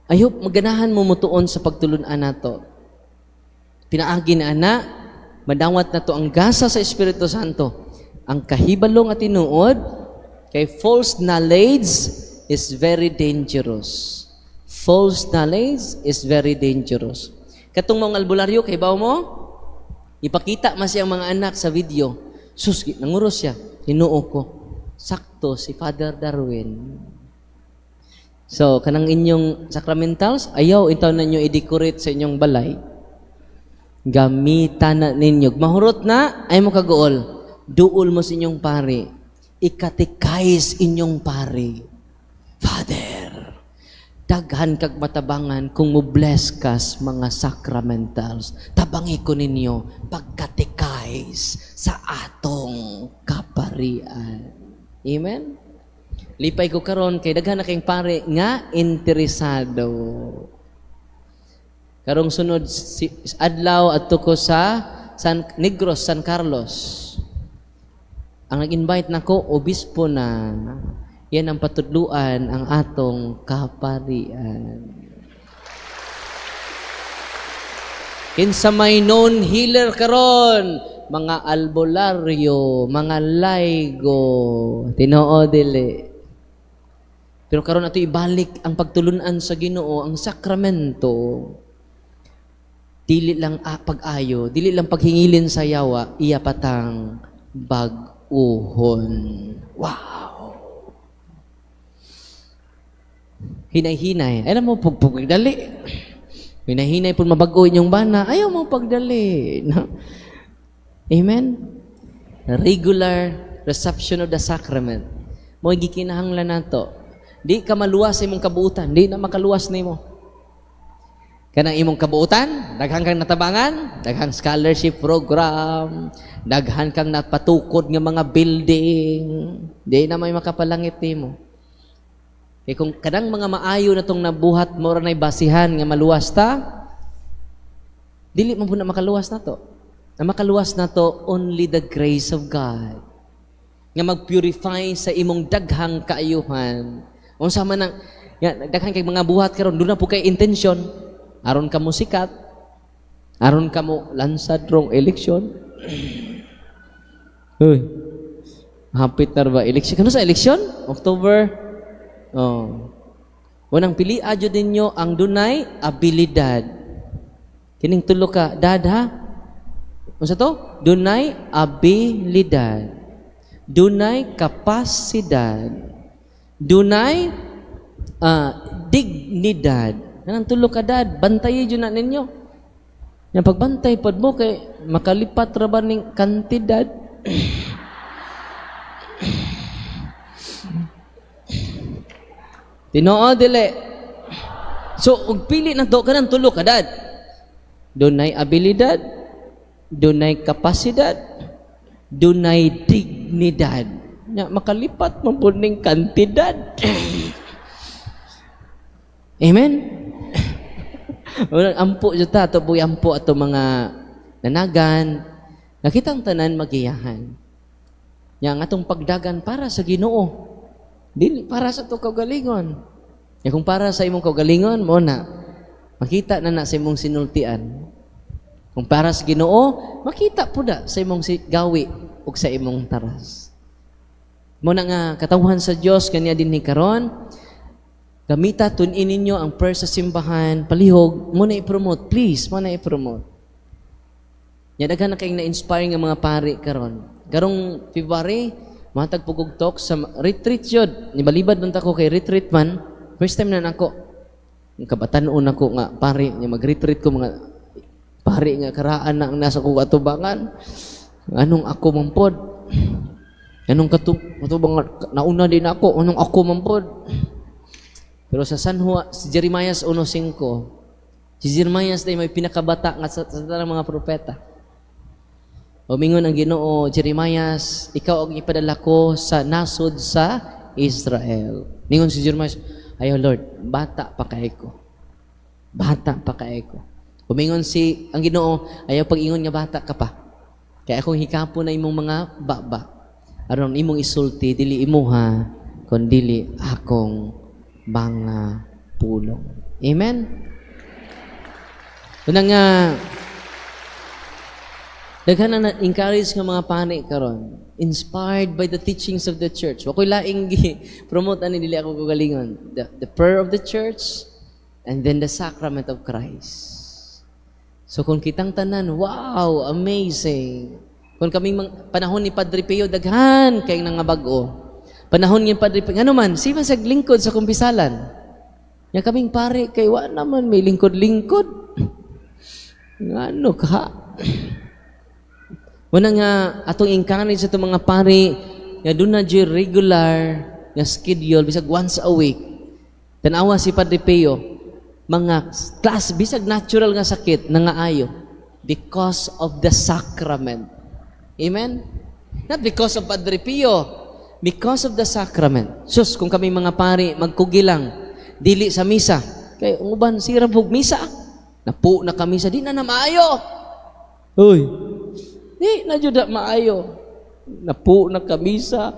I hope maganahan mo motuon sa pagtulunan nato. Pinaagi na ana, madawat na to ang gasa sa Espiritu Santo. Ang kahibalo nga tinuod, kay false knowledge is very dangerous. False knowledge is very dangerous. Katong mga albularyo, kay bawo mo, ipakita man siyang mga anak sa video. Sus, nanguros siya. Tinuo ko. Sakto si Father Darwin. So, kanang inyong sacramentals, ayaw itaw na ninyo i-decorate sa inyong balay. Gamitan na ninyo. Mahurot na, ay mo kaguol. Duol mo sa inyong pari. I-catechize inyong pari. "Father, daghan kag matabangan kung mo bless kas mga sacramentals. Tabangi ko ninyo pag-catechize sa atong kaparian." Amen? Lipay ko karon kay daghan na kayong pare nga interesado. Karong sunod si adlaw adto ko sa San Negros, San Carlos. Ang nag-invite nako, obispo na. Yan ang patudluan ang atong kaparian. Kinsa may known healer karon, mga albularyo, mga laygo, tinuod dili? Pero karon ato ibalik ang pagtulunan sa Ginoo, ang sakramento. Dili lang pag-ayo, dili lang paghingilin sa yawa, iya patang bag-uhon. Wow! Hinay-hinay. Alam mo, pagdali. Hinay-hinay po mabago inyong bana. Ayaw mo pagdali. No? Amen? Regular reception of the sacrament. Mo gikinahanglan nato. Di ka maluwas sa imong kabuutan. Di na makaluwas nimo. Kanang imong kabuutan, daghan kang natabangan, daghang scholarship program, daghan kang napatukod nga mga building, di na may makapalangit nimo. Kay kung kanang mga maayo na tong nabuhat mo ra nay basihan nga maluwas ta, dili man pud na makaluwas na to. Ang makaluwas na to, only the grace of God nga mag-purify sa imong daghang kaayuhan. Unsa man ang nga, daghan kay mga buhat karon, doon na po kay intention aron ka mo sikat, aron ka mo lansad rong eleksyon. Uy. Hapit na ba eleksyon? Kano sa eleksyon? October. Oh. Unang pili jud ninyo ang dunay abilidad. Kining tulo ka dad ha. Unsa to? Dunay abilidad. Dunay kapasidad. Dunay dignidad. Kanang tulo ka dad, bantayi jud na ninyo. Yang pagbantay pod mo kay makalipat ra ba ning kantidad? Tinuod dili? So ug pili na to kanang tulo ka dad. Dunay abilidad, dunay kapasidad, dunay dignidad. Nya makalipat man pud ning kantidad. Amen. Unang ampo jud ta ato buy ampo ato mga nanagan. Nga kitang tanan magiyahan. Nya ang atong pagdagan para sa Ginoo. Dili para sa atong kaugalingon. Nya kung para sa imong kaugalingon mo na makita na na sa imong sinultian. Kung para sa Ginoo, makita pud na sa imong gawi ug sa imong taras. Mo na nga katawhan sa Dios kanya dinhi karon, gamita tun-i ninyo ang prayer sa simbahan, palihog mo na i-promote, please, mo na i-promote. Nya daghan na kayong na-inspire nga mga pari karon. Karong February, matag pugog talk sa retreat yun. Nibalibad man ta ko kay retreat man. First time na nako. Kabatan-on ako nga pari nya mag-retreat ko, mga pari nga karaan na ang nasa kong atubangan. Anong ako man pod? Anong katubang nauna din ako, anong ako man pod? Pero sa San Juan, si Jeremias 1:5, si Jeremias day may pinakabata nga sa tanang mga propeta. Umingon ang Ginoo, "Jeremias, ikaw ang ipadala ko sa nasod sa Israel." Ningon si Jeremias, "Ayaw Lord, bata pa kay ko. Bata pa kay ko." Umingon si ang Ginoo, "Ayaw pag-ingon nga bata ka pa. Kaya akong hikapon na imong mga baba. Aron imong isulti, dili imuha, kun dili akong mga pulong." Amen? Una nga, daghan na na-encourage nga mga pani karon, inspired by the teachings of the church. Wa ko'y laing gi-promote ani, dili ako kagalingon. The prayer of the church and then the sacrament of Christ. So kung kitang tanan, wow, amazing. Kung kaming panahon ni Padre Pio, daghan kay nangabag-o. Panahon ni Padre Pio, ngano man, si man sa lingkod sa kumpisalan. Nya kaming pare kay wa naman may lingkod-lingkod. Ngano ka? Muna nga atong encourage sa itong mga pari nga doon na dyan regular nga schedule bisag once a week. Tanawa si Padre Pio, mga class bisag natural nga sakit nangaayo because of the sacrament. Amen? Not because of Padre Pio, because of the sacrament. Sus, kung kami mga pari magkugilang dili sa misa, kay ang uban sira pug misa. Napu na kami sa di na na maayo. Uy, di na jud na maayo. Napu na kamisa.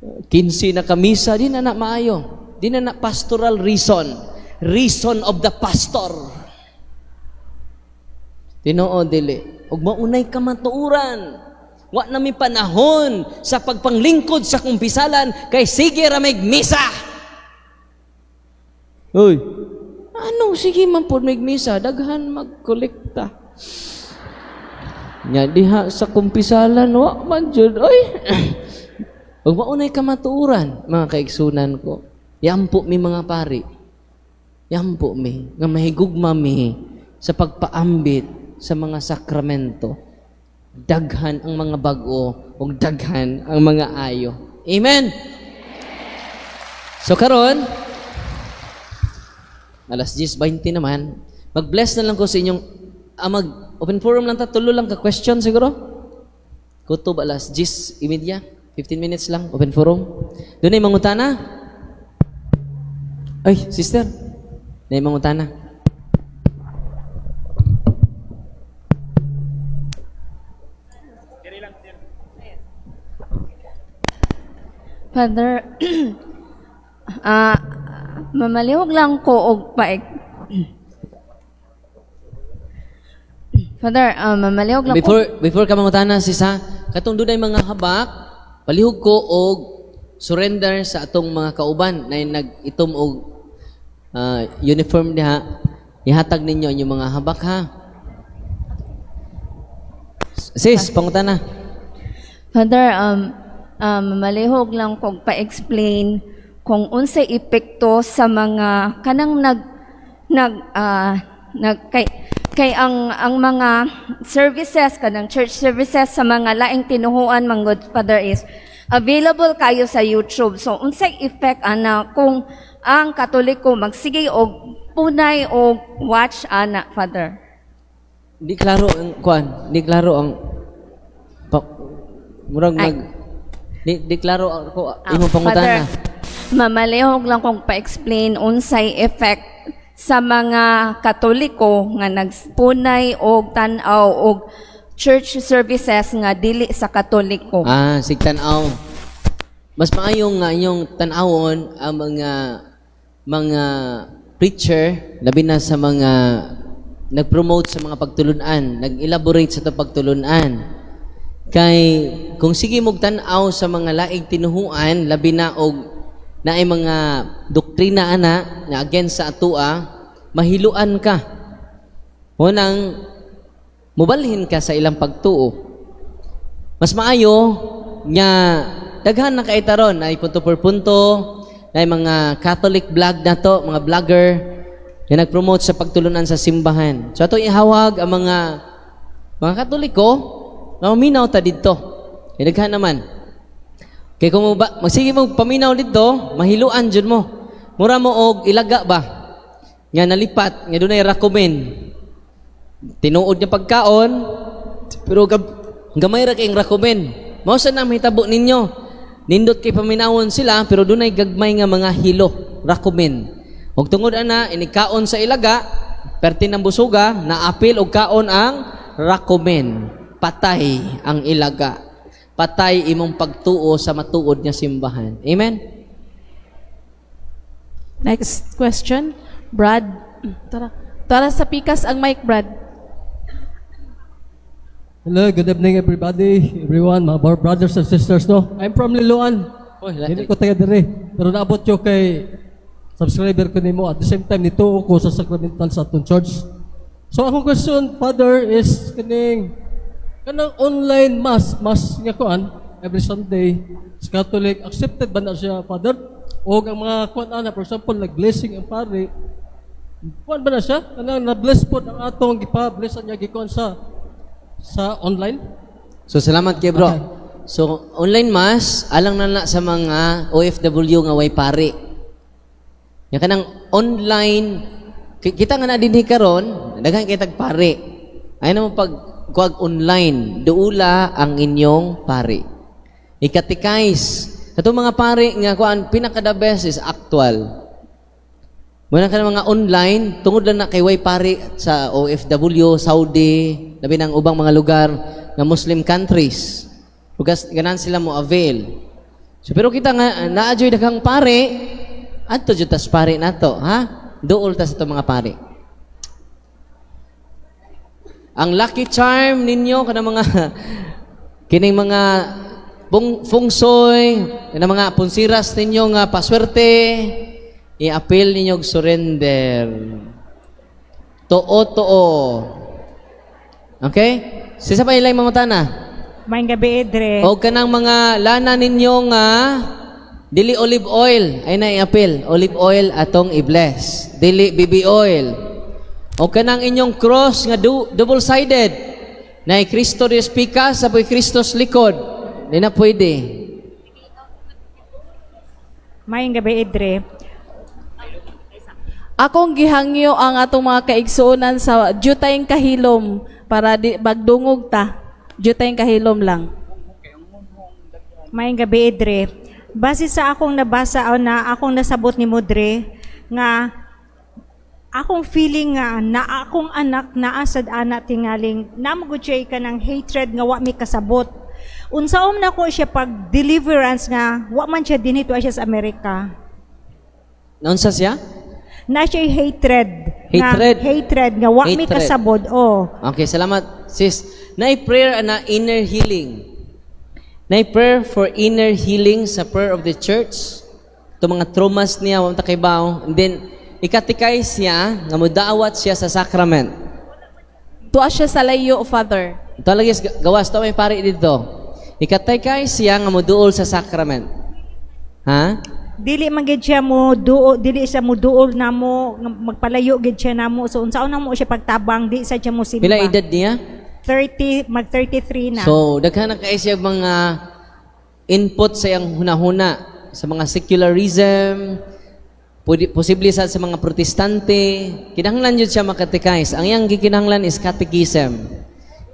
15 na kamisa, di na na maayo. Di na na pastoral reason. Reason of the pastor. Tinuod dili. Ug maunay kamatuoran. Wa na mi panahon sa pagpanglingkod sa kumpisalan kay sige ra mig misa. Uy. Anong sige man pod mig misa, daghan magkolekta. Nya diha sa kumpisalan wa man jud oy. Ug maunay kamatuoran, mga kaigsunan ko. Yampo mi mga pari. Yampo mi nga mahigugma mi sa pagpaambit sa mga sakramento. Daghan ang mga bag-o ug daghan ang mga ayo. Amen. So karon alas 10:20 naman, mag-bless na lang ko sa inyong mag open forum lang ta, tulo lang ka question siguro. Kutob alas 10:30, 15 minutes lang open forum. Doon ay mangutana. Ay, sister. Nay mangutana. Father, mamalihog lang ko og paik. Father, mamalihog lang ko. Before ka mangutana, sisa, katong dunay mga habak, palihog ko og surrender sa atong mga kauban na nag-itom og uniform diha. Ihatag ninyo ang inyong mga habak ha. Sis, pangutana. Father, malihog lang kog pa-explain kung unsay epekto sa mga kanang nag nag nag kay kay ang mga services kanang church services sa mga laing tinuhuan manggod, Father, is available kayo sa YouTube. So unsay effect ana kung ang Katoliko magsige og punay og watch ana, Father? Di klaro ang kuan, di klaro ang pa, murag Ay. nag di klaro ako imong pangutana. Father, mamalihog lang kong pa-explain unsay effect sa mga Katoliko nga nagpunay og tan-aw og church services nga dili sa Katoliko. Ah, sig tan-aw. Mas maayo nga inyong tan-awon ang mga preacher, labi na sa mga nag-promote sa mga pagtulunan, nag-elaborate sa itong pagtulunan. Kay kung sige mog tan-aw sa mga laing tinuhuan, labi na og naay mga doktrina ana na against sa atua, mahiluan ka. Mao nang mubalhin ka sa ilang pagtuo. Mas maayo nga daghan na kay taron ay punto por punto na mga Catholic blog na to, mga vlogger nga nag-promote sa pagtulunan sa simbahan. So ato ihawag ang mga Katoliko nga maminaw ta didto. Kay daghan naman. Kay kung mo ba, magsige mo paminaw didto, mahiluan jud mo. Mura mo og ilaga ba nga nalipat nga dunay rakumen. Tinuod nga pagkaon, pero gamay ra kayong rakumen. Mao sa na mahitabo ninyo. Nindot kay paminawon sila pero dunay gagmay nga mga hilo, rakumen. Og tungod ana inikaon sa ilaga, perti ng busuga, naapil og kaon ang rakumen. Patay ang ilaga. Patay imong pagtuo sa matuod nga simbahan. Amen? Next question. Brad. Tara. Tara sa pikas ang mic, Brad. Hello, good evening everybody, everyone, mga brothers and sisters, no? I'm from Liloan. Oy, Hindi ko taga diri, pero naabot ko kay subscriber ko nimo, at the same time nituo ko sa sacramental sa atong church. So akong question, Father, is kining kanang online mass nga kuan every Sunday sa Catholic, accepted ba na siya, Father? O ang mga kuan ana, for example, nag-blessing ang pari, kuan ba na siya? Kanang na-bless po ang atong gipa-bless niya gikuan sa online? So salamat kay bro. So online mass alang na na sa mga OFW nga way pari. Nya kanang online kita nga na dinhi karon, daghan kay tag pari. Ay na mo pag kuag online, duula ang inyong pari. I-catechize. Katong mga pari nga kuan, pinaka the best is actual. Muna ka ng mga online, tungod lang na kay way pari sa OFW, Saudi, labi ng ubang mga lugar nga Muslim countries. Ugas ganan sila mo avail. So pero kita nga naa joy daghang pari, adto jud tas pari nato, ha? Duol ta sa itong mga pari. Ang lucky charm ninyo kana mga kining mga feng shui, kanang mga punsiras ninyo nga paswerte, i-appeal ninyo og surrender. Tuo-tuo. Okay? Sisa pa ilang mga tana? Maayong gabii, Dre. O kanang mga lana ninyo nga dili olive oil ay na i-appeal. Olive oil atong i-bless. Dili baby oil. O kanang inyong cross nga double-sided na Kristo sa pikas sa Kristo sa likod. Di na pwede. Maayong gabii, Dre. Akong gihangyo ang atong mga kaigsuonan sa jutayng kahilom para di magdungog ta. Jutayng kahilom lang. Maayong gabii, Dre. Base sa akong nabasa o na akong nasabot ni mo, Dre, nga akong feeling nga na akong anak naa sad ana tingaling namugod siya kanang hatred nga wa mi kasabot. Unsaon nako siya pag deliverance nga wa man siya dinhi, tuwa siya sa Amerika? Naunsa siya? Na siya hatred. Hatred? Nga, hatred nga wa mi Hatred. kasabot. Oh. Okay, salamat, sis. Na prayer na inner healing. Na prayer for inner healing sa prayer of the church. Ito mga traumas niya, wa ta kaybaw. And then, i-catechize siya, nga mudawat siya sa sacrament. Tuwa siya sa layo, Father. Ito lagi gawas, ito may pari dito. I-catechize siya nga muduol sa sacrament. Ha? Dili man gid siya mo duo, dili siya mo duol namo, nga magpalayo gid siya namo. So unsaon namo siya pagtabang, di sa siya mo simba. Pila edad niya? 30, mag 33 na. So, daghan na kay siya mga input sa iyang hunahuna sa mga secularism, pwede, posible sa mga Protestante, kinahanglan jud siya maka-catechize. Ang iyang gikinahanglan is catechism.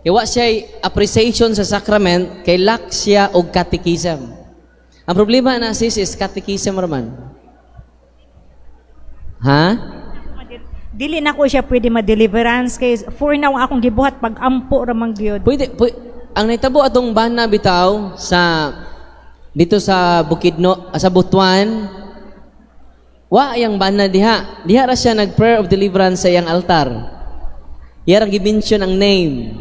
Kay wa siya appreciation sa sacrament, kay lack siya og catechism. Ang problema na sis is catechism raman. Ha? Dili na ko siya pwede ma-deliverance kay for now ang akong gibuhat pag-ampo ra man gyud. Pwede, pwede ang nahitabo atong bana bitaw sa dito sa Bukidno, sa Butuan, wa yang bana diha. Diha ra siya nag-prayer of deliverance sa iyang altar. Iya ra gi-mention ang name.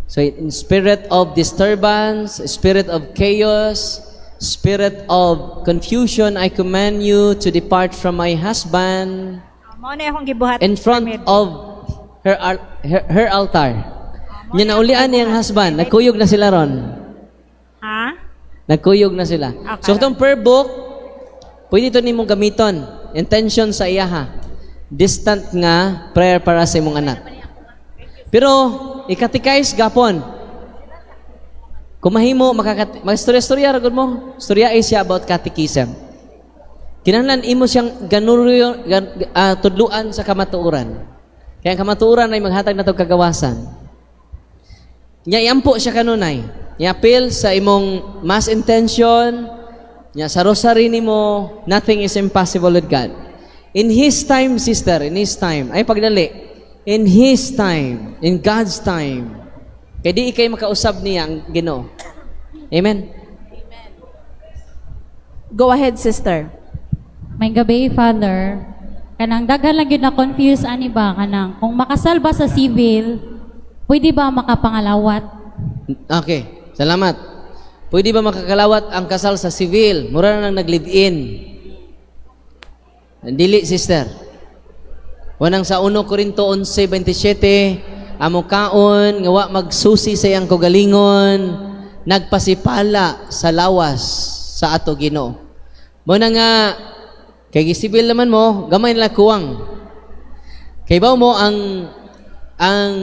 So in spirit of disturbance, spirit of chaos, spirit of confusion, I command you to depart from my husband Mao na akong gibuhat. In front Permit. Of her altar. Nya naulian niyang husband, nagkuyog na sila ron. Ha? Nagkuyog na sila. Okay. So itong prayer book, pwede ito nimong gamiton. Intention sa iyaha. Distant nga prayer para sa imong anak. Pero i-catechize gapon. Kung mahimo, magstorya-storya ra gud mo. Storya ay siya about catechism. Kinahanglan imo siyang ganuryo, tudluan sa kamatuoran. Kaya ang kamatuoran ay maghatag na kagawasan. Nya iampo siya kanunay. Iapil sa imong mass intention, nya sa rosary nimo, nothing is impossible with God. In His time, sister, in His time, ay pagdali, in His time, in God's time, kay di ikay makausab niya ang Ginoo. Amen? Go ahead, sister. Maayong gabii, Father. Kanang daghan lang gyud na confuse ani ba, kanang kung makasal ba sa civil, pwede ba makapangalawat? Okay, salamat. Pwede ba makakalawat ang kasal sa civil? Mura na nang nag-live-in. Dili, sister. Wanang sa 1 Korinto 11:27, amo kaon nga wa magsusi sa iyang kaugalingon, nagpasipala sa lawas sa ato Ginoo. Mo na nga kay gisibil naman mo, gamay na lang kuwang. Kay baw mo ang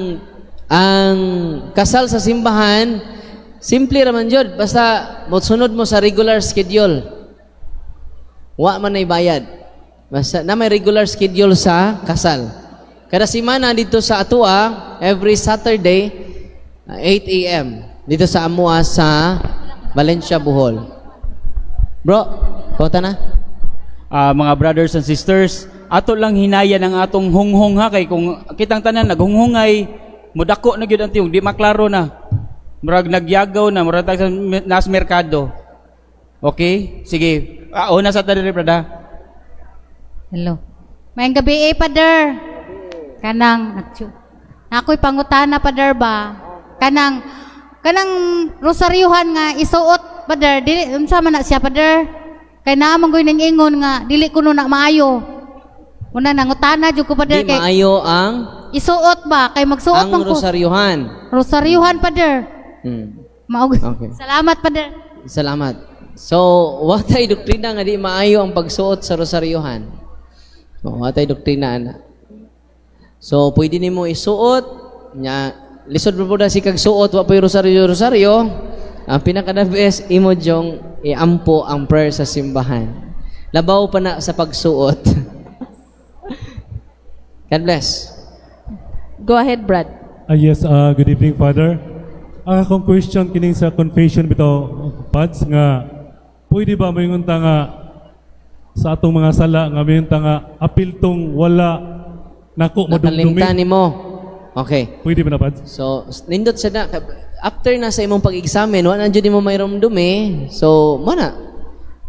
kasal sa simbahan, simple ra man jud, basta mosunod mo sa regular schedule. Wa man ay bayad. Basta na may regular schedule sa kasal. Kada semana dito sa Atua, every Saturday, 8 a.m. Dito sa Amua sa Valencia, Bohol. Bro, pauta na. Ah, mga brothers and sisters, ato lang hinayan ang atong hunghong ha, kay kung kitang tanan naghunghungay, mudako na gyud ang tiyong, di maklaro na. Murag nagyagaw na, murag tag sa nas merkado. Okay? Sige. Ah, una sa tadiri, brother. Hello. Maayong gabii, Father. Kanang ako'y pangutana, Father ba? Kanang rosaryuhan nga isuot, Father, dili unsa man na siya, Father? Kay naa man goy ning ingon nga dili kuno na maayo. Una nangutana jud ko, Father, Di kay maayo ang isuot ba kay magsuot ang man ko rosaryuhan. Rosaryuhan, Father. Mao. Okay. Salamat, Father. Salamat. So, wa tay doktrina nga di maayo ang pagsuot sa rosaryuhan. Oh, wa tay doktrina ana. So, pwede nimo isuot nya lisod pa pud si kag suot wa pa'y rosaryo rosaryo. Ang pinaka the best imo jong iampo ang prayer sa simbahan. Labaw pa na sa pagsuot. God bless. Go ahead, Brad. Ah, yes, good evening, Father. Ang akong question kining sa confession bitaw, Pads, nga pwede ba moingon ta nga sa atong mga sala nga moingon ta nga apil tong wala nako madumdumi? Nakalimtan nimo. Okay. Pwede ba na, Pads? So, nindot sa na, after na sa imong pag-examine, wala na jud nimo mahiramdumi. So, mo na.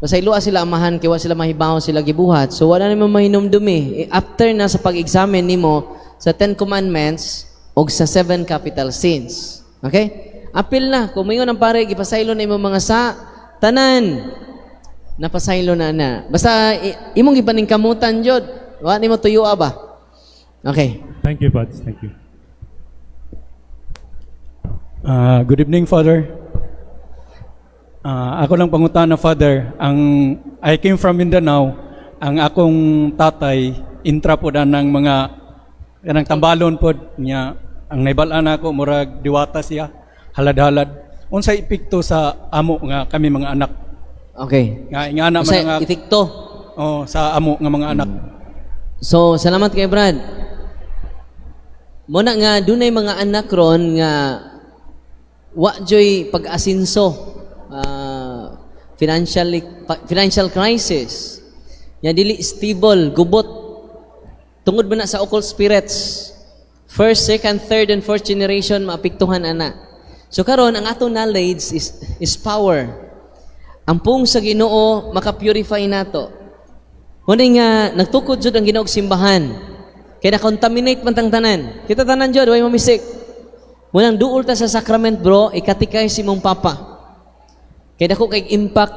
Basta ilua sila amahan kay wa sila mahibaw sila gibuhat. So, wala nimo mahinumdumi. Eh, after na sa pag-examine nimo sa Ten Commandments og sa Seven Capital Sins. Okay? Apil na. Kung moingon ang pare, gipasaylo na imong mga sa tanan. Napasaylo na na. Basta imong gipaningkamutan jud. Wa nimo tuyua ba? Okay. Thank you, Pads. Thank you. Ah, good evening, Father. Ah, ako lang pangutana, Father. Ang I came from Mindanao. Ang akong tatay intra po na ng mga kanang tambalon pod niya. Ang naibal-an ako, murag diwata siya, halad-halad. Unsay epekto sa amo nga kami mga anak? Okay. Nga ingana man Unsay nga epekto? Oh, sa amo nga mga anak. So, salamat kay Brad. Muna nga dunay mga anak ron nga wa joy pag-asinso, financial crisis. Nya dili stable, gubot. Tungod ba na sa occult spirits. First, second, third, and fourth generation maapektuhan ana. So karon ang atong knowledge is power. Ang pung sa Ginoo maka-purify nato. Muna nga nagtukod jud ang Ginoo og simbahan. Kay na-contaminate man tang tanan. Kita tanan jud way mamisik. Munang duol ta sa sacrament, bro, ikatikay si mong papa. Kay dako kay impact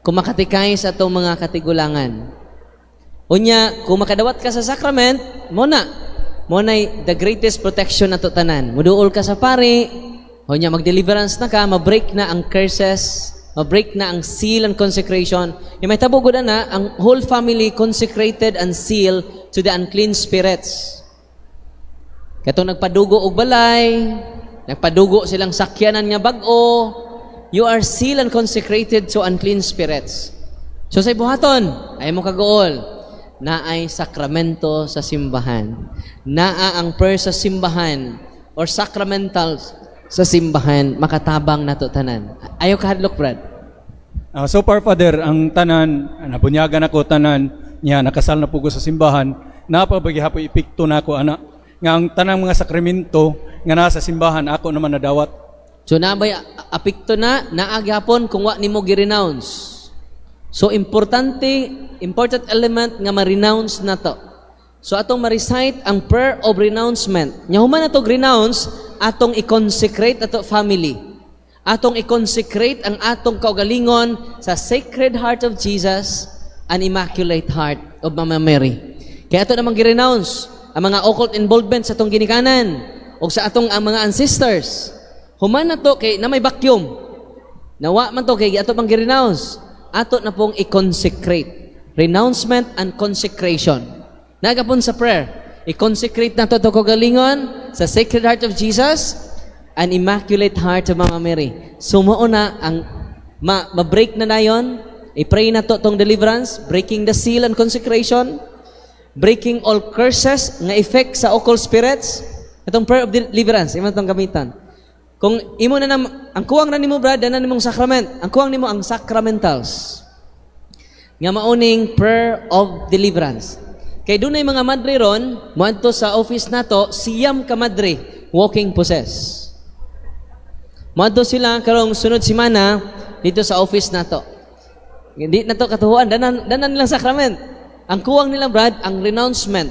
kung makatikay sa atong mga katigulangan. Unya, kung makadawat ka sa sacrament, mo na. Mo na the greatest protection nato tanan. Muduol ka sa pari, unya mag-deliverance na ka, ma-break na ang curses, ma-break na ang seal and consecration. Yung may tabo gud na, ang whole family consecrated and sealed to the unclean spirits. Katong nagpadugo og balay, nagpadugo silang sakyanan nga bag-o, you are sealed and consecrated to unclean spirits. So sa buhaton, ay mo kaguol, naay sakramento sa simbahan. Naa ang prayer sa simbahan or sacramentals sa simbahan makatabang nato tanan. Ayaw kahadlok, Brad. So far, Father, ang tanan, nabunyagan ako tanan, niya nakasal na po ko sa simbahan, napabagihapon epekto na ako ana nga ang tanang mga sakramento nga nasa simbahan ako naman nadawat. So nabay apekto na naa gihapon kung wa nimo gi-renounce. So importante, important element nga ma-renounce na to. So atong ma-recite ang prayer of renouncement. Nya human ato renounce, atong i-consecrate ato family. Atong i-consecrate ang atong kaugalingon sa Sacred Heart of Jesus and Immaculate Heart of Mama Mary. Kaya ato namang gi-renounce ang mga occult involvement sa atong ginikanan o sa atong ang mga ancestors. Human na to kay na may vacuum. Nawa man to kay ato pang gi-renounce. Ato na pong i-consecrate. Renouncement and consecration. Nagapon sa prayer. I-consecrate na to to kaugalingon sa Sacred Heart of Jesus and Immaculate Heart of Mama Mary. So mao na ang ma-break na nayon. I-pray na to tong deliverance, breaking the seal and consecration, breaking all curses nga effect sa occult spirits. Itong prayer of deliverance, imo itong gamitan. Kung imo na nam, ang kuwang na nimo, brad, na nimong sacrament. Ang kuwang nimo ang sacramentals. Nga mauning prayer of deliverance. Kay dunay mga madre ron, moadto sa office nato, 9 ka madre, walking possess. Moadto sila karong sunod semana dito sa office nato. Hindi na to katuhuan, danan, danan nilang sacrament. Ang kuwang nila, brad, ang renouncement.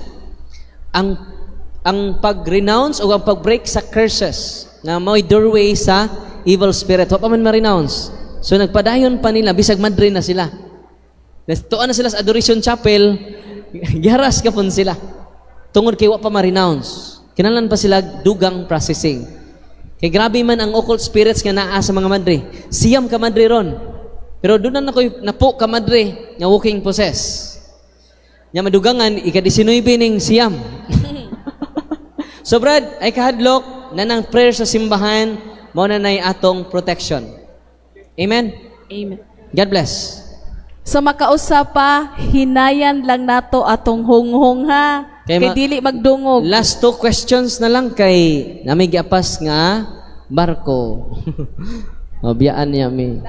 Ang pag-renounce o ang pag-break sa curses nga mao'y doorway sa evil spirit. Wa pa man ma-renounce. So nagpadayon pa nila bisag madre na sila. Tuan na sila sa Adoration Chapel, giharas ka pun sila. Tungod kay wa pa ma-renounce. Kinahanglan pa sila dugang processing. Kay grabe man ang occult spirits nga naa sa mga madre. 9 ka madre ron. Pero doon na nakoy napo ka madre nga walking possess. Nya madugangan ika-19 ning 9. So brad, ay kahadlok na nang prayer sa simbahan mao na nay atong protection. Amen. Amen. God bless. Sa makausa pa, hinayan lang nato atong hunghong ha. Kay Kay dili magdungog. Last two questions na lang kay nami giapas nga barko. Mabiyaan niya mi.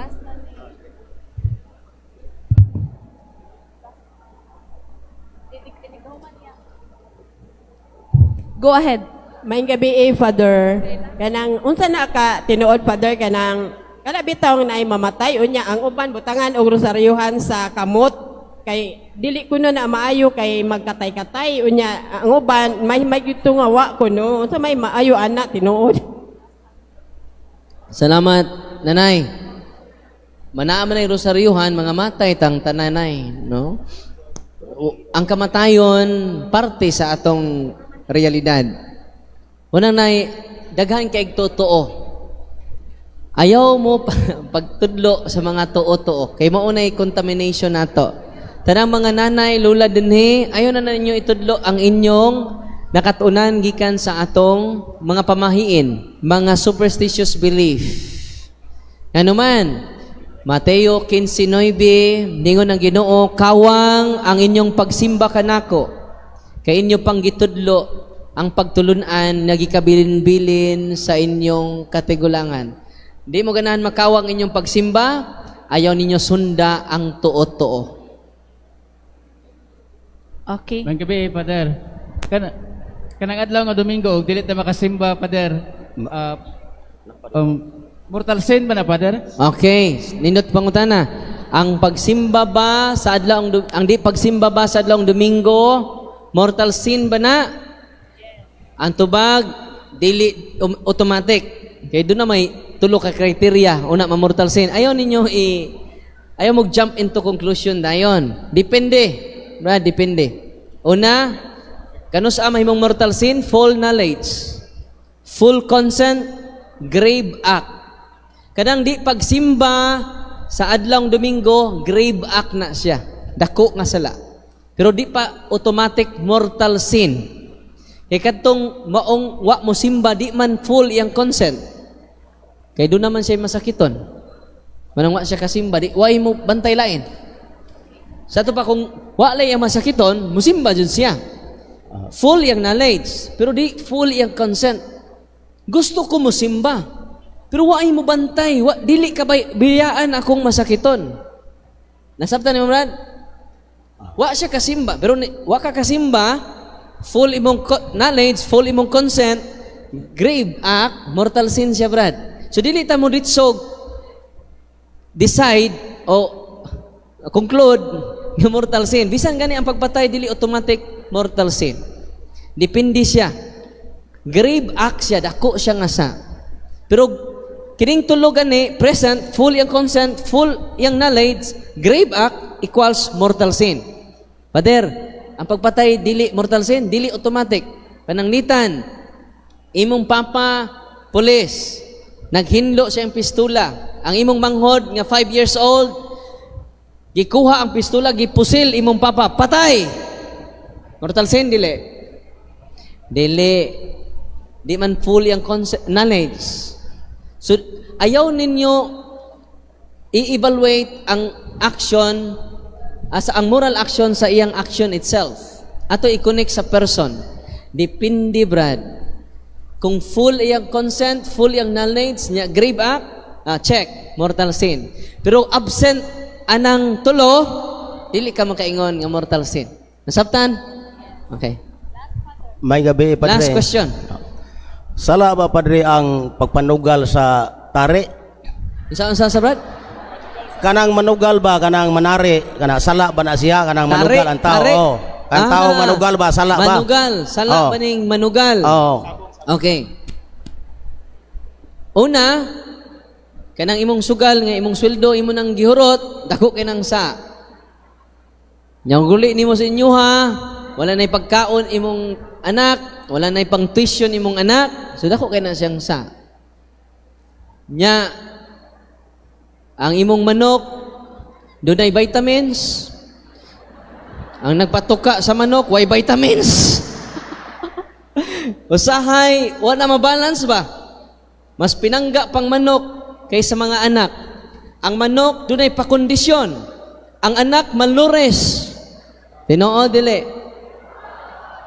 Go ahead. Maayong gabi eh, Father. Kanang unsa na ka tinuod, Father, kanang kana bitaw nga naay mamatay unya ang uban butangan og rosaryuhan sa kamot kay dili kuno na maayo kay magkatay-katay unya ang uban may gito nga wa kuno unsa may maayo ana tinuod. Salamat, nanay. Manaa man ay rosaryuhan, mga matay tang tananay, no? Ang kamatayon parte sa atong realidad. Unang nay, daghan kay totoo. Ayaw mo pagtudlo sa mga tuo-tuo. Kay mao nay contamination nato. Tanang mga nanay, lula dinhi, ayaw na ninyo itudlo ang inyong nakatunan gikan sa atong mga pamahiin, mga superstitious belief. Ano man, Mateo 15:9, ningon ang Ginoo, kawang ang inyong pagsimba kanako, kay inyo pang gitudlo ang pagtulunan nga gikabilin-bilin sa inyong katigulangan. Di mo ganahan makawang inyong pagsimba, ayaw ninyo sunda ang tuo-tuo. Okay. Maayong gabii, Father. Kanang adlaw nga Domingo og dili ta makasimba, Father. Mortal sin ba na, Father? Okay, nindot pangutana. Ang pagsimba ba sa adlaw ang di pagsimba ba sa adlaw Domingo, mortal sin ba na? Ang tubag dili automatic. Kay doon na may tulo ka criteria una ma mortal sin. Ayaw ninyo ayaw mo jump into conclusion dayon. Depende. Brad, depende. Una, kanus-a mahimong mortal sin? Full knowledge. Full consent, grave act. Kanang di pagsimba sa adlawng Domingo, grave act na siya. Dako nga sala. Pero di pa automatic mortal sin. Kay kadtong maong wa mo simba, di man full iyang consent. Kay doon naman siya masakiton. Manang wa siya kasimba, di way mo bantay lain. Sa ato pa kung wa lay ang masakiton, musimba jud siya. Full iyang knowledge, pero di full iyang consent. Gusto ko musimba, pero wa mo bantay, wa, dili ka bay, biyaan akong masakiton. Nasabtan ni Brad? Wa siya kasimba, pero ni, wa ka kasimba, full imong knowledge, full imong consent, grave act, mortal sin siya, Brad. So dili ta mo ditsog decide o conclude nga mortal sin. Bisan gani ang pagpatay dili automatic mortal sin. Depende siya. Grave act siya, dako siya nga sa. Pero kining tulo gani present, full yang consent, full yang knowledge, grave act equals mortal sin. Father, ang pagpatay dili mortal sin, dili automatic. Pananglitan, imong papa pulis, naghinlo siya ang pistula. Ang imong manghod nga 5 years old, gikuha ang pistula, gipusil imong papa, patay. Mortal sin dili. Dili. Di man full ang knowledge. So ayaw ninyo i-evaluate ang action as ang moral action sa iyang action itself. Ato i-connect sa person. Depende, Brad. Kung full iyang consent, full iyang knowledge, niya grave act, check, mortal sin. Pero absent anang tulo, dili ka makaingon nga mortal sin. Nasabtan? Okay. Maayong gabii, Padre. Last question. Sala ba, Padre, ang pagpanugal sa tari? Unsa unsa sa, Brad? Kanang manugal ba, kanang manari, kana sala ba na siya, kanang Tari, manugal ang tao? tari. Oh. Ang tao Ah, manugal ba, sala ba? Manugal. Sala Oh. ba ning manugal? Oh. Okay. Una, kanang imong sugal nga imong sweldo imo nang gihurot, dako kay nang sa. Nya guli nimo sa inyo ha, wala nay pagkaon imong anak, wala nay pang tuition imong anak, so dako kay na siyang sa. Nya ang imong manok dunay vitamins. Ang nagpatuka sa manok, way vitamins. Usahay, wala mabalance ba? Mas pinangga pang manok kaysa mga anak. Ang manok dunay pakondisyon. Ang anak malures. Tinuod dili.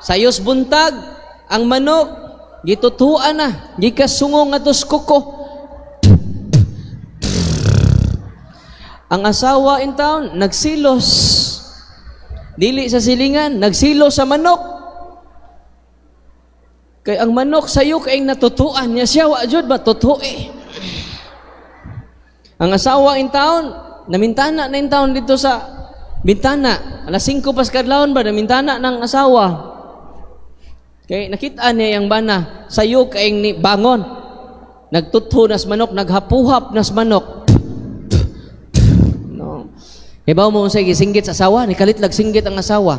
Sayos buntag, ang manok gitutuan na, gikasungong atos kuko. Ang asawa in town nagsilos. Dili sa silingan, nagsilos sa manok. Kay ang manok sayo kay natutuan niya siya wa jud ba totoo eh. Ang asawa in town, namintana na in town dito sa bintana. Alas 5 pas kadlawon ba namintana ng asawa. Kay nakita niya yang bana, sayo kay ni bangon. Nagtutho nas manok, naghapuhap nas manok. No. Kay ba mo unsay gisinggit sa asawa, ni kalit lag singgit ang asawa.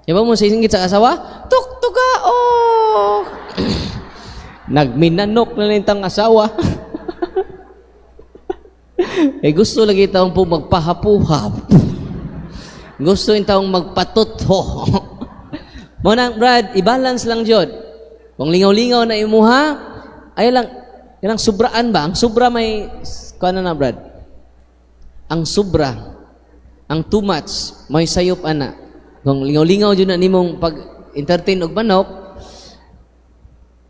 Kay ba mo unsay singgit sa asawa? Tuktugaok. Nagminanok na nintang asawa. Eh gusto lagi taong po magpahapuhap. Gusto yung taong magpatutho. Mo nang Brad, i-balance lang jud. Kung lingaw-lingaw na imuha, ay lang, kanang sobraan ba? Ang sobra may, kuano na, Brad? Ang sobra, ang too much, may sayop ana. Kung lingaw-lingaw jud na nimong pag-entertain og manok,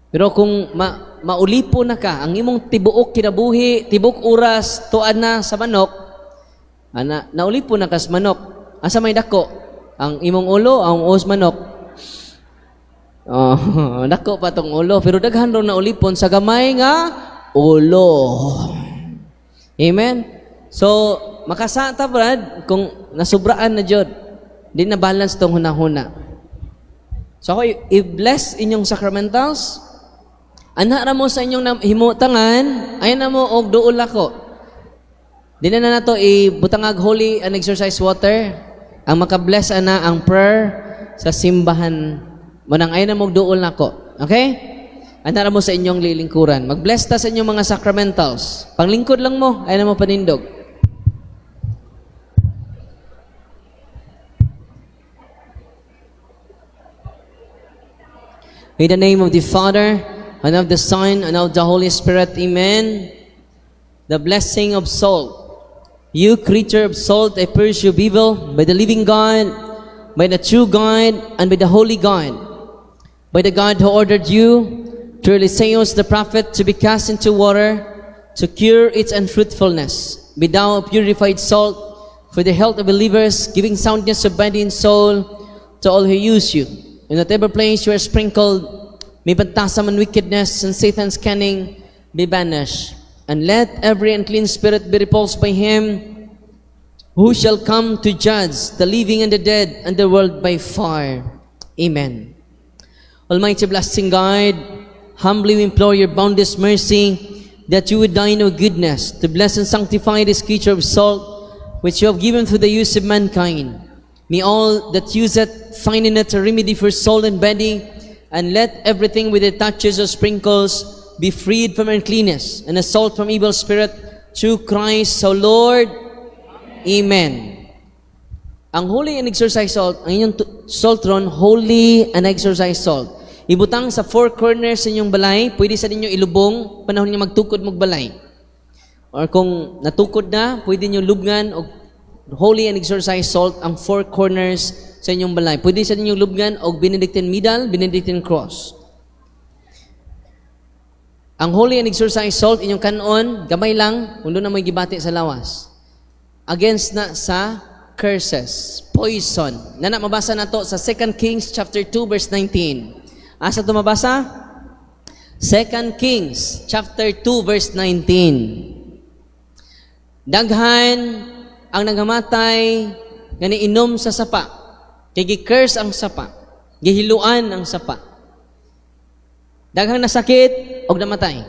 pero kung maulipo na ka, ang imong tibuok kinabuhi, tibuok oras, tuan na sa manok, ana, naulipo na kas manok. Asa may dako? Ang imong ulo, ang os manok. Oh, dako pa tong ulo, pero daghan ro na ulipon sa gamay nga ulo. Amen. So, makasata, brad, kung nasubraan na jud. Di na balance tong hunahuna. So ako i-bless inyong sacramentals. Anha ra mo sa inyong himutangan, ay na mo og duol ako. Di na na nato ibutangag holy and exorcised water. Ang makabless ana ang prayer sa simbahan. Manang ay na mo og duol nako. Okay? Ana ra mo sa inyong lilingkuran. Mag-bless ta sa inyong mga sacramentals. Panglingkod lang mo, ay na mo panindog. In the name of the Father, and of the Son, and of the Holy Spirit, Amen. The blessing of salt. You, creature of salt, I purge you of evil by the living God, by the true God, and by the holy God. By the God who ordered you, through Eliseus the prophet, to be cast into water, to cure its unfruitfulness. Be thou purified salt for the health of believers, giving soundness of body and soul to all who use you. In whatever place you are sprinkled, may phantasm and wickedness and Satan's cunning be banished. And let every unclean spirit be repulsed by him who shall come to judge the living and the dead and the world by fire. Amen. Almighty blessing God, humbly we implore your boundless mercy that you would deign our goodness to bless and sanctify this creature of salt which you have given for the use of mankind. May all that use it find in it a remedy for soul and body, and let everything with it touches or sprinkles be freed from uncleanness and a salt from evil spirit through Christ our Lord. Amen. Ang holy and exorcised salt, ang inyong salt ron, holy and exorcised salt. Ibutang sa four corners sa inyong balay, pwede sa ninyo ilubong panahon niyo magtukod mog balay. Or kung natukod na, pwede niyo lubngan og holy and exorcised salt ang four corners sa inyong balay. Pwede sa ninyong lubngan og Benedictine medal, Benedictine cross. Ang holy and exorcised salt inyong kanon, gamay lang, kung doon na may gibati sa lawas. Against na sa curses, poison. Nana mabasa na to sa 2 Kings chapter 2 verse 19. Asa to mabasa? 2 Kings chapter 2 verse 19. Daghan ang nagamatay nga niinom sa sapa. Kay gi-curse ang sapa. Gihiluan ang sapa. Daghang nasakit og namatay.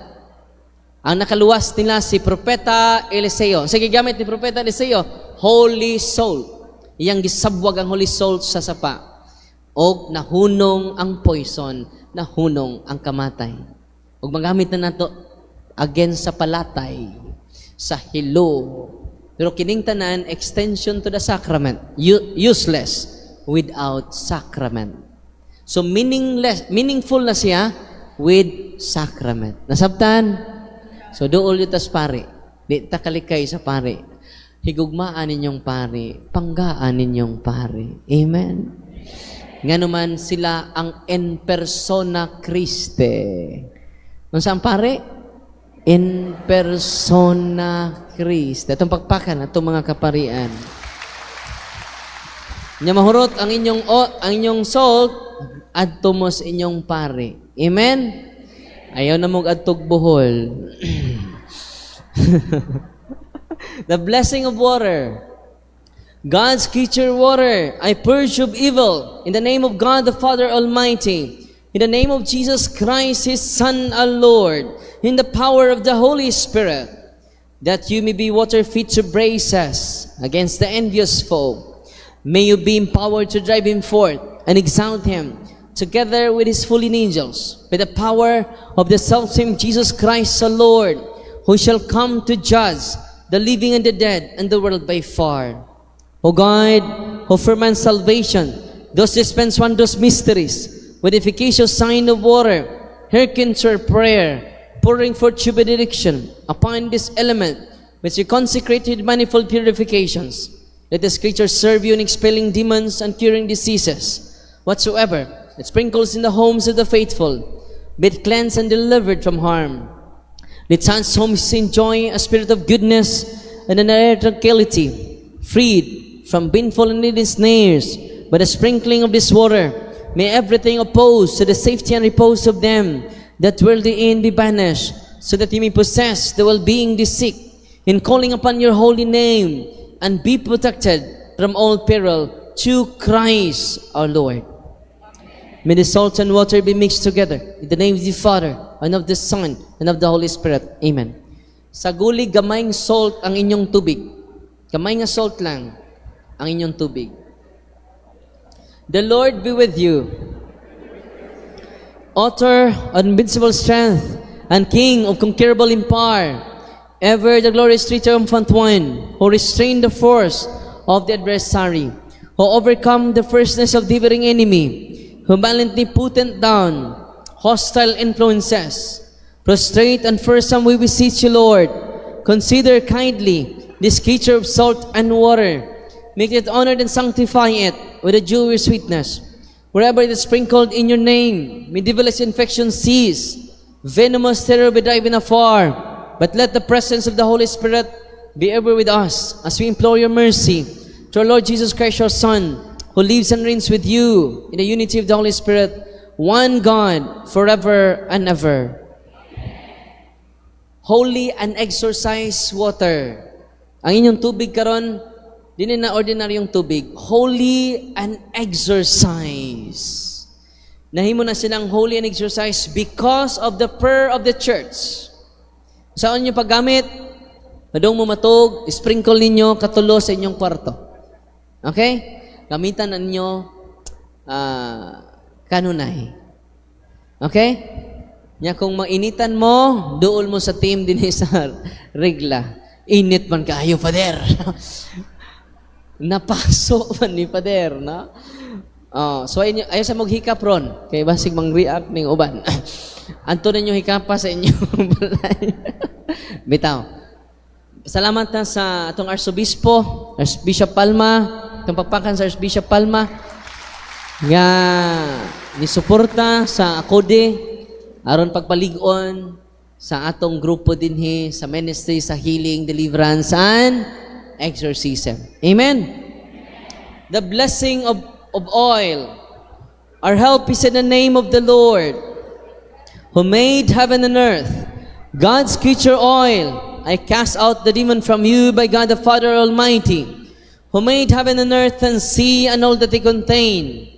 Ang nakaluwas nila si Propeta Eliseo. Sa gigamit ni Propeta Eliseo, Holy Salt. Iyang gisabwag ang Holy Salt sa sapa. Og nahunong ang poison, nahunong ang kamatay. Og magamit na nato against sa palatay, sa hilo. Pero kining tanan, extension to the sacrament. Useless without sacrament. So meaningless, meaningful na siya with sacrament. Nasabtan? So duol yun tas pare. Di ta kalikay sa pare. Higugmaan ninyong pare, panggaan ninyong pare. Amen. Nga naman sila ang in persona Christi. Unsa ang pare? In persona Christi. Atong pakpakan atong mga kaparian. Nya mahurot ang inyong ang inyong salt adto mo sa inyong pare. Amen. Ayaw na mong adtog Bohol. The blessing of water. God's creature water, I purge of evil in the name of God the Father Almighty, in the name of Jesus Christ, His Son, our Lord, in the power of the Holy Spirit, that you may be water fit to brace us against the envious foe. May you be empowered to drive him forth and exalt him together with his fallen angels, by the power of the self-same Jesus Christ, our Lord, who shall come to judge the living and the dead and the world by fire. O God, who for man's salvation dost dispense wondrous mysteries with efficacious sign of water, hearken to our prayer, pouring forth your benediction upon this element, which you consecrated manifold purifications. Let this creature serve you in expelling demons and curing diseases. Whatsoever it sprinkles in the homes of the faithful, be it cleansed and delivered from harm. Let such homes enjoy a spirit of goodness and an air tranquility, freed from baneful and hidden snares, by the sprinkling of this water, may everything opposed to the safety and repose of them that dwell therein be banished, so that you may possess the well-being they seek in calling upon your holy name and be protected from all peril to Christ our Lord. May the salt and water be mixed together in the name of the Father, and of the Son, and of the Holy Spirit. Amen. Sa guli, gamayng salt ang inyong tubig. Gamay nga salt lang ang inyong tubig. The Lord be with you. Author of invincible strength and King of conquerable empire, ever the glorious triumphant one, who restrained the force of the adversary, who overcome the fierceness of the devouring enemy, who valiantly put down hostile influences. Prostrate and fearsome we beseech you, Lord, consider kindly this creature of salt and water. Make it honored and sanctify it with a dewy sweetness. Wherever it is sprinkled in your name, may devilish infection cease, venomous terror be driven afar. But let the presence of the Holy Spirit be ever with us as we implore your mercy. To our Lord Jesus Christ, your Son, who lives and reigns with you in the unity of the Holy Spirit, one God, forever and ever. Holy and exorcised water. Ang inyong tubig karon, dili na ordinaryong tubig. Holy and exorcised. Nahimo na silang holy and exorcised because of the prayer of the church. Saan nyo paggamit? Padung mo matug, sprinkle ninyo katulo sa inyong kwarto. Okay? Gamitan na ninyo kanunay. Okay? Nya kung mainitan mo, duol mo sa team din sa regla. Init man kaayo, Father. Napaso man ni Father, no? Oh, so inyo, ayaw sa maghikap ron. Kay basig mang-react ning uban. Anto ninyo hikapa sa inyong balay. Bitaw. Salamat na sa atong Arsobispo, Archbishop Palma, itong pagpakan sa Archbishop Palma, nga nisuporta sa ACODE aron pagpalig-on sa atong grupo dinhi sa ministry sa healing, deliverance and exorcism. Amen. The blessing of oil. Our help is in the name of the Lord, who made heaven and earth. God's creature oil, I cast out the demon from you by God the Father Almighty, who made heaven and earth and sea and all that they contain.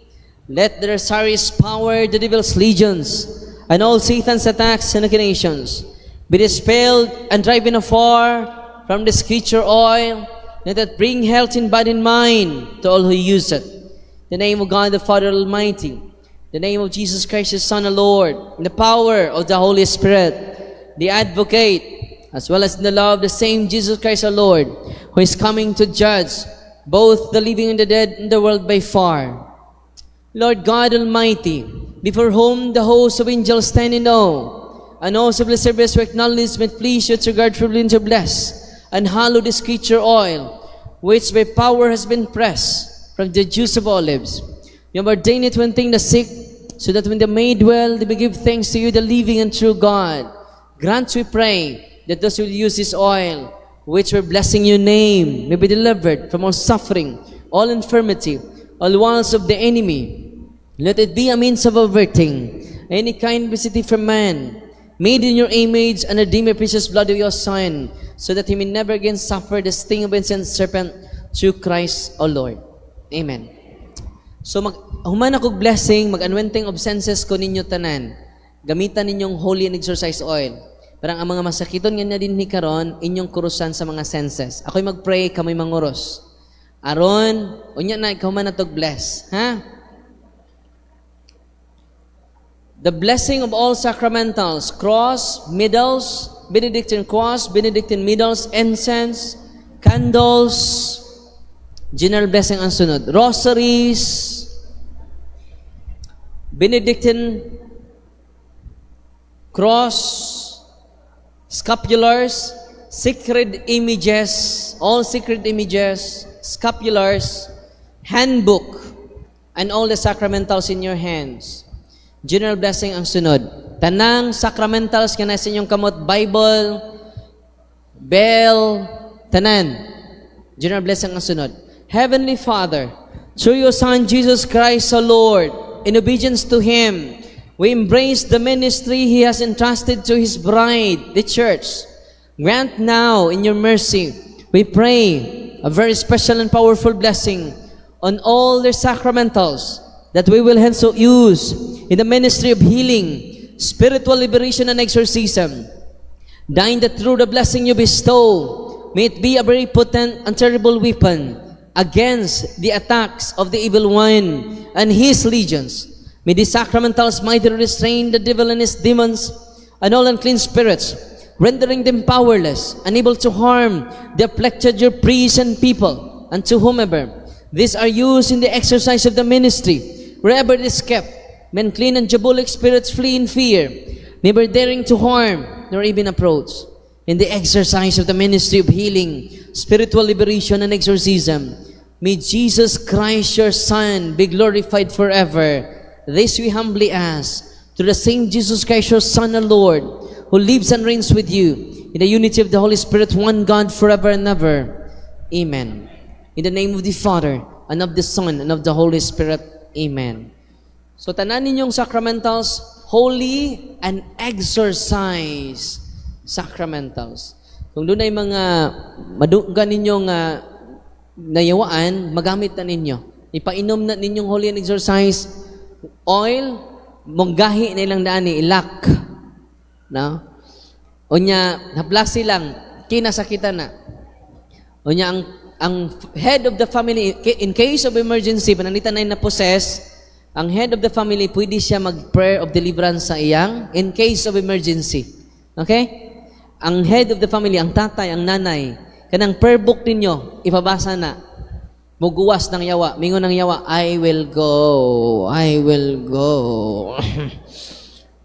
Let the rosary's power, the devil's legions, and all Satan's attacks and machinations be dispelled and driven afar from this creature oil. Let it bring health in body and mind to all who use it. In the name of God the Father Almighty, the name of Jesus Christ, His Son, the Lord, in the power of the Holy Spirit, the Advocate, as well as in the love of the same Jesus Christ our Lord, who is coming to judge both the living and the dead in the world by far. Lord God Almighty, before whom the hosts of angels stand in awe, and all civil service to acknowledgement please you to regard privilege to bless, and hallow this creature oil, which by power has been pressed from the juice of olives. You have ordained it to anoint the sick, so that when they made well, they may give thanks to you, the living and true God. Grant, we pray, that those who will use this oil, which we're blessing your name, may be delivered from all suffering, all infirmity, all wiles of the enemy. Let it be a means of averting any kind of from man, made in your image and redeem the precious blood of your Son, so that he may never again suffer the sting of ancient serpent through Christ our Lord. Amen. So mag human ako blessing, mag-anointing of senses ko ninyo tanan. Gamitan ninyong holy and exorcised oil. Parang ang mga masakiton nga na din ni karon, inyong kurusan sa mga senses. Ako'y mag-pray, kamoy manguros. Aron, unya na ikaw man natog bless, ha? The blessing of all sacramentals, cross, medals, Benedictine cross, Benedictine medals, incense, candles, general blessing ang sunod. Rosaries, Benedictine cross, scapulars, sacred images, all sacred images, scapulars, handbook, and all the sacramentals in your hands. General blessing ang sunod. Tanang sacramentals nga nasa inyong kamot, Bible, bell, tanan. General blessing ang sunod. Heavenly Father, Through your Son, Jesus Christ, our Lord, in obedience to Him, we embrace the ministry He has entrusted to His bride, the Church. Grant now, in your mercy, we pray, a very special and powerful blessing on all their sacramentals that we will hence use in the ministry of healing, spiritual liberation, and exorcism. Deign that through the blessing you bestow, may it be a very potent and terrible weapon against the attacks of the evil one and his legions. May these sacramentals mightily restrain the devil and his demons and all unclean spirits, rendering them powerless, unable to harm the afflicted your priests and people, and to whomever. These are used in the exercise of the ministry, wherever it is kept. May unclean and diabolic spirits flee in fear, never daring to harm nor even approach. In the exercise of the ministry of healing, spiritual liberation, and exorcism, may Jesus Christ, your Son, be glorified forever. This we humbly ask through the same Jesus Christ, your Son and Lord, who lives and reigns with you in the unity of the Holy Spirit, one God, forever and ever. Amen. In the name of the Father, and of the Son, and of the Holy Spirit. Amen. So tanan ninyong sacramentals, holy and exorcise sacramentals. Kung dunay mga madunggan ninyong nayawaan, magamit na ninyo. Ipainom na ninyong holy and exorcise oil, monggahi na ilang daan ni ilak. No? Unya, haplasi lang, kinasakitan na. Unya, ang head of the family, in case of emergency, pananglitan na na-possess, ang head of the family, pwede siya mag-prayer of deliverance sa iyang in case of emergency. Okay? Ang head of the family, ang tatay, ang nanay, kanang prayer book ninyo, ipabasa na. Muguwas ng yawa, mingon ng yawa, "I will go, I will go."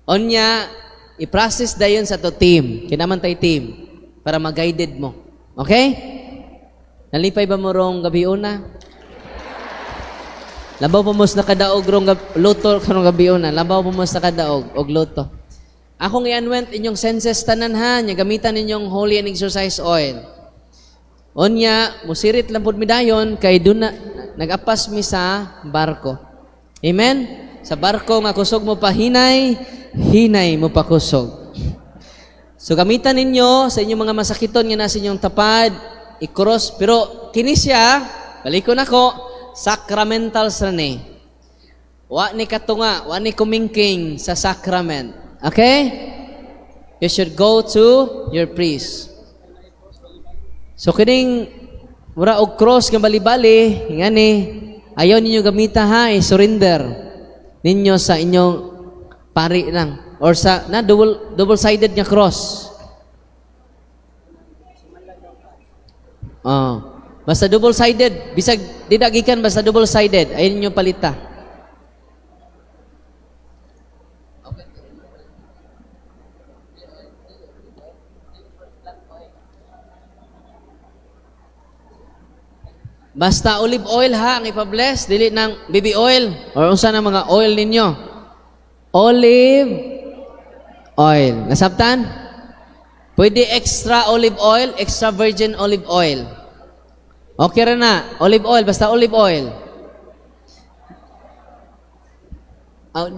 Onya, i-process dayon sa to team. Kinaman tay team para ma-guided mo. Okay? Nalipay ba mo rong gabi una? Labaw pa mo sa nakadaog rong luto karong gabi una. Labaw pa mo sa nakadaog og luto. Akong i-anoint inyong senses tanan ha, nya gamitan ninyong holy and exorcise oil. Onya, musirit lang pud mi dayon kay dun na nag-apas mi sa barko. Amen? Sa barko nga kusog mo pahinay, hinay mo pakusog. So gamitan ninyo sa inyong mga masakiton nga nasa inyong tapad, i-cross. Pero kini siya, balikon ako, sacramentals ra ni. Wa ni katunga, wa ni kumingking sa sacrament. Okay? You should go to your priest. So kining mura og cross nga bali-bali, ngani, ayaw ninyo gamita ha, i-surrender ninyo sa inyong pari lang or sa na double sided nga cross. Oh. Basta double sided, bisag di dagikan basta double sided, ayun ninyo palita. Basta olive oil ha ang ipa-bless, dili ng baby oil or unsa na mga oil ninyo. Olive oil. Nasabtan? Pwede extra olive oil, extra virgin olive oil. Okay ra na, olive oil, basta olive oil.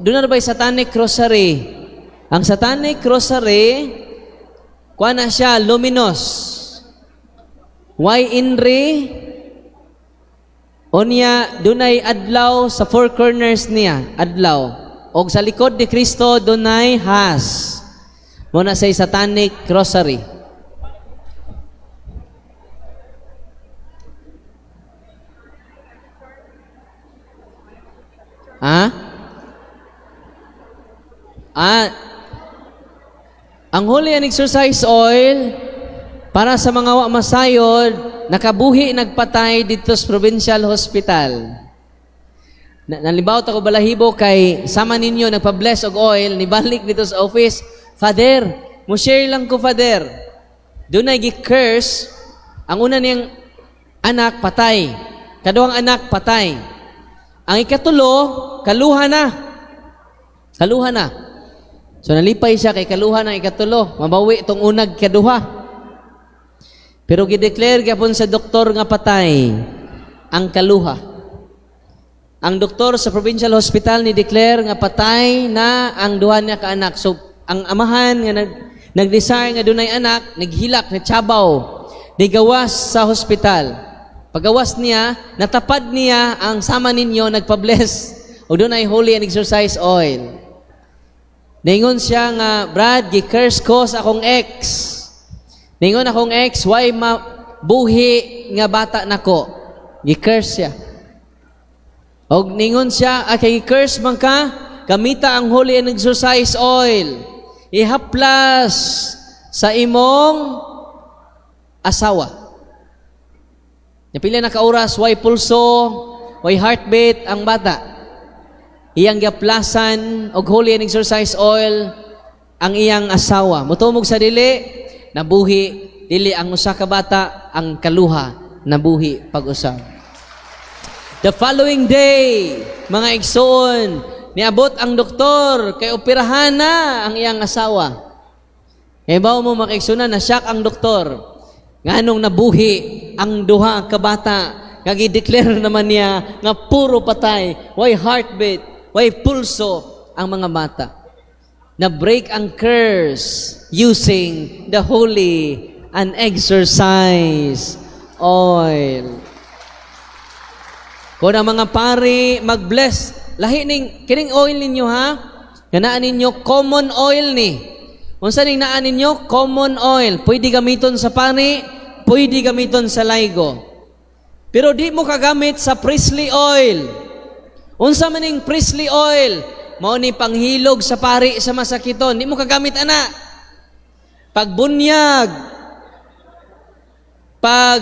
Doon na ba yung satanic rosary? Ang satanic rosary, kuha na siya, luminous. Why inri? Unya, dunay adlaw sa four corners niya, adlaw. Og sa likod ni Kristo, dunay has. Muna sa satanic rosary. Ha? Ah, ang holy and exorcise oil para sa mga wa masayod, nakabuhi nagpatay dito sa Provincial Hospital. Nalibaw ako balahibo kay sama ninyo nagpa-bless og oil, nibalik dito sa office. "Father, mo share lang ko, Father." Dunay gi-curse ang una niyang anak, patay. Kaduhang anak, patay. Ang ikatulo, kaluha na. Kaluha na. So nalipay siya kay kaluha ng ikatulo. Mabawi itong unag kaduha. Pero gideclare gyapon sa doktor nga patay ang kaluha. Ang doktor sa provincial hospital ni declare nga patay na ang duha niya ka anak. So ang amahan nga nag-desire nga dunay anak, naghilak, nagtsabaw, nigawas sa hospital. Pagawas niya, natapad niya ang sama ninyo nagpa-bless o dunay holy and exorcise oil. Ningon siya nga, "Brad, gi-curse ko sa akong ex. Ningon akong ex, why mabuhi nga bata nako?" Gi-curse siya. Og ningon siya, "Ah, kay curse man ka, gamita ang holy and exorcise oil. Ihaplas sa imong asawa." Napila na ka oras, way pulso, way heartbeat ang bata. Iyang gihaplasan og holy and exorcise oil ang iyang asawa. Mutumog sa dili, nabuhi dili ang usa ka bata, ang kaluha nabuhi pag-usab. The following day, mga igsoon, niabot ang doktor kay operahan na ang iyang asawa. Kay bawo mo, mga kaigsuonan, na-shock ang doktor. Nganong nabuhi ang duha ka bata, nga gi-declare naman niya nga puro patay, way heartbeat, way pulso ang mga bata. Na-break ang curse using the holy and exorcise oil. Kung ang mga pari mag-bless, lahi ning kining oil ninyo ha. Nga naa ninyo, common oil ni. Unsa ning naa ninyo? Common oil. Pwede gamiton sa pari, pwede gamiton sa laygo. Pero di mo kagamit sa priestly oil. Unsa man ning priestly oil? Mao ni panghilog sa pari sa masakiton. Di mo kagamit ana. Pagbunyag, pag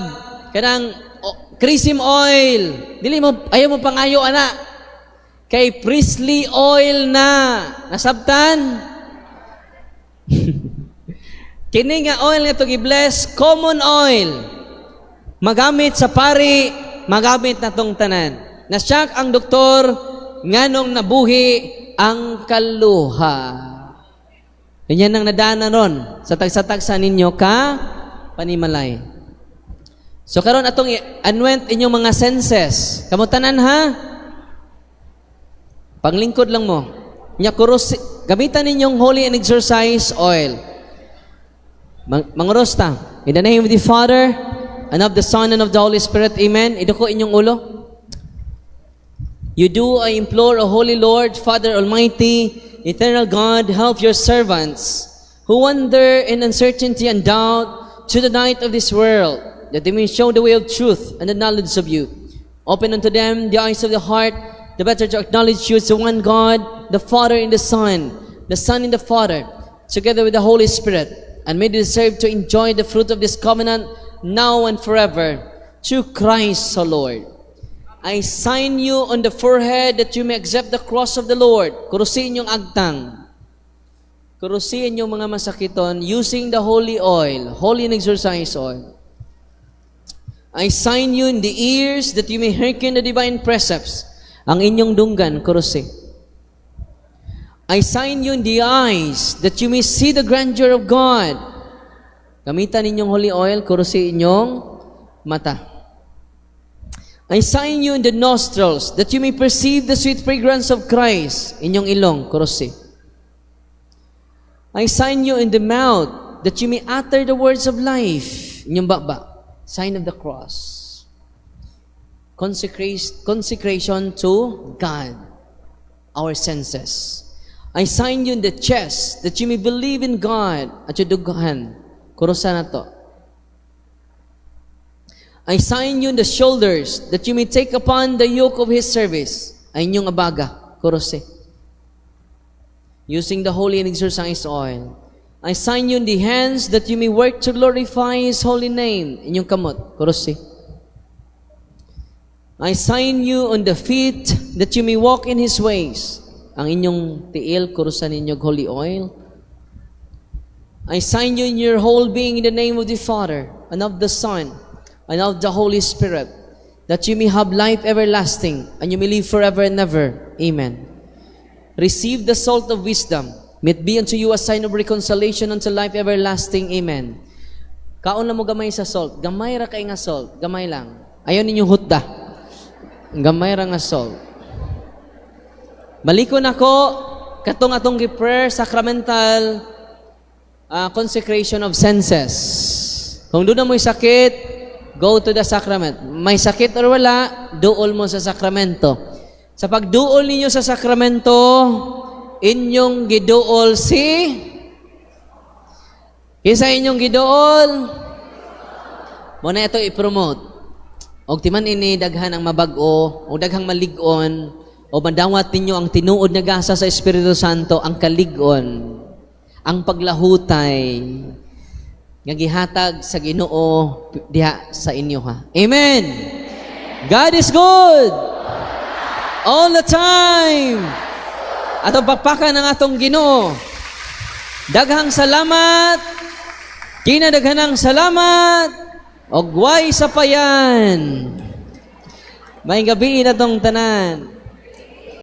kanang chrism oil, dili mo, ayaw mo pangayo ana. Kay priestly oil na. Nasabtan? Kini nga oil nga to gi-bless, common oil. Magamit sa pari, magamit na tong tanan. Na-shock ang doktor nganong nabuhi ang kaluha. Ganyan ang nadana ron sa tagsa-tagsa ninyo ka panimalay. So karon atong anoint inyong mga senses. Kamo tanan ha? Panglingkod lang mo. Nya kuros, gamitan ninyong holy and exorcise oil. Manguros ta. In the name of the Father, and of the Son, and of the Holy Spirit. Amen. Iduko inyong ulo. You do, I implore, O Holy Lord, Father Almighty, eternal God, help your servants who wander in uncertainty and doubt to the night of this world, that they may show the way of truth and the knowledge of you. Open unto them the eyes of the heart, the better to acknowledge you as the one God, the Father in the Son in the Father, together with the Holy Spirit, and may they deserve to enjoy the fruit of this covenant now and forever. Through Christ, O Lord. I sign you on the forehead that you may accept the cross of the Lord. Kurusin yung agtang. Kurusin yung mga masakiton using the holy oil, holy and exorcise oil. I sign you in the ears that you may hearken the divine precepts. Ang inyong dunggan, kurusi. I sign you in the eyes that you may see the grandeur of God. Gamitan ninyong holy oil, kurusi inyong mata. I sign you in the nostrils that you may perceive the sweet fragrance of Christ. Inyong ilong, kurusi. I sign you in the mouth that you may utter the words of life. Inyong baba. Sign of the cross. Consecration to God, our senses. I sign you in the chest that you may believe in God at yung dughan. Kurusan na to. I sign you in the shoulders that you may take upon the yoke of His service. Ay inyong abaga. Kurose. Using the holy and exorcised oil. I sign you in the hands that you may work to glorify His holy name. Inyong kamot. Kurose. I sign you on the feet that you may walk in His ways. Ang inyong tiil, kurusan ninyo holy oil. I sign you in your whole being in the name of the Father, and of the Son, and of the Holy Spirit, that you may have life everlasting, and you may live forever and ever. Amen. Receive the salt of wisdom. May it be unto you a sign of reconciliation unto life everlasting. Amen. Kaon lang mo gamay sa salt. Gamay ra kay nga salt. Gamay lang. Ayaw ninyo hutda. Gamay ra nga salt. Balikon ako katong atong gi-prayer, sacramental consecration of senses. Kung duna mo'y sakit, go to the sacrament. May sakit or wala, duol mo sa sakramento. Sa pagduol ninyo sa sakramento, inyong giduol si. Kinsa inyong giduol? Mao na ito i-promote. Og timan ini daghan ang mabag-o o daghang malig-on o madawat ninyo ang tinuod nga gasa sa Espiritu Santo, ang kalig-on, ang paglahutay nga gihatag sa Ginoo diha sa inyo ha. Amen. God is good all the time. Atong pakpakan ang atong Ginoo. Daghang salamat. Kinadaghanang salamat. Og way sapayan. Maayong gabii natong tanan.